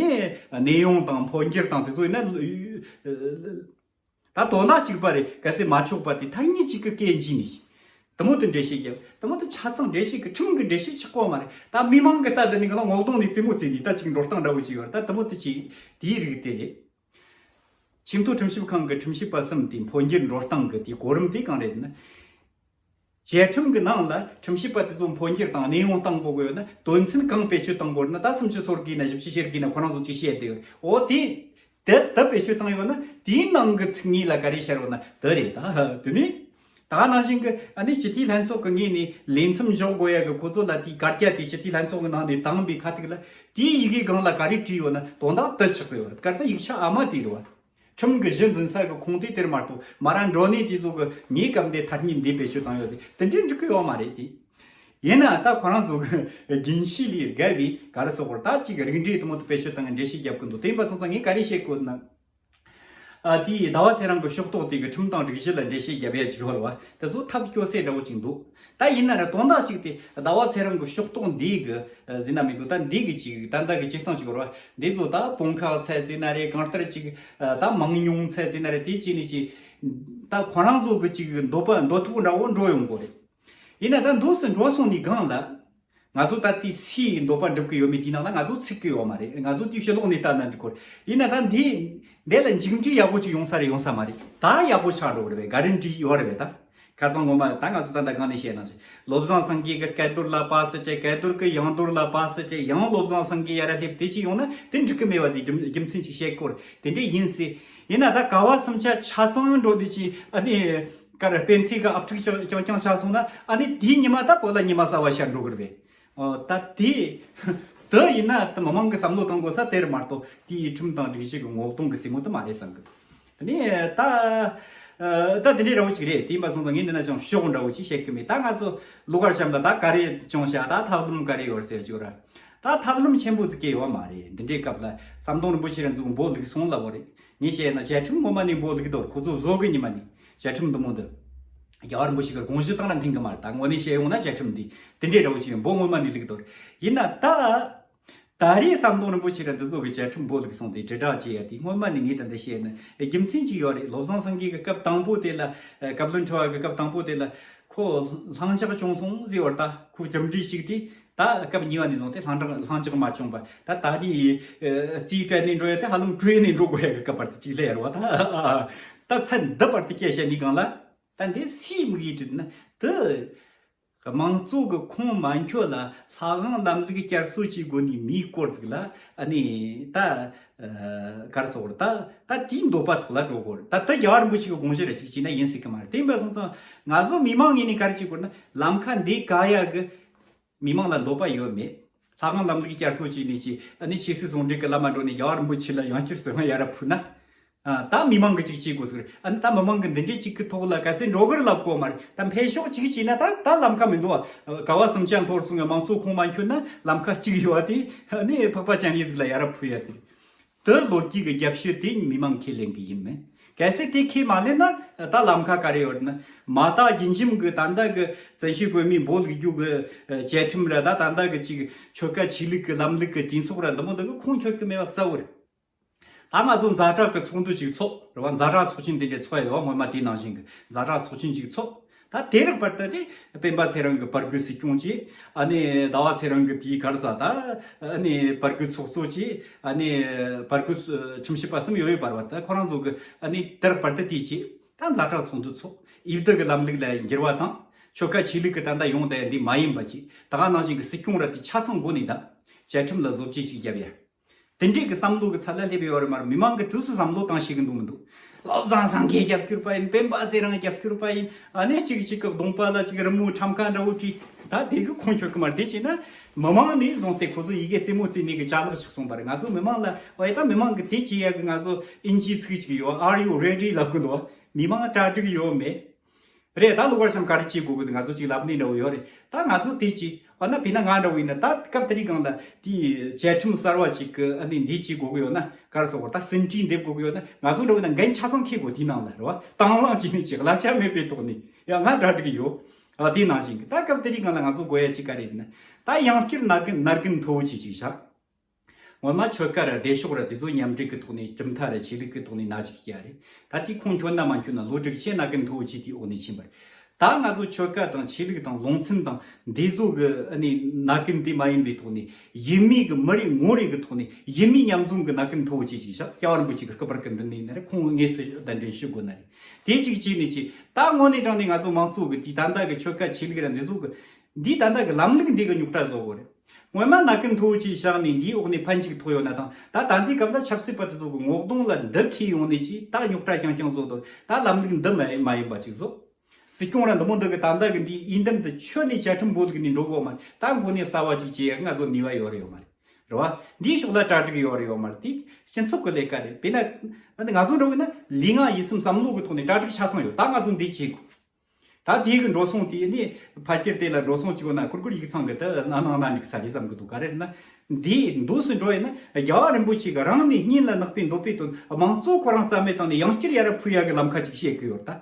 གནས་དབྱུང་དང་འཕོ་འགྱུར་དང་དེ་ཚོ་ཡིན་ན། ད་དོན་དག་གཅིག་པ་རེད། གལ་སྲིད་མ་ཆོག་པ་དེ་ཐ་སྙད་གཅིག་གི་སྐད་འཇུས་ནས། དེ་མོ་དེ་འགྲེལ་བཤད་རྒྱབ། དེ་མོ་དེ་ཆ་ཚང་འགྲེལ་བཤད་གི་ཁྲིམས་གི་འགྲེལ་བཤད་ཆགས་གོ་མ་རེད། ད་མི་མང་གི་ལྟ་དེ་ནི་གི་ལ་ངོ་གདོང་ནས་རྩེད་མོ་རྩེ་ནས་ད་ཅིག་འགྲོ་སྟངས་འདྲ་བོ་ཅིག་ཡོད་རེད། ད་དེ་མོ་དེ་ཅིག་དེའི་རིགས་དེ་རེད། ཆེས་མཐོའི་ཁྲིམས་ཞིབ་ཁང་གི་ཁྲིམས་ཞིབ་པ་གསུམ་དེ་འཕོ་འགྱུར་འགྲོ་སྟངས་གི་དེའི་གོ་རིམ་དེ་གང་རེད་ཟེར་ན། བཅའ་ཁྲིམས་ཀྱི་ནང་ལ་ཁྲིམས་ཞིབ་པ་དེ་ཚོ་འཕོ་འགྱུར་དང་གནས་དབྱུང་གཏང་དགོས་ཀྱི་ཡོད་ན། དོན་ཚན་གང་བེད་སྤྱོད་གཏང་དགོས་ན། ད་སུམ་ཅུ་སོ་དགུ་ཡིན་ན། བཞི་བཅུ་ཞེ་དགུ་ཡིན་ན། ཁོ་རང་ཚོ་ཅིག་བཤད་དེ་ཡོད། འོ་དེ། དེ་ད་བེད་སྤྱོད་བཏང་ཡོད་ན། དེའི་ནང་གི་ཚིག་ངེས་ལ་ག་རེ་ཤར་ཡོད་ན་དེ་རེད། ད་དེ་ནི། ད་ག་ནང་བཞིན་གྱི་ཨ་ནི་སྤྱི་འཐུས་ལྷན་ཚོགས་ཀྱི་ངོས་ནས་ལས་མཚམས་འཇོག་དགོས་ཡ་གི་ཁོ་ཚོ་ལ་དེའི་བཀའ་རྒྱ་དེ་སྤྱི་འཐུས་ལྷན་ཚོགས་ཀྱི་ནང་ནས་བཏང་པའི་ཁ་ཐུག་ལ། དེའི་ཡི་གེ་སྒང་ལ་ག་རེ་བྲིས་ཡོད་ན་དོན་དག་དེ་ཆགས་ཀྱི་ཡོད་རེད། ག་ད་ཡིག་ཆ་ཨ་མ་དེ་རེད་བ། ཁྲིམས་ཀྱི་གཞི་འཛིན་ས་གི་ཁུངས་དེ་དེར་མ་གཏོགས། མ་ར་འགྲོ་ནས་དེ་ཚོ་གི་ངའི་སྐབས་འདི་ཐ་སྙད་འདི་བེད་སྤྱོད་བཏང་ཡོད་ཟེར་དེ་འདྲའི་འགྲིག་གི་ཡོད་མ་རེད་དེ། ཡིན་ན་ད་ཁོ་རང་ཚོ་གི་རྒྱུན་ཤེས་ལས་བརྒལ་བའི་ག་རེ་ཟེར་དགོས་རེད། ད་ཅིག་རིགས་འགྲེ་དེ་མོ་དེ་བེད་སྤྱོད་བཏང་གི་འགྲེལ་བཤད་རྒྱབ་གི་འདུག་དེ་ཡིན་པ་སོང་ཙང་ངས་ག་རེ་བཤད་དགོས་ན། ཨ་དེའི་ཟླ་བ་ཚེ་རིང་གི་ཕྱོགས་གཏོགས་དེ་གི་ཁྲིམས་དང་སྒྲིག་གཞི་ལ་འགྲེལ་བཤད་རྒྱབ་ཡ་ཅིག་ཡོད་རེད་བ། དེ་ཚོ་ཐབས་སྐྱོ་སའི་འདྲ་བོ་ཅིག་འདུག་ད་ཡིན་ན་ར་དོན་དག་ཅིག་དེ་ཟླ་བ་ཚེ་རིང་གི་ཕྱོགས་གཏོགས་འདི་གི་ཟེར་ན་མི་འདུག་ད་འདི་གི་ཅིག་ད་ལྟ་གི་སྤྱིར་བཏང་ཅིག་ཡོད་རེད་བ། འདི་ཚོ་ད་དཔུང་ཁག་ཚད་ཟེར་ན་རེད། གང་ལྟར་ཅིག་ད་མང་ཉུང་ཚད་ཟེར་ན་རེད། དེ་ཅིག་ནི་ཅིག་ད་ཁོ་རང་ཚོ་གི་ཅིག་འདོད་པ་འདོད་ཐོག་འདྲ་བོ་འགྲོ་ཡོང་གི་རེད། ཡིན་ན་ད་འདུག་སེ་འགྲོ་སོང་ནི་སྒང་ལ། ང་ཚོ་ད་ལྟའི་སུའི་འདོད་པ་འགྲུབ་ཀྱི་ཡོད་མེད་དེའི་ནང་ལ་ང་ཚོ་ཚུད་ཀྱི་ཡོད་མ་རེད། ང་ཚོ་དེའི་ཕྱི་ལོགས་ནས་ལྟ་ན་འགྲིག་གོ། ཡིན་ན་ད་འདི་འདི་ལ་མཇུག་འབྲས་ཡག་པོ་ཅིག་ཡོང་ས་རེད། ཡོང་ས་མ་རེད། ད་ཡག་པོ་ཆགས་འགྲོ་གི་རེད་པས། ག་རེ་འགྲིག་ཡོད་རེད་པས་ད། ཁ་སང་ངོ་མ་ད་ང་ཚོ་ད་ལྟ་གང་ནས་བཤད་ན་ཞིག་བློ་བཟང་སེང་གེ་གི་སྐལ་རྡོར་ལ་པ་སི་བྱས། སྐལ་རྡོར་གི་ཡང་རྡོར་ལ་པ་སི་བྱས། ཡང་བློ་བཟང་སེང་གེ་ཡར་སླེབས། དེ་ཅིག་ཡོང་ན་དེ་འགྲིག་གི་མེད་པ་ཟིག་རྒྱུ་རྒྱུ་མཚན་ཅིག་བཤད་དགོས་རེད། དེ་འདྲ་ཡིན་སྲིད། ཡིན་ན་ད་ག་བ་སུམ་ཆ་ཆ་ཚང་འགྲོ་དེ་ཅིག་ཨ་ནི། ག་རེ་སྤེན་ཚེ་གི་ཨབ་ཕྲུག་རྐྱང་རྐྱང་ཆགས་སོང་ན། ཨ་ནི་དེའི་ཉི་མ་ད་བོད་ལ་ཉི་མ་གསར་བ་ཤར་འགྲོ་གི་རེད་པས། ཨོ་ད་དེ་དེ་ཡིན་ན་ད་མི་མང་གི་བསམ་བློ་གཏོང་དགོས་ས་དེ་རེད་མ་གཏོགས། དེའི་ཁྲིམས་དང་སྒྲིག་གཞི་གི་ངོ་གདོང་གི་རྩེད་མོ་དེ་མ་རེད་བསམ་གི། དེ་ནས་ད་ཨ་ད་དེ་འདྲའི་འདྲ་བོ་ཅིག་རེད། དེ་ཡིན་པ་སོང་ཙང་ངས་འདི་ན་ཅང་ཤོག་འདྲ་བོ་ཅིག་བཤད་གི་མེད། ད་ང་ཚོ་ལོ་གར་བཤམས་ད་ད་ག་རེ་བྱུང་ཤག་ད་ཐབས་ལམ་ག་རེ་ཡོད་ཟེར་ཅིག་ར། ད་ཐབས་ལམ་ཆེན་པོ་ཟིག་གི་ཡོད་མ་རེད། འདི་འདྲའི་སྐབས་ལ་ཟམ་གདོང་རིན་པོ་ཆེ་ར་འཛུགས་འབོ་ལུག་སོང་ལ་བོ་རེད། ངས་བཤད་ན་བཅའ་ཁྲིམས་ངོ་མ་ནས་འབོ་ལུག་དོར། ཁོ་ཚོ་བཟོ་གི་ཉི་མ་ནས་བཅའ་ཁྲིམས་འདི་མོ་འདི། རྒྱལ་བ་རིན་པོ་ཆེ་གི་དགོངས་གཞི་དང་ར་མཐུན་གི་མ་རེད། ད་དངོས་གནས་བཤད་ཡོང་ན་བཅའ་ཁྲིམས་འདི་དེ་འདྲའི་འདྲ་བོ་ཅིག་འབོ་ངོ་མ་ནས་ལུག་དོར། ཡིན་ན་ད། ད་རེས་ཟམ་གདོང་རིན་པོ་ཆེ་ར་འདི་ཚོ་གི་བཅའ་ཁྲིམས་འབོ་ལུག་སོང་དེ་དྲིལ་བསྒྲགས་བྱེད་ཡ་དེ་སྔོན་མ་ནས་ངས་ད་འདི་བཤད་ན་རྒྱུ་མཚན་ཅིག་ཡོད་རེད། བློ་བཟང་སེང་གེ་གི་སྐབས་དང་པོ་དེ་ལ། བཀའ་བློན་ཁྲི་པ་གི་སྐབས་དང་པོ་དེ་ལ། ཁོ་ལྷིང་འཇགས་བྱུང་སོང་ཟེར་བར་ད་ཁོ་རྒྱུ་འབྲས་ཞིག་དེ། ད་སྐབས་གཉིས་པ་ནས་བཟུང་སྟེ་ལྷིང་འཇགས་ལྷིང་འཇགས་མ་བྱུང་བ། ད་ད་རེས་རྩིས་སྤྲད་ནས་འགྲོ་ཡ་དེ་ཧ་ལམ་བྲོས་ནས་འགྲོ་དགོས་ཡ་གི་སྐབས་བར་དུ་ཅིག་སླེབས་ཡ་རེད་བ། ད་ད་ཚན་འདི་བར་དུ་སྐད་བཤད་ནས་གང་ལ། ད་འདི་སུའི་དམིགས་ཡུལ་བསྒྲུབས་ན་དེ། དམངས་གཙོ་གི་ཁུངས་མ་འཁྱོལ་ལ་ལྷ་ཁང་ལམ་ལུགས་བསྐྱར་གསོ་བྱེད་དགོས་ནི་མིའི་སྐོར་ཅིག་ལ་ཨ་ནི་ད་གར་སོགས་ད་ད་དེའི་འདོད་པ་ཐོག་ལ་འགྲོ་དགོས་རེད། ད་ད་རྒྱལ་བ་རིན་པོ་ཆེ་གི་དགོངས་གཞི་རེད་ཅིག་བྱས་ན་ཡིན་སྲིད་གི་མ་རེད། དེ་འབའ་སོང་ཙང་ང་ཚོ་མི་མང་ངོས་ནས་ག་རེ་བྱེད་དགོས་ན་ལམ་ཁ་འདི་ག་ཡ་གི་མི་མང་ལ་འདོད་པ་ཡོད་མེད། ལྷ་ཁང་ལམ་ལུགས་བསྐྱར་གསོ་བྱས་ནས་ཅི་ཨ་ནི་ཆོས་སྲིད་ཟུང་འབྲེལ་གི་ལམ་མ་འགྲོ་ནས་རྒྱལ་བ་རིན་པོ་ཆེ་ལ་ཡང་བསྐྱར་གསོལ་བ་ཡར་ཕུལ་ན། ཨ་ད་མི་མང་གི་ཅིག་བྱེད་དགོས་ཟེར། ཨ་ནི་ད་མི་མང་གི་འདི་འདྲའི་ཅིག་གི་ཐོག་ལ་ག་ཚད་འགྲོ་གི་རེད་ལབ་གོ་མ་རེད། ད་འཕེལ་ཕྱོགས་ཅིག་བྱས་ན་ད་ད་ལམ་ཁ་མི་འདུག་བ། ག་བ་སུམ་ཆ་འཐོར་སོང་ངས་མང་གཙོ་ཁོངས་མ་འཁྱོལ་ན་ལམ་ཁ་གཅིག་ཡོད་བ། དེ་ཨ་ནི་འཕགས་པ་སྤྱན་རས་གཟིགས་ལ་ཡར་ཕུལ་ཡ་དེ། དེ་ལོ་རྒྱུས་ཀྱི་རྒྱབ་ཤོད་དེ་མི་མང་ཁས་ལེན་གི་ཡིན་མིན། གལ་སྲིད་དེ་ཁས་མ་ལེན་ན་ད་ལམ་ཁ་ག་རེ་ཡོད་ན། མ་དག་རྒྱུན་འབྱམས་གི་ད་ལྟ་གི་བཙན་བྱོལ་བོད་མིའི་འབོ་ལུག་རྒྱུ་གི་བཅའ་ཁྲིམས་ར་ད་ད་ལྟ་གི་ཅིག་ཆོལ་ཁ་ཆོས་ལུགས་གི་ལམ་ལུགས་གི་གྲོས་ཚོགས་ར་འདི་མོ་འདི་གི་ཁུངས་འཁྱོལ་གི་མེད་པ་གསལ་བོ་རེད། ད་ང་ཚོ་ཛ་དྲག་གི་ཚོགས་འདུ་ཅིག་ཚོགས་རེད་བ། ཛ་དྲག་ཚོགས་ཆེན་དེ་འདྲའི་ཚོགས་ཡོད་བ། སྔོན་མ་དེ་ནང་བཞིན་གི་ཛ་དྲག་ཚོགས་ཆེན་ཅིག་ཚོགས། ད་དེ་རིགས་བར་དུ་དེ་སྤེན་པ་ཚེ་རིང་གི་བར་བརྒལ་སྲིད་སྐྱོང་བྱས། ཨ་ནི་ཟླ་བ་ཚེ་རིང་གི་དེའི་ག་རེ་ཟ་ད་ཨ་ནི་བར་བརྒལ་ཚོགས་གཙོ་བྱས། ཨ་ནི་བར་བརྒལ་ཁྲིམས་ཞིབ་པ་གསུམ་ཡོད་ཡོད་པར་བ། ད་ཁོ་རང་ཚོ་གི་ཨ་ནི་དེ་རིགས་བར་དུ་དེ་བྱས། ད་ཛ་དྲག་ཚོགས་འདུ་ཚོགས། ཡུལ་དུ་གི་ལམ་ལུགས་ལ་འགྱུར་བ་དང་། ཆོལ་ཁ་ཆོས་ལུགས་ཀྱི་ད་ལྟ་ཡོང་བསྡད་འདི་མ་ཡིན་པ་བྱས། ད་ག་ནང་བཞིན་གི་སྲིད་སྐྱོང་ར་དེ་ཆ་ཚང་དགོས་ནི་ད་བཅའ་ཁྲིམས་ལ་བཟོ་བཅོས་ཤིག་བརྒྱབ་ཡ། དེ་འདྲས་ཀྱི་བསམ་བློ་གི་ཚད་ལ་སླེབས་ཡོད་རེད་མ་རེད། མི་མང་གི་དུས་སུ་བསམ་བློ་བཏང་ཤེས་གི་འདུག་མི་འདུག་བློ་བཟང་སེང་གེ་རྒྱབ་སྐྱོར་པ་ཡིན། སྤེན་པ་ཚེ་རིང་རྒྱབ་སྐྱོར་པ་ཡིན། ཨ་ནེ་གཅིག་གཅིག་གི་གདོང་པ་ལ་གཅིག་རི་མོའི་ཁྲམ་ཁ་འདྲ་བོ་བྲིས། ད་དེ་གི་ཁུངས་འཁྱོལ་གི་མ་རེད། དེ་བྱས་ན་མི་མང་ནས་བཟུང་སྟེ་ཁོ་ཚོ་ཡི་གེ་རྩེད་མོ་རྩེ་ནས་གི་ཅ་ལག་ཅིག་སོང་པ་རེད། ང་ཚོ་མི་མང་ལ་ཨོ་ཡ་ད་མི་མང་གི་དེ་བྱེད་ཡ་གི་ང་ཚོ་ཨིན་ཇིའི་ཚིག་ཅིག་ཡོད། Are you ready? ལབ་གི་འདུག་མི་མང་གྲ་སྒྲིག་ཡོད་མེད། རེད། ད་ལོ་བར་ཤམ་ག་རེ་བྱེད་དགོས་གི། ང་ཚོ་ཅིག་ལབ་ནས་འདྲ་བོ་ཡོད་རེད། ད་ང་ཚོ་དེ་ཅིག་ཨ་ན་ཕི་ན་ང་འདྲ་བོ་ཡིན་ན། ད་སྐབས་དེ་རིང་སྒང་ལ་དེའི་བཅའ་ཁྲིམས་གསར་བ་ཅིག་གི་ཨ་ནི་འདི་བྱེད་དགོས་གི་ཡོད་ན། ག་རེ་ཟེར་དགོས། ད་ཟིན་བྲིས་འདེབས་དགོས་གི་ཡོད་ན། ང་ཚོ་འདྲ་བོ་ཡིན་ན་འགན་ཆ་ཚང་འཁྱེར་དགོས། དེའི་ནང་ལ་རེད་བ། དང་བླངས་བྱས་ནས་ཅིག་གླ་ཆ་མེད་པའི་ཐོག་ནས་ཡ་ང་གྲ་སྒྲིག་ཡོད། ཨ་དེའི་ནང་བཞིན་གི་ད་སྐབས་དེ་རིང་སྒང་ལ་ང་ཚོ་དགོས་ཡ་ཅིག་ག་རེ་ཡིན་ན། ད་ཡང་བསྐྱར་ན་གིན་ན་གིན་མཐོ་བོ་ཆེ་ཅིག་བཞག་སྔོན་མ་ཆོལ་ཁ་ར་སྡེ་ཤོག་ར་དེ་ཚོ་མཉམ་འབྲེལ་གི་ཐོག་ནས་གྲུབ་མཐའ་ར་ཆོས་ལུགས་ཀྱི་ཐོག་ནས་ན་ཅིག་བྱས་རེད། ད་དེ་ཁོང་འཁྱོལ་ན་མ་འཁྱོལ་ན་ལོ་དྲུག་ཅུ་ན་གིན་མཐོ་བོ་ཆེ་དེའི་འོག་ནས་ཕྱིན་པ་རེད། ད་ང་ཚོ་ཆོལ་ཁ་དང་ཆོས་ལུགས་དང་ལུང་ཚན་དང་འདི་ཚོ་གི་ཨ་ནི་ན་གིན་དེ་མ་ཡིན་པའི་ཐོག་ནས། ཡུལ་མི་གི་མི་རེ་ངོ་རེ་གི་ཐོག་ནས་ཡུལ་མི་མཉམ་འཛོམས་གི་ན་གིན་མཐོ་བོ་ཆེ་ཅིག་བཞག་སྐྱབས་མགོན་རིན་པོ་ཆེ་གི་སྐུ་པར་གི་མདུན་ནས་ཡིན་ན་རེད། ཁོང་དངོས་སུ་གདན་འདྲེན་ཞུ་དགོས་ན་རེད། དེ་གཅིག་བྱས་ནས་ཅིག་ད་དངོས་གནས་དྲང་གནས་ང་ཚོ་མང་གཙོ་གི་དེ་ད་ལྟ་གི་ཆོལ་ཁ་ཆོས་ལུགས་ར་འདི་ཚོ་གི་འདི་ད་ལྟ་གི་ལམ་ལུགས་འདི་གི་རྙོག་དྲ་བཟོ་དགོས་རེད། སྔོན་མ་ན་གིན་མཐོ་བོ་ཆེ་བཞག་ནས་འདིའི་འོག་ནས་ཕན་ཅིག་ཐོགས་ཡོད་ན་དང་། ད་ད་ལྟའི་སྐབས་ལ་ཆབ་སྲིད་པ་དེ་ཚོ་གི་ངོ་གདོང་ལ་འདི་འཁེལ་ཡོང་ནས་ཅིག་ད་རྙོག་དྲ་རྐྱང་རྐྱང་བཟོ་དང་། ད་ལམ་ལུགས་འདི་མ་མ་ཡིན་པ་ཅིག་བཟོ། སྲིད་སྐྱོང་ར་འདི་མོ་འདི་གི་ད་ལྟ་གི་འདི་འོས་འདེམས་དེ་ཁྱོན་ནས་བཅའ་ཁྲིམས་འབོད་ལུགས་ནས་འགྲོ་དགོས་མ་རེད། ད་འགོ་ནས་གསར་བ་ཅིག་བྱེད་ཡ་ང་ཚོ་ནུས་པ་ཡོད་རེད་ཡོད་མ་རེད། རེད་བ། འདིའི་ཕྱོགས་ལ་གྲ་སྒྲིག་ཡོད་རེད་ཡོད་མ་རེད། དེ་སྤྱི་ཚོགས་ཀྱི་ལས་ཀ་རེད། དཔེར་ན་ང་ཚོ་འགྲོ་གི་ན་ལུས་ངག་ཡིད་གསུམ་བསམ་བློ་གི་ཐོག་ནས་གྲ་སྒྲིག་ཆ་ཚང་ཡོད། ད་ང་ཚོ་འདི་བྱེད་དགོས། ད་དེའི་གི་འགྲོ་སོང་དེ་ནི་ཕལ་ཆེར་དེ་ལ་འགྲོ་སོང་གཅིག་པོ་ན་ཁུར་ཁུར་ཡིག་ཚང་གི་དེ་ནང་ན་འགྲིག་ས་རེད་བསམ་གི་འདུག་ག་རེ་རེད་ན། འདིའི་འདུག་སེ་འགྲོ་ཡིན་ན། རྒྱལ་བ་རིན་པོ་ཆེ་གི་རང་ནས་སྙིང་ལ་བརྣག་པའི་འདོད་པའི་དོན། དམངས་གཙོ་ཁོ་རང་རྩ་མེད་བཏང་ནས་ཡང་བསྐྱར་ཡར་འཕུར་ཡ་གི་ལམ་ཁ་ཅིག་བཤད་གི་ཡོད་ད།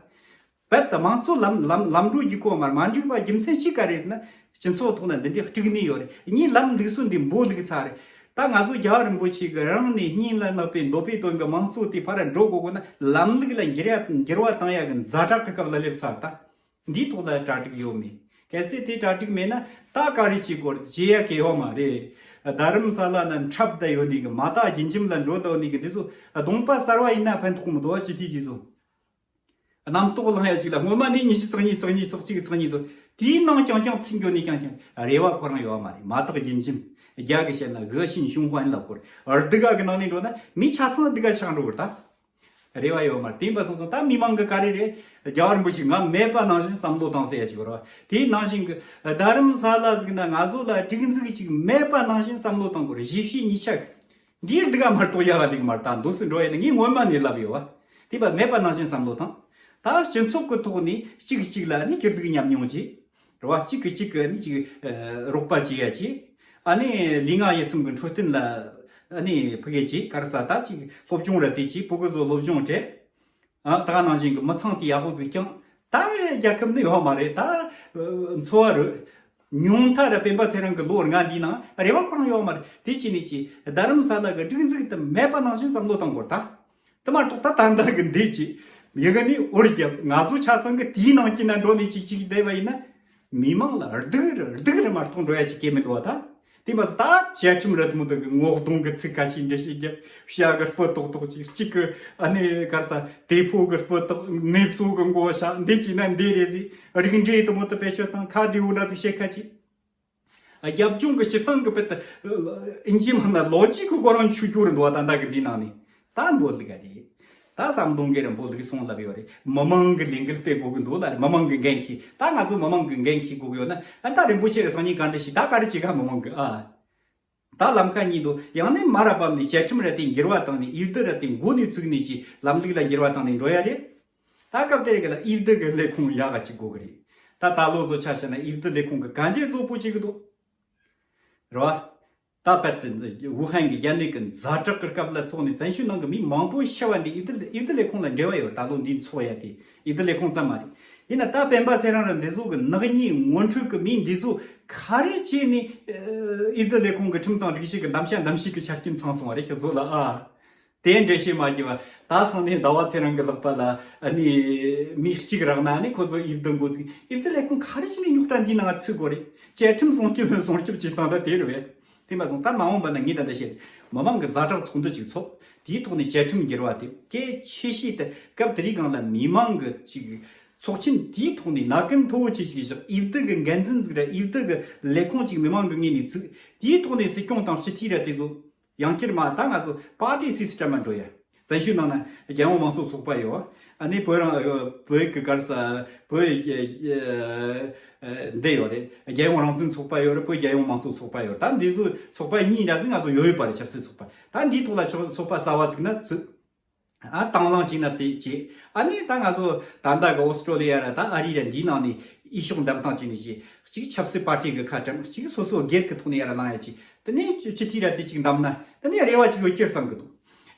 རྦད་དེ་དམངས་གཙོ་ལམ་ལམ་ལམ་འགྲོ་རྒྱུ་ཁོ་མར་མ་འགྲིག་པ་རྒྱུ་མཚན་གཅིག་ག་རེ་རེད་ན། སྤྱི་ཚོགས་ཐོག་ན་འདི་འདྲའི་དཀྲུག་ནས་ཡོད་རེད། གཉིས་ལམ་ལུགས་སྲོལ་འདི་འབོད་ལུགས་ཚར་རེད། ད་ང་ཚོ་རྒྱལ་བ་རིན་པོ་ཆེ་གི་རང་ནས་སྙིང་ལ་བརྣག་པའི་འདོད་པའི་དོན་གི་དམངས་གཙོ་དེ་ཕར་འགྲོ་དགོས་དགོས་ན། ལམ་ལུགས་ལ་འགྱུར་ཡ་འགྱུར་བ་བཏང་ཡ་གི་ཛ་དྲག་གི་སྐབས་ལ་སླེབས་ཚར་ད། འདིའི་ཐོག་ལ་གྲ་སྒྲིག་ཡོད་མེད། གལ་སྲིད་དེ་གྲ་སྒྲིག་མེད་ན་ད་ག་རེ་བྱེད་དགོས་རེད། བྱེད་ཡ་གི་ཡོད་མ་རེད། རྡ་རམ་ས་ལ་ན་འཁྲབ་བསྡད་ཡོད་ནི་གི། མ་དག་རྒྱུན་འབྱམས་ལ་འགྲོ་བསྡད་ནི་གི། འདི་ཚོ་གདོང་པ་གསར་བ་ཡིན་ན་ཕན་ཐོགས་མི་འདུག་བ། ཅི་ཐི་དེ་ཚོ། རྣམ་རྟོག་ལངས་ཡ་ཅིག་ལ་སྔོན་མ་ནས་ཉི་ཤུ་རྩ་གཉིས་རྩ་གཉིས་རྩ་གཅིག་རྩ་གཉིས་ཚོ་དེའི་ནང་རྐྱང་རྐྱང་ཚིག་འགྱོ་ནས་རྐྱང་རྐྱང་རེ་བ་ཁོ་རང་ཡོད་མ་རེད། མ་དག་རྒྱུན་འབྱམས། རྒྱ་གི་བཤད་ན་个性循环ལབ་སྐོར། སྡུག་ག་གི་ནང་ནས་འགྲོ་ན་མི་ཆ་ཚང་སྡུག་ག་ཆགས་འགྲོ་གི་རེད་ད། རེ་བ་ཡོད་མ་རེད། དེ་ཡིན་པ་སོང་ཙང་ད་མི་མང་གི་ག་རེ་རེད། རྒྱལ་བ་རིན་པོ་ཆེ་ང་མེད་པ་ནང་བཞིན་བསམ་བློ་བཏང་ཟེར་ཡ་ཅིག་ཡོད་རེད་བ། དེའི་ནང་བཞིན་གི་རྡ་རམ་ས་ལ་ཟིག་ན་ང་ཚོ་ལ་སྒྲིག་འཛུགས་ཅིག་མེད་པ་ནང་བཞིན་བསམ་བློ་བཏང་དགོས་རེད། གཞིས་བྱེས་གཉིས་ཆ་གི། འདིའི་སྡུག་ག་མ་གཏོགས་ཡག་ག་ལུག་མ་རེད། ད་འདུག་སེ་འགྲོ་ཡ་ནི་ངས་སྔོན་མ་ནས་ལབ་ཡོད་བ། དེ་བ་མེད་པ་ནང་བཞིན་བསམ་བློ་བཏང་། ད་སྤྱི་ཚོགས་ཀྱི་ཐོག་ནས་གཅིག་གིས་གཅིག་ལ་ནི་སྐྱིད་སྡུག་མཉམ་མྱོང་བྱེད། རེད་བ། གཅིག་གིས་གཅིག་གི་ནི་ཅིག་ཨ་རོགས་པ་བྱེད་ཡ་བྱེད། ཨ་ནི་ལུས་ངག་ཡིད་གསུམ་གྱི་འཕྲོད་བསྟེན་ལ་ཨ་ནི་ཕ་གི་བྱེད། ག་རེ་ཟེར། ད་ཅིག་སློབ་སྦྱོང་ར་དེ་བྱེད། ཕྲུ་གུ་ཚོ་སློབ་སྦྱོང་སྤྲད། ཨ་ད་ག་ནང་བཞིན་གྱི་མི་ཚང་དེ་ཡག་པོ་ཟིག་བསྐྱངས། ད་རྒྱལ་ཁབ་ནི་ཡོད་མ་རེད། ད་འཚོ་བ་རུ་ཉུང་མཐའ་ར་སྤེན་པ་ཚེ་རིང་གི་ལོ་ལྔ་འདིའི་ནང་རེ་བ་ཁོ་རང་ཡོད་མ་རེད། དེ་བྱས་ནས་ཀྱི་རྡ་རམ་ས་ལ་གི་སྒྲིག་འཛུགས་དེ་མེད་པ་ནང་བཞིན་བསམ་བློ་བཏང་དགོས་ད། དེ་མ་གཏོགས་ད་ད་ལྟ་གི་འདི་ཀྱི་ཡི་གེ་ནི་འུར་རྒྱབ། ང་ཚོ་ཆ་ཚང་གི་དེའི་ནང་གི་ན་འགྲོ་ནས་ཅིག་ཅིག་བསྡད་པ་ཡིན་ན། མི་མང་ལ་སྡུག་རུ་སྡུག་རུ་མ་གཏོགས་འགྲོ་ཡ་ཅིག་གི་མི་འདུག་བ་ད། དེ་མ་ཟད་ད་བཅའ་ཁྲིམས་ར་དེ་མོ་དག་གི་ངོ་གདོང་གི་ཚིག་ཁ་ཤས་འགྲེལ་བཤད་རྒྱབ། ཤ་གི་སྤུ་ཏོག་ཏོག་ཅིག་གཅིག་གི་ཨ་ནི་ག་རེ་ཟེར། དེ་ཕོ་གི་སྤུ་ཏོག་ནེ་ཙོ་གི་མགོ་ཤ་འདི་བྱས་ན་འདི་རེད་ཟེར། རིགས་འགྲེ་དེ་མོ་དག་བེད་སྤྱོད་བཏང་། ཁ་བདེ་བོ་འདྲ་ཟིག་བཤད་ཁ་ཅིག། རྒྱབ་ལྗོངས་ཀྱི་སྤྱིར་བཏང་གི་དཔེ་ད་ཨིན་ཇི་མ་ན་ལོ་ཇིག་གི་སྐོར་རང་ཆུ་སྐྱོར་འདུག་བ། ད་ལྟ་གི་འདི་ནང་ནས་ད་འབོད་ལུགས་ག་རེད། ད་བསམ་གཏོང་གི་རེད། འབོད་ལུགས་སོང་ལབ་ཡོད་རེད། མི་མང་གི་ལས་འགུལ་སྤེལ་དགོས་གི་འདུག་ལ་རེད། མི་མང་གི་འགན་འཁྱེར། ད་ང་ཚོ་མི་མང་གི་འགན་འཁྱེར་དགོས་གི་ཡོད་ན། ཨ་ད་རིན་པོ་ཆེ་རེད། སང་ཉིན་ག་འདྲ་ཞིག་ད་ག་རེ་བྱེད་ག་མི་མང་གི་ཨ། ད་ལམ་ཁ་གཉིས་འདུག། ཡང་ན་མར་ར་བབས་ནས་བཅའ་ཁྲིམས་ར་དེ་འགྱུར་བ་བཏང་ནས། ཡིག་སྡུག་ར་དེ་འགོ་ནས་བཙུགས་ནས་ཀྱི་ལམ་ལུགས་ལ་འགྱུར་བ་བཏང་ནས་འགྲོ་ཡ་རེད། ད་སྐབས་དེར་གི་ལ་ཡིག་སྡུག་གི་ལས་ཁུངས་ཡག་ག་ཅིག་དགོས་གི་རེད། ད་ད་ལོ་ཚོ་ཆ་བཞག་ན་ཡིག་སྡུག་ལས་ཁུངས་གི་ག་འདྲས་བཟོ་པོ་བྱེད་གི་འདུག། རེད་བ། ད་དཔེར་ན་ཝུ་ཧན་གི་རྒྱ་ནད་གི་ཛ་དྲག་གི་སྐབས་ལ་ཚོགས་ནས་བཙན་བྱོལ་ནང་གི་མི་མང་པོ་ཤི་བ་འདི་ཡིག་སྡུག་ཡིག་སྡུག་ལས་ཁུངས་ལ་འབྲེལ་བ་ཡོད། ད་ལོ་འདི་ཚོགས་ཡ་དེ་ཡིག་སྡུག་ལས་ཁུངས་ཙམ་མ་རེད། ཡིན་ན་ད་སྤེན་པ་ཚེ་རིང་ར་འདི་ཚོ་གི་ནག་ཉེས་ངོ་འཕྲོད་གི་མི་འདི་ཚོ་ག་རེ་བྱས་ནས་ཨ་ཡིག་སྡུག་ལས་ཁུངས་གི་ཁྲིམས་དང་སྒྲིག་གཞི་གི་གདམ་བྱ་གདམ་གཤིས་གི་ཆ་རྐྱེན་ཚང་སོང་བ་རེད། ཁྱོད་ཚོ་ལ་ཨ་དེ་འགྲེལ་བཤད་མ་བགྱིས་པ། ད་སང་ནས་ཟླ་བ་ཚེ་རིང་གི་ལག་པ་ལ་ཨ་ནི་མི་གཅིག་རག་ན་ནི་ཁོ་ཚོ་ཡིག་སྡུག་འགོ་ཚུགས། ཡིག་སྡུག་ལས་ཁུངས་ག་རེ་བྱས་ནས་རྙོག་དྲ་འདིའི་ནང་ཚུད་དགོས་རེད། བཅའ་ཁྲིམས་སྲུང་སྐྱོབ་སྲུང་སྐྱོབ་བྱེད་སྟངས་ད་དེ་རེད་པས། དེ་མ་སོང་ད་མ་འོངས་པ་ན་ངས་ད་ལྟ་བཤད། མི་མང་གི་ཛ་དྲག་ཚོགས་འདུ་ཅིག་ཚོགས། དེའི་ཐོག་ནས་བཅའ་ཁྲིམས་འགྱུར་བ་དེ་གལ་ཆེ་ཤོས་དེ། སྐབས་དེ་རིང་སྒང་ལ་མི་མང་གི་ཅིག་ཚོགས་ཆེན་དེའི་ཐོག་ནས་ན་གིན་མཐོ་བོ་ཆེ་ཞིག་བཞག། ཡིག་སྡུག་གི་འགན་འཛིན་ཟིག་ར་ཡིག་སྡུག་གི་ལས་ཁུངས་ཅིག་མི་མང་གི་ངོས་ནས་བཙུགས། དེའི་ཐོག་ནས་སྲིད་སྐྱོང་དང་སྤྱི་འཐུས་ར་དེ་ཚོ་ཡང་བསྐྱར་མ་ད་ང་ཚོ་པར་ཊི་སི་སི་ཊེམ་མ་འགྲོ་ཡ། བཙན་བྱོལ་ནང་ན་རྒྱལ་ཡོངས་མང་གཙོ་ཚོགས་པ་ཡོད། ཨ་ནི་བོད་རང་བོད་ཀྱི་ག་རེ་ཟེར། བོད་ཀྱི་འདི་ཡོད་རེད། རྒྱལ་ཡོངས་རང་བཙན་ཚོགས་པ་ཡོད་རེད། བོད་རྒྱལ་ཡོངས་མང་གཙོ་ཚོགས་པ་ཡོད་རེད། ད་འདི་ཚོ་ཚོགས་པ་གཉིས་འདྲ་ཟིག་ང་ཚོ་ཡོད་ཡོད་པ་རེད། ཆབ་སྲིད་ཚོགས་པ། ད་འདིའི་ཐོག་ལ་ཚོགས་ཚོགས་པ་གསར་བ་བཙུགས་ན་བཙུགས། ཨ་དང་བླངས་བྱས་ན་དེ་བྱས། ཨ་ནི་ད་ང་ཚོ་ད་ལྟ་གི་ཨོ་སི་ཀྲོ་ལི་ཡ་ར་ད་ཨ་རི་ར་འདིའི་ནང་ནས་འོས་ཤོག་འདེམས་སྟངས་བྱས་ནས་བྱས། གཅིག་ཆབ་སྲིད་པར་ཊི་གི་ཁ་གྲམ། གཅིག་སོ་སོ་སྒེར་གི་ཐོག་ནས་ཡ་ར་ལངས་ཡ་ཅིག་དེ་ནས་སྤྱི་འཐུས་ར་དེ་ཅིག་འདེམས་ན་དེ་ནས་རེ་བ་ཅིག་ཡོད་ཀྱི་རེད་བསམ་གི་འདུག་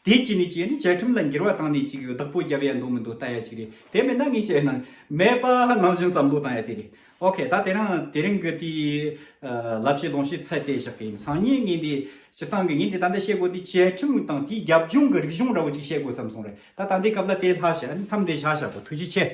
དེ་བྱས་ནས་བྱས་ནས་བཅའ་ཁྲིམས་ལ་འགྱུར་བ་བཏང་ནས་ཅིག་བདག་པོ་རྒྱབ་ཡ་འདུག་མི་འདུག་ལྟ་ཡ་ཅིག་རེད། དེ་མིན་ན་ངས་བཤད་ན་མེད་པ་ནང་བཞིན་བསམ་བློ་བཏང་ཡ་དེ་རེད། ཨོ་ཁེ། ད་དེ་རིང་དེ་རིང་གི་དེའི་ལབ་བཤད་ལུང་བཤད་ཚད་དེ་བཞག་གི་ཡིན། སང་ཉིན་ངས་འདི་སྤྱིར་བཏང་གི་ངས་འདི་ད་ལྟ་བཤད་དགོས་དེ་བཅའ་ཁྲིམས་དང་དེའི་རྒྱབ་ལྗོངས་ཀྱི་རིག་གཞུང་འདྲ་བོ་ཅིག་བཤད་དགོས་བསམ་སོང་རེད། ད་ད་ལྟའི་སྐབས་ལ་དེ་ལྷག་བྱས་མཚམས་འདི་བཞག་བཞག་གོ། ཐུགས་རྗེ་ཆེ།